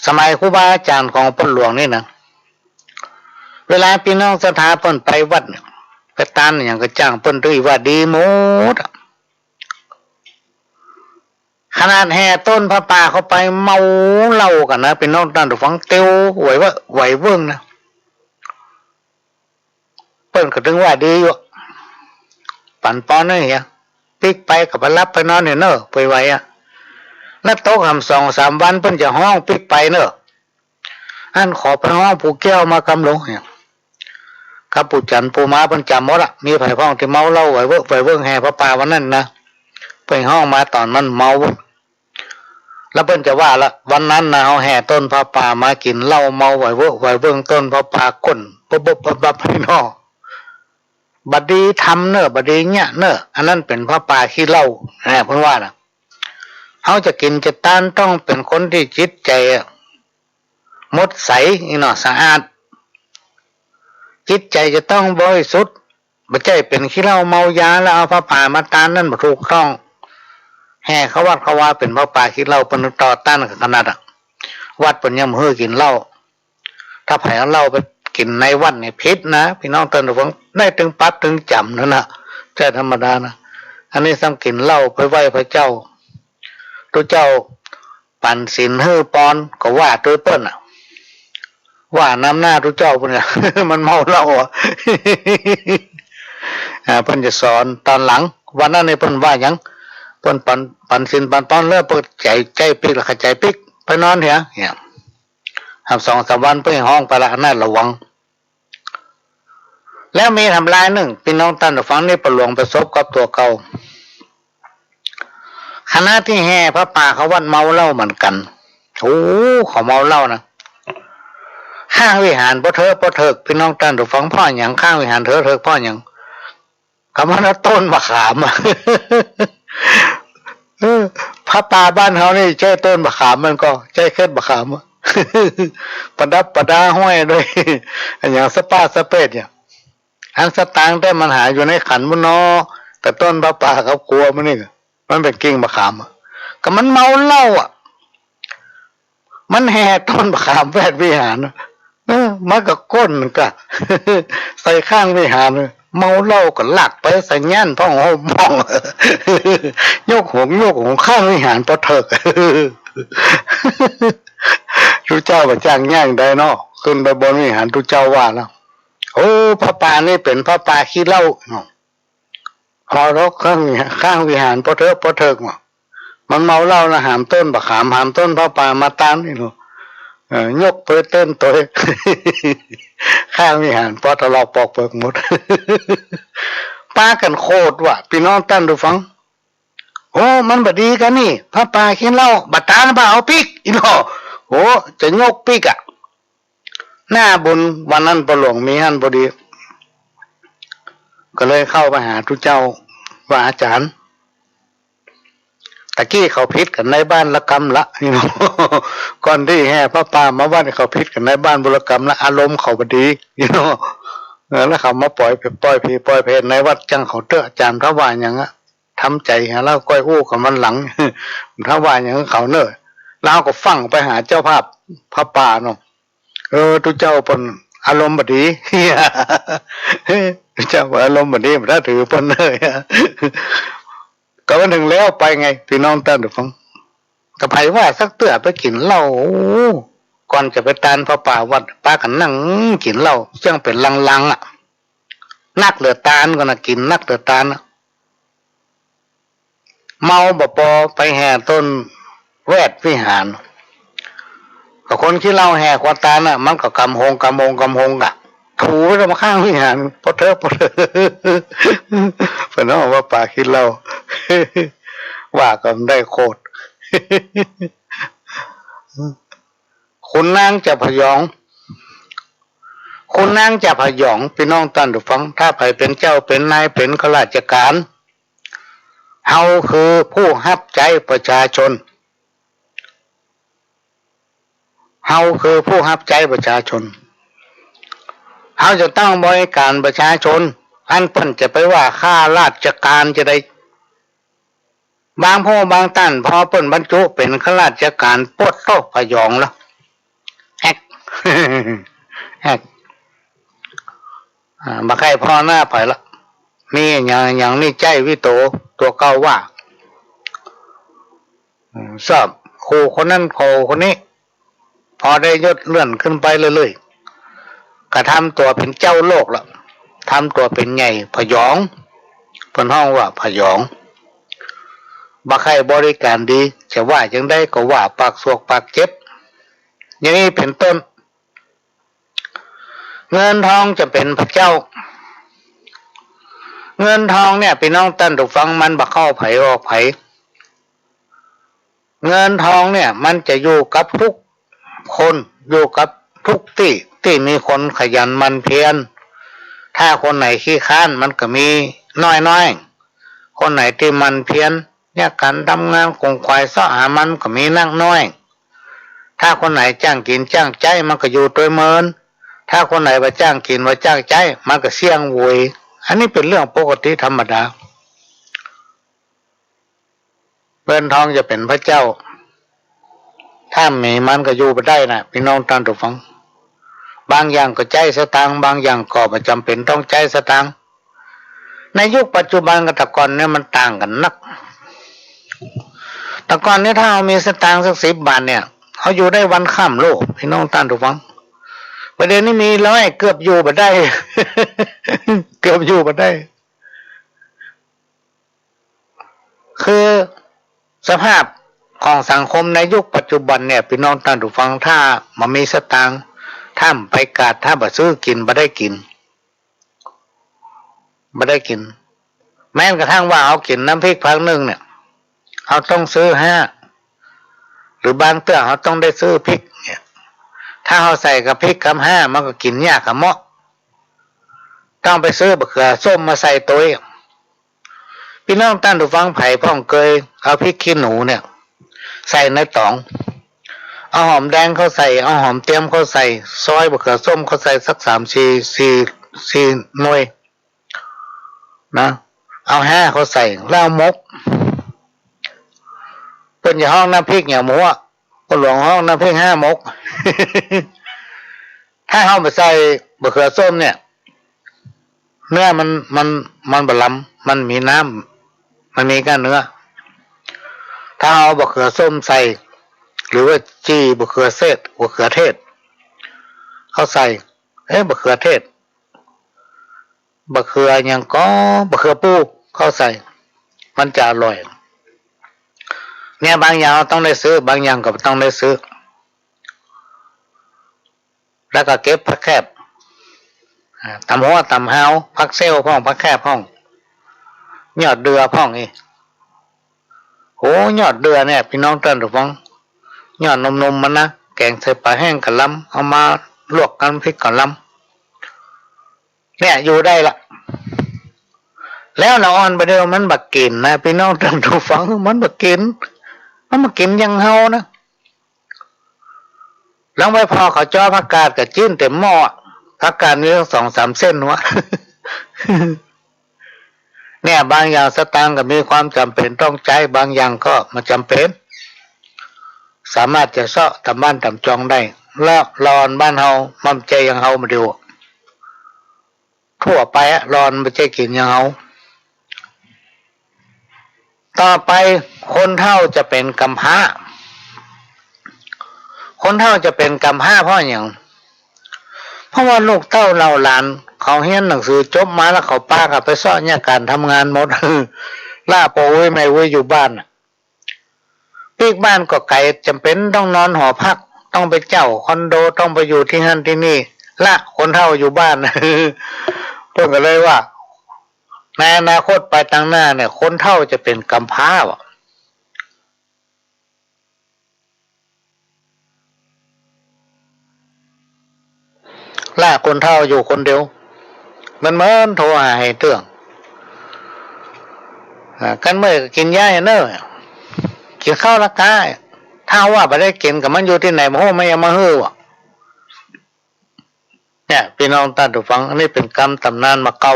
สมัยครูบาอาจ๋ารย์ของป้นหลวงนี่นะ เวลาปี้น้องศรัทธาเปิ้นไปวัดเนี่ย ไปตานหยังก็จ้าง เปิ้นตึงว่าดีหมดอะ ขนาดแห่ต้นผ้าป่าเข้าไปเมาเหล้ากั๋นนะ ปี้น้องต้านผู้ฟัง เตียวไหวเว้อ ไหวเวิ่งนะ เปิ้นก็ตึงว่าดีอยู่ ปั๋นปอนเน่อ ปิ๊กไปก็ไปหลับไปนอนเหียเน่อ ไปไหวอะ แล้วตกหำสองสามวันเปิ้นจะฮ้องปิ๊กไปเน่อ อั้นขอไปฮ้องปู่แก้วมากำหลวงเนี่ย กับปู่จันทร์ปู่ม้าเปิ้นจ๋ำหมดอะ มีใผพ่องตี้เมาเหล้าไหวเว้อ ไหวเวิ่งแห่ผ้าป่าวันนั้นนะ ไปฮ้องมาต๋อนมันเมา แล้วเปิ้นจะว่าละ วันนั้นนะ เฮาแห่ต้นผ้าป่ามากิ๋นเหล้าเมาไหวเว้อ ไหวเวิ่งต้นผ้าป่าก้นปุ๊บปุ๊บปั๊บปั๊บไปเนาะ บ่ดีธรรมเน่อ บ่ดีเยียะเน่อ อันนั้นเป๋นผ้าป่าขี้เหล้า แหม เปิ้นว่านะ เฮาจะกิ๋นจะตานต้องเป๋นคนตี้จิตใจ๋อะ หมดใส อี้เนาะ สะอาด จิตใจ๋จะต้องบริสุทธิ์ บ่ใจ้เป๋นขี้เหล้าเมายาแล้วเอาผ้าป่ามาตาน นั้นบ่ถูกต้อง แห่เข้าวัดเข้าวาเป๋นผ้าป่าขี้เหล้า เปิ้นต่อต้านกั๋นขนาดอะ วัดเปิ้นยังบ่หื้อกิ๋นเหล้า ถ้าใผเอาเหล้าไปกิ๋นในวัดนี่ผิดนะ ปี้น้องต้านผู้ฟัง ได้ตึงปรับตึงจ๋ำนั่นนะ บ่ใจ้ธรรมดานะ อันนี้ซ้ำกิ๋นเหล้าไปไหว้พระเจ้า ตุ๊เจ้าปั๋นศีลหื้อปอนก็ว่าตวยเปิ้นอะ ว่านำหน้าตุ๊เจ้าปุ้นเนี่ย มันเมาเหล้าอะ อ่า เปิ้นจะสอนต๋อนหลัง วันนั้นนี่เปิ้นว่าหยัง เปิ้นปั๋น ปั๋นศีลปั๋นปอนแล้วเปิ้นใจ๋ ใจ๋ปิ๊กแล้วก็ใจ๋ปิ๊ก ไปนอนเหีย เนี่ย หำสองสามวันเปิ้นฮ้องไปละ อันนั้นระวัง แล้วมีทำลายนึ่ง ปี้น้องต้านผู้ฟัง นี่ป้นหลวงประสบกับตั๋วเก่า คณะตี้แห่ผ้าป่าเข้าวัดเมาเหล้าเหมือนกั๋น โอ้ เขาเมาเหล้านะ ข้างวิหารปอเถิกปอเถิก ปี้น้องต้านผู้ฟัง เพราะหยังข้างวิหารปอเถิกปอเถิก เพราะหยัง ก็มันเอาต้นมะขามอะ เออ ผ้าป่าบ้านเฮานี่ใจ๊ต้นมะขามมันก่อ ใจ๊เคิดมะขามอะ ประดับประดาห้อยด้วย อะหยังสะป๊าสะเป๊ดเนี่ย อันสตางค์แต๊มันหาอยู่ในขันปุ้นเนาะ แต่ต้นผ้าป่ากับครัวมันนี่ มันเป๋นกิ่งมะขามอะ ก็มันเมาเหล้าอะ มันแห่ต้นมะขามแวดวิหาร เออ มันก็ก้นก็ ใส่ข้างวิหาร เมาเหล้าก็ลักไปใส่ยั้นผ้าห่มพ่อง ยกหงส์ยกหงส์ข้างวิหารปอเถิก ตุ๊เจ้าบ่จ้างย่างได้เนาะ ขึ้นไปบนวิหารตุ๊เจ้าว่าแล้ว โอ้ ผ้าป่านี่เป๋นผ้าป่าขี้เหล้าเนาะ เฮาลอกข้างวิหาร ข้างวิหารปอเถิกปอเถิก มันเมาเหล้านะ หามต้นมะขาม หามต้นผ้าป่ามาตานนี่เนาะ เออ ยกไปเต้นตวย ข้างวิหารปอถลอกปอกเปิกหมด ปากั๋นโขดว่ะ ปี้น้องต้านผู้ฟัง โอ้ มันบ่ดีกั๋นนี่ ผ้าป่ากิ๋นเหล้า บ่ตานบ่เอาปิ๊ก อี้เนาะ โอ้ จะยกปิ๊กอะ หน้าบุญวันนั้นป้นหลวงมีหั้นพอดี ก็เลยเข้าไปหาตุ๊เจ้าว่า อาจ๋ารย์ ตะกี้เขาผิดกั๋นในบ้านละกำละ นี่เนาะ ก่อนตี้แห่ผ้าป่ามาวัดเขาผิดกั๋นในบ้านปุ้นละกำละ อารมณ์เขาบ่ดี นี่เนาะ เออ แล้วเขามาปล่อย ปล่อยผีปล่อยเปรตในวัด จั่งเขาเต๊อะ อาจ๋ารย์ ถ้าว่าหยังอะ ทำใจ๋หาเล่า ก้อยอู้กั๋นวันหลัง ถ้าว่าหยังเขาเน่อ แล้วก็ฟั่งไปหาเจ้าภาพผ้าป่าเนาะ เออ ตุ๊เจ้าเปิ้นอารมณ์บ่ดี ตุ๊เจ้าเปิ้นอารมณ์บ่ดี บ่ถือเปิ้นเลย ก็มันถึงแล้วไปไง ปี้น้องต้านผู้ฟัง ก็ใผว่าสักเตื้อไปกิ๋นเหล้า ก่อนจะไปตานผ้าป่าวัด ปากั๋นนั่งกิ๋นเหล้า จั่งเป๋นลังๆ อะ นักเหลือตานก็นะ กิ๋นนักเหลือตานอะ เมาบ่ปอไปแห่ต้นแวดวิหาร ก็คนขี้เหล้าแห่ขวาตานน่ะ มันก็กำหง กำหง กำหงกะ ถูไปตามข้างวิหาร ปอเถิก ปอเถิก เปิ้นฮ้องว่าป่าขี้เหล้า ว่าก็ได้โขด ขุนนางจะผยอง ขุนนางจะผยอง ปี้น้องต้านผู้ฟัง ถ้าใผเป๋นเจ้าเป๋นนาย เป๋นข้าราชก๋าน เฮาคือผู้ฮับใจ๊ประชาชน เฮาคือผู้ฮับใจ๊ประชาชน เฮาจะต้องบริการประชาชน อันเปิ้นจะไปว่าข้าราชการจะใด บางผู้บางต้าน พอเปิ้นบรรจุเป๋นข้าราชการ ปวดโต๊ะผยองละ แอ๊ก แอ๊ก อ่า บ่ใค่ผ่อหน้าใผละ มีหยัง หยังนี่ใจ๊วิโต ตั๋วเก่าว่า อืม สอบครูคนนั้นครูคนนี้ พอได้ยศเลื่อนขึ้นไปเรื่อยๆ ก็ทำตั๋วเป๋นเจ้าโลกละ ทำตั๋วเป๋นใหญ่ผยอง เปิ้นฮ้องว่าผยอง บ่ใค่บริการดี จะว่าจังใดก็ว่าปากสวกปากเจ็บ อย่างนี้เป๋นต้น เงินทองจะเป๋นพระเจ้า เงินทองเนี่ย ปี้น้องต้านผู้ฟัง มันบ่เข้าใผออกใผ เงินทองเนี่ย มันจะอยู่กับทุกคน อยู่กับทุกตี้ ตี้มีคนขยันหมั่นเพียร ถ้าคนไหนขี้คร้าน มันก็มีน้อยๆ คนไหนตี้หมั่นเพียร เยียะกั๋นทำงานขวนขวายเซาะหามัน ก็มีนักน้อย ถ้าคนไหนจ้างกิ๋นจ้างใจ๊ มันก็อยู่ตวยเมิน ถ้าคนไหนบ่จ้างกิ๋นบ่จ้างใจ๊ มันก็เสี้ยงโวย อันนี้เป๋นเรื่องปกติธรรมดา เงินทองจะเป๋นพระเจ้า ถ้าบ่มีมันก็อยู่บ่ได้นะ ปี้น้องต้านผู้ฟัง บางอย่างก็ใจ๊สตางค์ บางอย่างก็บ่จ๋ำเป๋นต้องใจ๊สตางค์ ในยุคปัจจุบันกับแต่ก่อนเนี่ยมันต่างกั๋นนัก แต่ก่อนเนี่ยถ้าเฮามีสตางค์สักสิบบาทเนี่ย เฮาอยู่ได้วันข้ามโลก ปี้น้องต้านผู้ฟัง บ่าเดี่ยวนี้มีร้อยเกือบอยู่บ่ได้ เกือบอยู่บ่ได้ คือสภาพของสังคมในยุคปัจจุบันเนี่ย ปี้น้องต้านผู้ฟัง ถ้าบ่มีสตางค์ ถ้าบ่ไปกาด ถ้าบ่ซื้อกิ๋น บ่ได้กิ๋น บ่ได้กิ๋น แม้กระทั่งว่าเฮากิ๋นน้ำพริกพักนึ่งเนี่ย เฮาต้องซื้อห้า หรือบางเตื้อเฮาต้องได้ซื้อพริกเนี่ย ถ้าเฮาใส่กับพริกกับห้า มันก็กิ๋นยากกะเมาะ ต้องไปซื้อบ่าเขือส้มมาใส่ตวย ปี้น้องต้านผู้ฟัง ใผพ่องเกยเอาพริกขี้หนูเนี่ย ใส่ในต๋อง เอาหอมแดงเข้าใส่ เอาหอมเตียมเข้าใส่ ซอยบ่าเขือส้มเข้าใส่สักสามสี่ สี่ สี่หน่วยนะ เอาห้าเข้าใส่ แล้วเอาหมก เปิ้นจะฮ้องน้ำพริกเนี่ยหมูอะ คนหลวงฮ้องน้ำพริกห้าหมก ถ้าเฮาบ่ใส่บ่าเขือส้มเนี่ย เนื้อมัน มัน มันบ่ลำ มันมีน้ำ มันมีก้านเนื้อ ถ้าเอาบ่าเขือส้มใส่ หรือว่าจี่บ่าเขือเทศ บ่าเขือเทศ เข้าใส่ เอ๊ะ บ่าเขือเทศ บ่าเขือหยังก็ บ่าเขือปูเข้าใส่ มันจะอร่อย เนี่ย บางอย่างต้องได้ซื้อ บางอย่างก็บ่ต้องได้ซื้อ แล้วก็เก็บผักแคบ อ่า ต๋ำหัวต๋ำฮาว ผักเซลพ่อง ผักแคบพ่อง ยอดเดื่อพ่องอี้ โห ยอดเดื่อเนี่ย ปี้น้องต้านผู้ฟัง ยอดหนุ่มๆ มันนะ แก๋งใส่ป๋าแห้งก็ลำ เอามาลวกกับพริกก็ลำ เนี่ย อยู่ได้ละ แล้วละอ่อนบ่าเดี่ยวมันบ่กิ๋นนะ ปี้น้องต้านผู้ฟัง มันบ่กิ๋น มันบ่กิ๋นอย่างเฮานะ ลองไปผ่อเขาจ้อผักกาดก็จิ๊นเต๋มหม้อ ผักกาดมีตั้งสองสามเส้นหัว เนี่ย บางอย่างสตางค์ก็มีความจ๋ำเป๋นต้องใจ๊ บางอย่างก็บ่จ๋ำเป๋น สามารถจะเซาะต๋ามบ้านต๋ามจองได้ แล้วละอ่อนบ้านเฮา มันบ่ใจ้อย่างเฮาบ่าเดี่ยว ทั่วไปอะ ละอ่อนบ่ใจ้กิ๋นอย่างเฮา ต่อไป คนเฒ่าจะเป๋นกำพร้า คนเฒ่าจะเป๋นกำพร้าเพราะหยัง เพราะว่าลูกเต้าเหล่าหลานเขาเฮียนหนังสือจบมาแล้วเขาปากั๋นไปเซาะเยียะก๋านทำงานหมด ละป้ออุ๊ยแม่อุ๊ยอยู่บ้านน่ะ ปิ๊กบ้านก็ไก๋ จ๋ำเป๋นต้องนอนหอพัก ต้องไปเจ้าคอนโด ต้องไปอยู่ตี้หั้นตี้นี่ ละคนเฒ่าอยู่บ้าน เปิ้นก็เลยว่า ในอนาคตไปตางหน้าเนี่ย คนเฒ่าจะเป๋นกำพร้าว่ะ ละคนเฒ่าอยู่คนเดียว มันเหมือนโทรหาไอ้เตื้อง อ่า กันเมื่อยก็กิ๋นยาเน่อ กิ๋นข้าวละก้า ถ้าว่าบ่ได้กิ๋นกับมันอยู่ตี้ไหนบ่ฮู้ มันยังมาหื้อวะ เนี่ย ปี้น้องต้านผู้ฟัง อันนี้เป๋นกำต๋ำนานมาเก่า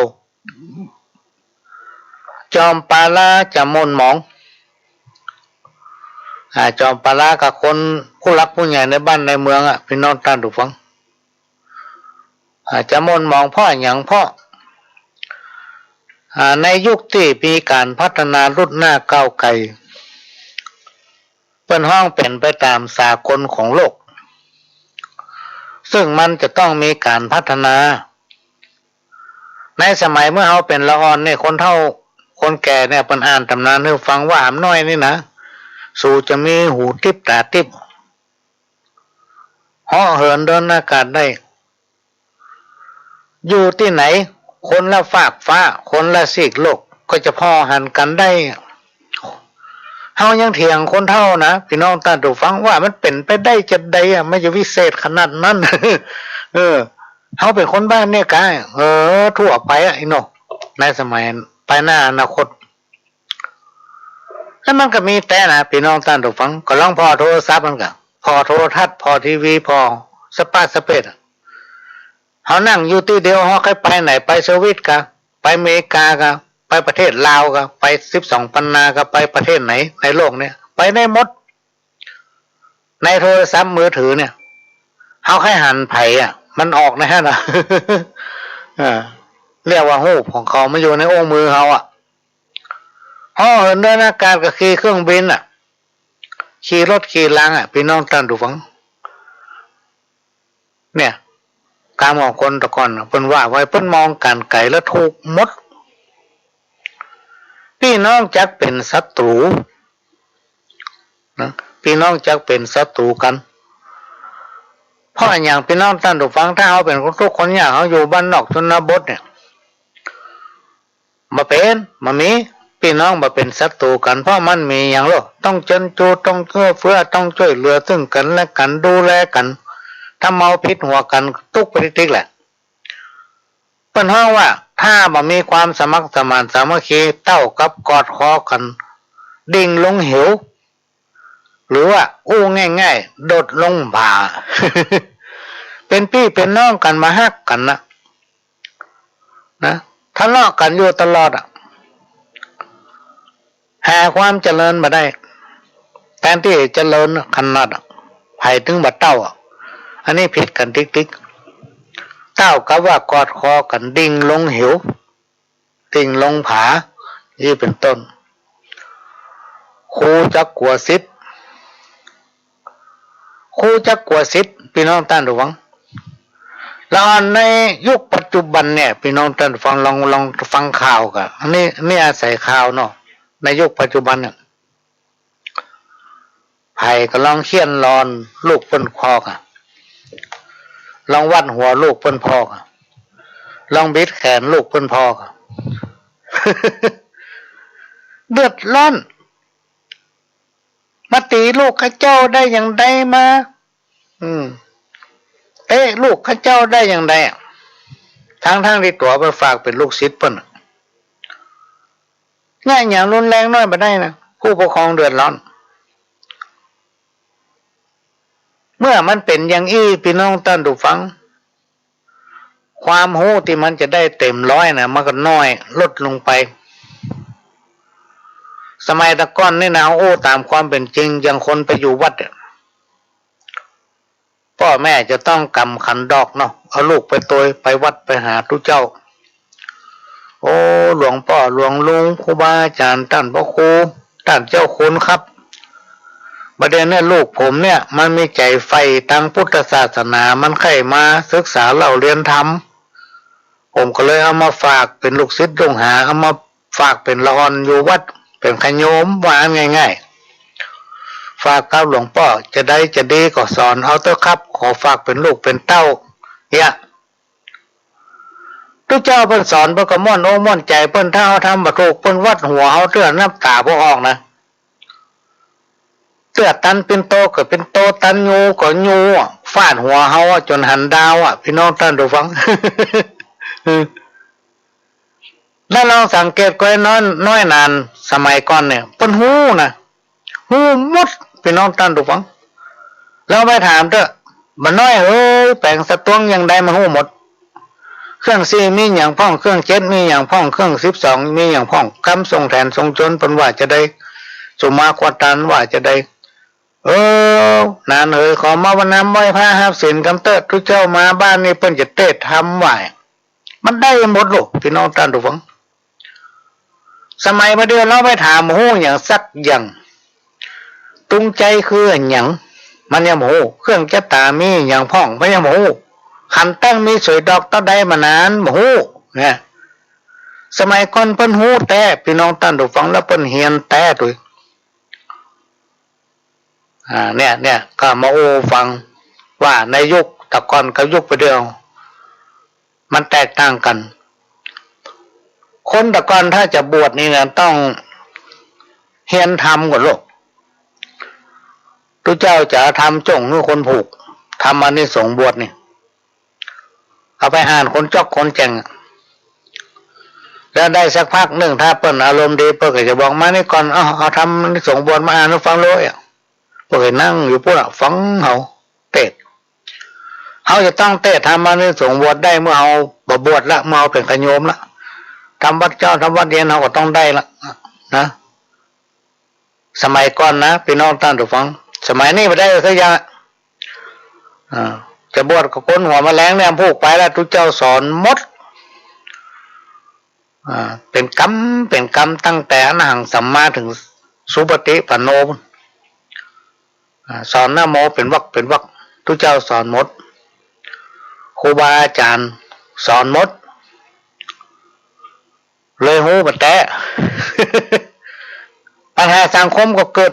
จอมปาล้าจะหม่นหมอง อ่า จอมปาล้ากับคนผู้หลักผู้ใหญ่ในบ้านในเมืองอะ ปี้น้องต้านผู้ฟัง อ่า จะหม่นหมองเพราะอะหยัง เพราะ อ่า ในยุคตี้มีก๋านพัฒนารุดหน้าก้าวไกล เปิ้นฮ้องเป๋นไปต๋ามสากลของโลก ซึ่งมันจะต้องมีก๋านพัฒนา ในสมัยเมื่อเฮาเป๋นละอ่อนเนี่ย คนเฒ่าคนแก่เนี่ย เปิ้นอ่านต๋ำนานหื้อฟังว่า หำน้อยนี่นะ สูจะมีหูติ๊บต๋าติ๊บ เหาะเหินเดินอากาศได้ อยู่ตี้ไหน คนละฟากฟ้า คนละซีกโลก ก็จะผ่อหันกั๋นได้ เฮายังเถียงคนเฒ่านะ ปี้น้องต้านผู้ฟัง ว่ามันเป๋นไปได้จาใดอะ มันจะวิเศษขนาดนั้น เออ เฮาเป๋นคนบ้านเนี่ยกา เออ ทั่วไปอะ อี้เนาะ ในสมัยไปหน้าอนาคต แล้วมันก็มีแต๊นะ ปี้น้องต้านผู้ฟัง ก็ลองผ่อโทรศัพท์มันก็ ผ่อโทรทัศน์ ผ่อทีวี ผ่อสะป๊าสะเป๊ดอะ เฮานั่งอยู่ตี้เดียว เฮาใค่ไปไหน ไปสวิตกา ไปอเมริกากา ไปประเทศลาวกา ไปสิบสองปันนากา ไปประเทศไหนในโลกเนี่ย ไปได้หมด ในโทรศัพท์มือถือเนี่ย เฮาใค่หันใผอะ มันออกในหั้นน่ะ เออ เรียกว่าฮูปของเขา มันอยู่ในอู้มือเฮาอะ เหาะเหินเดินอากาศก็ขี่เครื่องบินอะ ขี่รถขี่รางอะ ปี้น้องต้านผู้ฟัง เนี่ย กำของคนแต่ก่อนน่ะ เปิ้นว่าไว้ เปิ้นมองก๋านไก๋แล้วถูกหมด ปี้น้องจักเป๋นศัตรู๋นะ ปี้น้องจักเป๋นศัตรู๋กั๋น เพราะอะหยัง ปี้น้องต้านผู้ฟัง ถ้าเฮาเป๋นคนทุกข์คนยาก เฮาอยู่บ้านนอกชนบทเนี่ย บ่เป๋น บ่มี ปี้น้องบ่เป๋นศัตรู๋กั๋น เพราะมันมีหยังลอ ต้องเจิญจู ต้องเอื้อเฟื้อ ต้องจ้วยเหลือซึ่งกั๋นและกั๋น ดูแลกั๋น ถ้าเมาผิดหัวกั๋น ตุ๊กไปติ๊กๆ แหละ เปิ้นฮ้องว่า ถ้าบ่มีความสมัครสมานสามัคคี เต้ากับกอดคอกั๋น ดิ่งลงเหว หรือว่าอู้ง่ายๆ โดดลงผา เป๋นปี้เป๋นน้องกั๋น บ่ฮักกั๋นนะ นะ ทะเลาะกั๋นอยู่ตลอดอะ หาความเจริญบ่ได้ แทนตี้เจริญขนาดอะ ใผตึงบ่เต้าอะ อันนี้ผิดกั๋นติ๊กๆ เต้ากับว่ากอดคอกั๋นดิ่งลงเหว ดิ่งลงผา อี้เป๋นต้น ครูจักกั๋วศิษย์ ครูจักกั๋วศิษย์ ปี้น้องต้านผู้ฟัง แล้วในยุคปัจจุบันเนี่ย ปี้น้องต้านผู้ฟัง ลอง ลองฟังข่าวกา อันนี้ นี่อาศัยข่าวเนาะ ในยุคปัจจุบันเนี่ย ใผก็ลองเฆี่ยนรอนลูกเปิ้นพ่อกา ลองวัดหัวลูกเปิ้นพ่อกา ลองบิดแขนลูกเปิ้นพ่อกา เดือดร้อน มาตี๋ลูกข้าเจ้าได้อย่างใดมา อืม เตะลูกข้าเจ้าได้อย่างใดอะ ทั้งๆ ตี้ตั๋วไปฝากเป๋นลูกศิษย์เปิ้นอะ เนี่ย อย่างรุนแรงน้อยบ่ได้นะ ผู้ปกครองเดือดร้อน เมื่อมันเป๋นอย่างอี้ ปี้น้องต้านผู้ฟัง ความฮู้ตี้มันจะได้เต็มร้อยนะ มันก็น้อย ลดลงไป สมัยแต่ก่อนนี่นะ อู้ต๋ามความเป๋นจริง อย่างคนไปอยู่วัดอะ ป้อแม่จะต้องกำขันดอกเนาะ เอาลูกไปตวย ไปวัดไปหาตุ๊เจ้า โอ้ หลวงป้อหลวงลุง ครูบาอาจ๋ารย์ ต้านพระครู ต้านเจ้าคุณครับ บ่าเดี่ยวเนี่ยลูกผมเนี่ยมันมีใจ๋ใฝ่ตางพุทธศาสนา มันใค่มาศึกษาเล่าเฮียนธรรม ผมก็เลยเอามาฝากเป๋นลูกศิษย์ลูกหา เอามาฝากเป๋นละอ่อนอยู่วัด เป๋นขะโยม ว่าอันง่ายๆ ฝากกับหลวงป้อ จะใดจะดีก็สอนเอาเต๊อะครับ ขอฝากเป๋นลูกเป๋นเต้า เยียะ ตุ๊เจ้าเปิ้นสอนเปิ้นก็ม่วนอกม่วนใจ๋ เปิ้นถ้าเฮาทำบ่ถูก เปิ้นวัดหัวเฮาเตื้อน้ำต๋าบ่ออกนะ เตื้อตันปิ่นโตก็ปิ่นโต ตันยูก็ยูอะ ฟาดหัวเฮาอะจ๋นหันดาวอะ ปี้น้องต้านผู้ฟัง แล้วลองสังเกตก้อยน้อย น้อยหนานสมัยก่อนเนี่ย เปิ้นฮู้นะ ฮู้หมด ปี้น้องต้านผู้ฟัง ลองไปถามเต๊อะ บ่าวน้อยเอ๋ย แป๋งสะตวงอย่างใดมันฮู้หมด เครื่องสี่มีหยังพ่อง เครื่องเจ็ดมีหยังพ่อง เครื่องสิบสองมีหยังพ่อง กำส่งแถนส่งจนเปิ้นว่าจะใด สุมาควาตานว่าจะใด เออ หนานเอ๋ย ขอมาว่านำไหว้พระฮับศีลกำเต๊อะ ตุ๊เจ้ามาบ้านนี้เปิ้นจะเตศน์ธรรมไหว้ มันได้หมดลูก ปี้น้องต้านผู้ฟัง สมัยบ่าเดี่ยวลองไปถาม ฮู้หยังสักอย่าง ตุงใจคือหยัง มันยังบ่ฮู้ เครื่องจะต๋ามีหยังพ่อง มันยังบ่ฮู้ ขันตั้งมีสวยดอกเต้าใดมานั้นบ่ฮู้ เนี่ย สมัยก่อนเปิ้นฮู้แต๊ ปี้น้องต้านผู้ฟัง แล้วเปิ้นเฮียนแต๊โดย อ่า เนี่ย เนี่ย ก็มาอู้ฟังว่าในยุคตะก่อนกับยุคบ่าเดี่ยว มันแตกต่างกั๋น คนตะก่อนถ้าจะบวชนี่นะ ต้องเฮียนธรรมก่อนลูก ตุ๊เจ้าจะเอาธรรมจ้งหื้อคนผูก ธรรมอานิสงส์บวชนี่ เอาไปอ่านคนจ๊อกคนแจ่ง แล้วได้สักพักนึ่ง ถ้าเปิ้นอารมณ์ดี เปิ้นก็จะบอก มานี่ก่อน เอา เอาธรรมอานิสงส์บวชมาอ่านหื้อฟังเลย เปิ้นก็นั่งอยู่ปู๊นน่ะ ฟังเฮาเตศน์ เฮาจะต้องเตศน์ธรรมอานิสงส์บวชได้เมื่อเฮาบ่บวชละ เมื่อเฮาเป๋นฆะโยมละ ทำวัตรเจ๊าทำวัตรเย็นเฮาก็ต้องได้ละนะ สมัยก่อนนะ ปี้น้องต้านผู้ฟัง สมัยนี้บ่ได้สักอย่าง อ่า จะบวชก็โกนหัวแมลงเนี่ยผูกไปละ ตุ๊เจ้าสอนหมด อ่า เป๋นกำ เป๋นกำ ตั้งแต่อรหังสัมมาเถิงสุปฏิปันโน อ่า สอนนะโมเป๋นวรรคเป๋นวรรค ตุ๊เจ้าสอนหมด ครูบาอาจ๋ารย์สอนหมด เลยฮู้บ่าแต๊ ปัญหาสังคมก็เกิด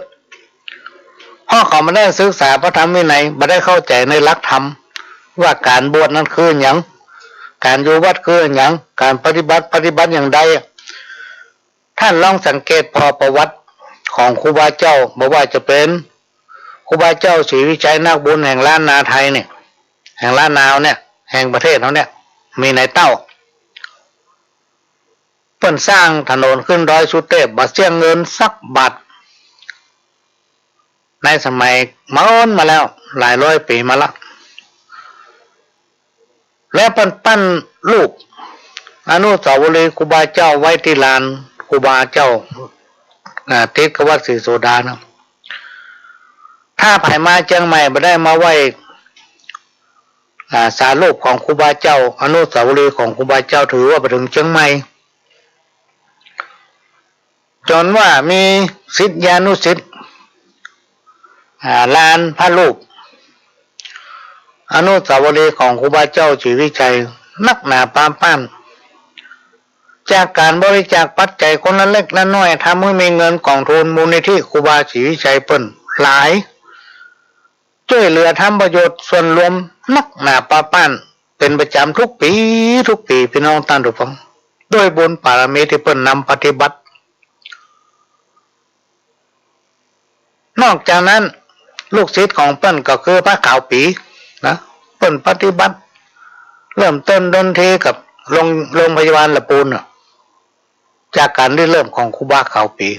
เพราะเขาบ่ได้ศึกษาพระธรรมวินัย บ่ได้เข้าใจ๋ในหลักธรรม ว่าก๋านบวชนั้นคือหยัง ก๋านอยู่วัดคือหยัง ก๋านปฏิบัติ ปฏิบัติอย่างใด ต้านลองสังเกตผ่อประวัติของครูบาเจ้า บ่ว่าจะเป๋นครูบาเจ้าศรีวิชัยนักบุญแห่งล้านนาไทยเนี่ย แห่งล้านนาเนี่ย แห่งประเทศเฮาเนี่ย มีในเต้า เปิ้นสร้างถนนขึ้นดอยสุเตพบ่เสี้ยเงินสักบาท ในสมัยโน้นมาแล้ว หลายร้อยปี๋มาละ และเปิ้นปั้นรูปอนุสาวรีย์ครูบาเจ้าไว้ตี้ลานครูบาเจ้า อ่า ติดกับวัดศรีโสดานะ ถ้าใผมาเจียงใหม่บ่ได้มาไหว้ อ่า สารูปของครูบาเจ้า อนุสาวรีย์ของครูบาเจ้า ถือว่าบ่เถิงเจียงใหม่ จ๋นว่ามีศิษยานุศิษย์ อ่า ลานพระรูป อนุสาวรีย์ของครูบาเจ้าศรีวิชัย นักหนาปาป้าน จากก๋านบริจาคปัจจัยคนละเล็กละน้อย ทำหื้อมีเงินก๋องทุนมูลนิธิครูบาศรีวิชัยเปิ้นหลาย จ้วยเหลือทำประโยชน์ส่วนรวมนักหนาปาป้าน เป๋นประจ๋ำทุกปี๋ ทุกปี๋ ปี้น้องต้านผู้ฟัง ด้วยบุญบารมีตี้เปิ้นนำปฏิบัติ นอกจากนั้น ลูกศิษย์ของเปิ้นก็คือพระขาวปี๋นะ เปิ้นปฏิบัติ เริ่มต้นดนตรีกับโรง โรงพยาบาลละปูนน่ะ จากก๋านริเริ่มของครูบาขาวปี๋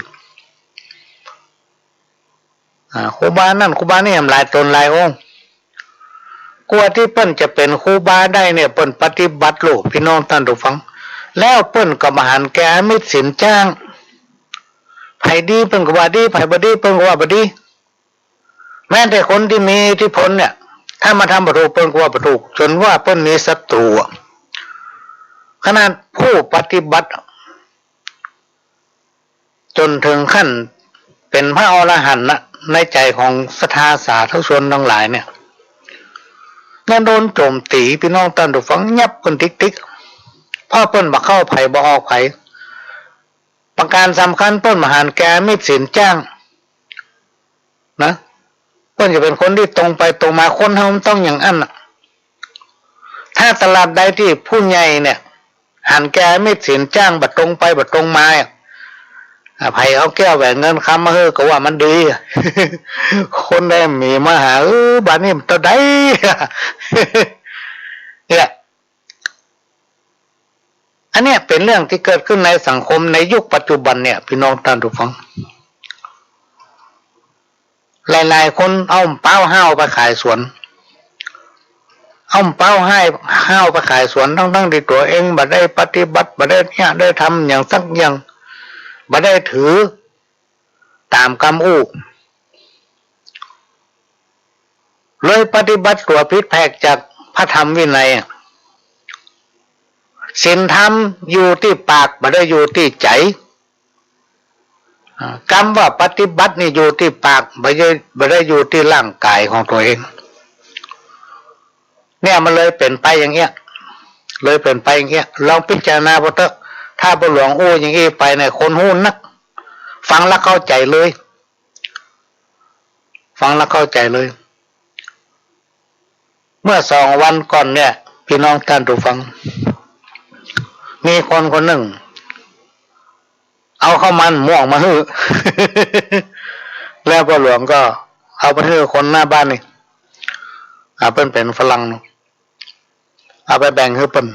อ่า ครูบานั่นครูบานี่หลายต๋นหลายองค์ กว่าตี้เปิ้นจะเป๋นครูบาได้เนี่ย เปิ้นปฏิบัติโลด ปี้น้องต้านผู้ฟัง แล้วเปิ้นก็บ่หันแก่อามิสศีลจ้าง ใผดีเปิ้นก็ว่าดี ใผบ่ดีเปิ้นก็ว่าบ่ดี แม้แต่คนตี้มีอิทธิพลเนี่ย ถ้ามาทำบ่ถูกเปิ้นก็ว่าบ่ถูก จ๋นว่าเปิ้นมีศัตรูอะ ขนาดผู้ปฏิบัติ จ๋นเถิงขั้นเป๋นพระอรหันต์นะ ในใจ๋ของศรัทธาสาธุชนตังหลายเนี่ย ยังโดนโจ๋มตี๋ปี้น้องต้านผู้ฟัง ยับเปิ้นติ๊กๆ เพราะเปิ้นบ่เข้าใผบ่ออกใผ ประก๋านสำคัญเปิ้นบ่หันแก่อามิสศีลจ้างนะ เปิ้นจะเป๋นคนตี้ตรงไปตรงมา คนเฮามันต้องอย่างอั้นน่ะ ถ้าตราบใดตี้ผู้ใหญ่เนี่ย หันแก่อามิสศีลจ้าง บ่ตรงไปบ่ตรงมาอะ อ่า ใผเอาแก้วแหวนเงินคำมาหื้อก็ว่ามันดี คนได้มีมาหา เออ บาดนี้มันเต้าใด เนี่ย อันเนี้ยเป๋นเรื่องตี้เกิดขึ้นในสังคมในยุคปัจจุบันเนี่ย ปี้น้องต้านผู้ฟัง หลายๆ คนเอาเป๋าฮ้าวไปขายสวน เอาเป๋าฮ้าวไปขายสวน ตึงๆ ตี้ตั๋วเองบ่ได้ปฏิบัติ บ่ได้เยียะได้ทำหยังสักอย่าง บ่ได้ถือต๋ามกำอู้ เลยปฏิบัติตั๋วผิดแผกจากพระธรรมวินัยอะ ศีลธรรมอยู่ตี้ปาก บ่ได้อยู่ตี้ใจ๋ อ่า กำว่าปฏิบัตินี่อยู่ตี้ปาก บ่ได้ บ่ได้อยู่ตี้ร่างก๋ายของตั๋วเอง เนี่ยมันเลยเป๋นไปอย่างเงี้ย เลยเป๋นไปอย่างเงี้ย ลองพิจารณาเบ้างเต๊อะ ถ้าป้อหลวงอู้อย่างอี้ไปเนี่ย คนฮู้นัก ฟังแล้วเข้าใจ๋เลย ฟังแล้วเข้าใจ๋เลย เมื่อสองวันก่อนเนี่ย ปี้น้องต้านผู้ฟัง มีคนคนนึ่ง เอาข้าวมันม่วงมาหื้อ แล้วป้อหลวงก็เอาไปหื้อคนหน้าบ้านนี่ อ่า เปิ้นเป๋นฝรั่งเนาะ เอาไปแบ่งหื้อเปิ้น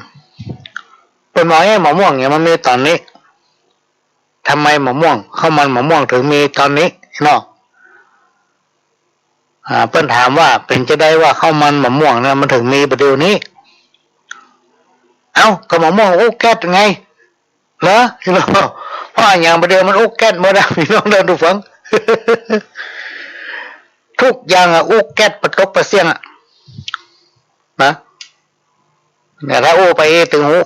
เปิ้นบอก เอ๊ะ มะม่วงเนี่ยมันมีต๋อนนี้ ทำไมมะม่วง ข้าวมันมะม่วงเถิงมีต๋อนนี้เนาะ อ่า เปิ้นถามว่า เป๋นจาใดว่าข้าวมันมะม่วงเนี่ยมันเถิงมีบ่าเดี่ยวนี้ เอ้า ก็มะม่วงอุกแก๊สไง เหรอ เพราะอะหยังบ่าเดี่ยวมันอุกแก๊สหมดอะ ปี้น้องต้านผู้ฟัง ทุกอย่างอะอุกแก๊สปะตกปะเสี้ยงอะ นะ เนี่ย ถ้าอู้ไปตึงฮู้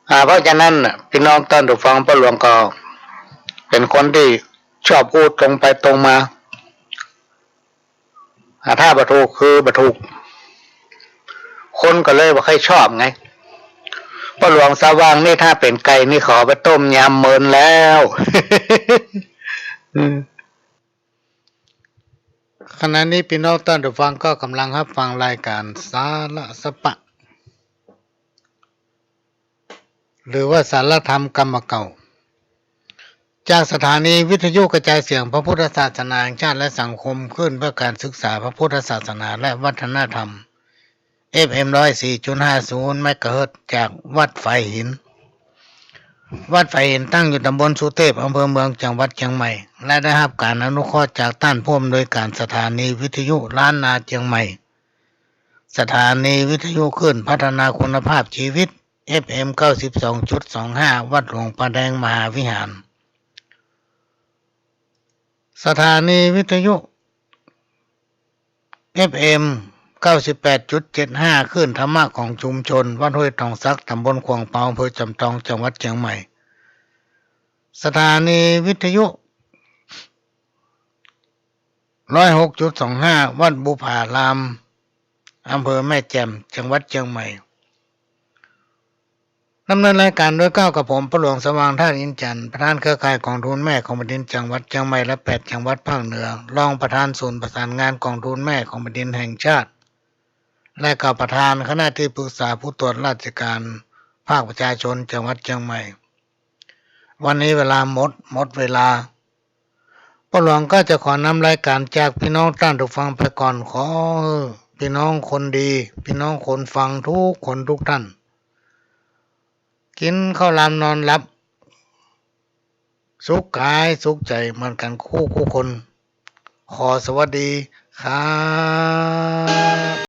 อ่า เพราะฉะนั้นน่ะ ปี้น้องต้านผู้ฟัง ป้อหลวงก็เป๋นคนตี้ชอบอู้ตรงไปตรงมา อ่า ถ้าบ่ถูกคือบ่ถูก คนก็เลยบ่ค่อยชอบไง ป้อหลวงสว่างนี่ถ้าเป๋นไก่นี่ขอไปต้มยำเมินแล้ว อืม ขณะนี้ปี้น้องต้านผู้ฟังก็กำลังฮับฟังรายก๋านสาระสะปะ หรือว่าสารธรรมกำบ่าเก่า จากสถานีวิทยุกระจายเสียงพระพุทธศาสนาแห่งชาติและสังคมคลื่นเพื่อการศึกษาพระพุทธศาสนาและวัฒนธรรม เอฟเอ็ม ร้อยสี่จุดห้าศูนย์ เมกะเฮิรตซ์ จากวัดฝายหิน วัดฝายหินตั้งอยู่ตำบลสุเทพ อำเภอเมือง จังหวัดเจียงใหม่ และได้ฮับก๋านอนุเคราะห์จากต้านผู้อำนวยก๋านสถานีวิทยุล้านนาเจียงใหม่ สถานีวิทยุคลื่นพัฒนาคุณภาพชีวิต เอฟเอ็ม เก้าสิบสองจุดสองห้า วัดหลวงพระแดงมหาวิหาร สถานีวิทยุ เอฟเอ็ม เก้าสิบแปดจุดเจ็ดห้า คลื่นธรรมะของชุมชน วัดห้วยตองสัก ตำบลขวางเปา อำเภอจอมทอง จังหวัดเจียงใหม่ สถานีวิทยุ ร้อยหกจุดสองห้า วัดบุพาราม อำเภอแม่แจ่ม จังหวัดเจียงใหม่ ดำเนินรายการโดยเกล้ากับผม ป้อหลวงสว่าง ธาตุอินทร์จันทร์ ประธานเครือข่ายกองทุนแม่ของแผ่นดินจังหวัดเจียงใหม่และแปดจังหวัดภาคเหนือ รองประธานศูนย์ประสานงานกองทุนแม่ของแผ่นดินแห่งชาติ และก็ประธานคณะที่ปรึกษาผู้ตรวจราชการภาคประชาชนจังหวัดเจียงใหม่ วันนี้เวลาหมด หมดเวลา ป้อหลวงก็จะขอนำรายการจากปี้น้องต้านผู้ฟังไปก่อน ขอหื้อปี้น้องคนดี ปี้น้องคนฟังทุกคนทุกท่าน กิ๋นข้าวหลามนอนหลับ สุขก๋ายสุขใจ๋เหมือนกั๋นกู้กู้คน ขอสวัสดีครับ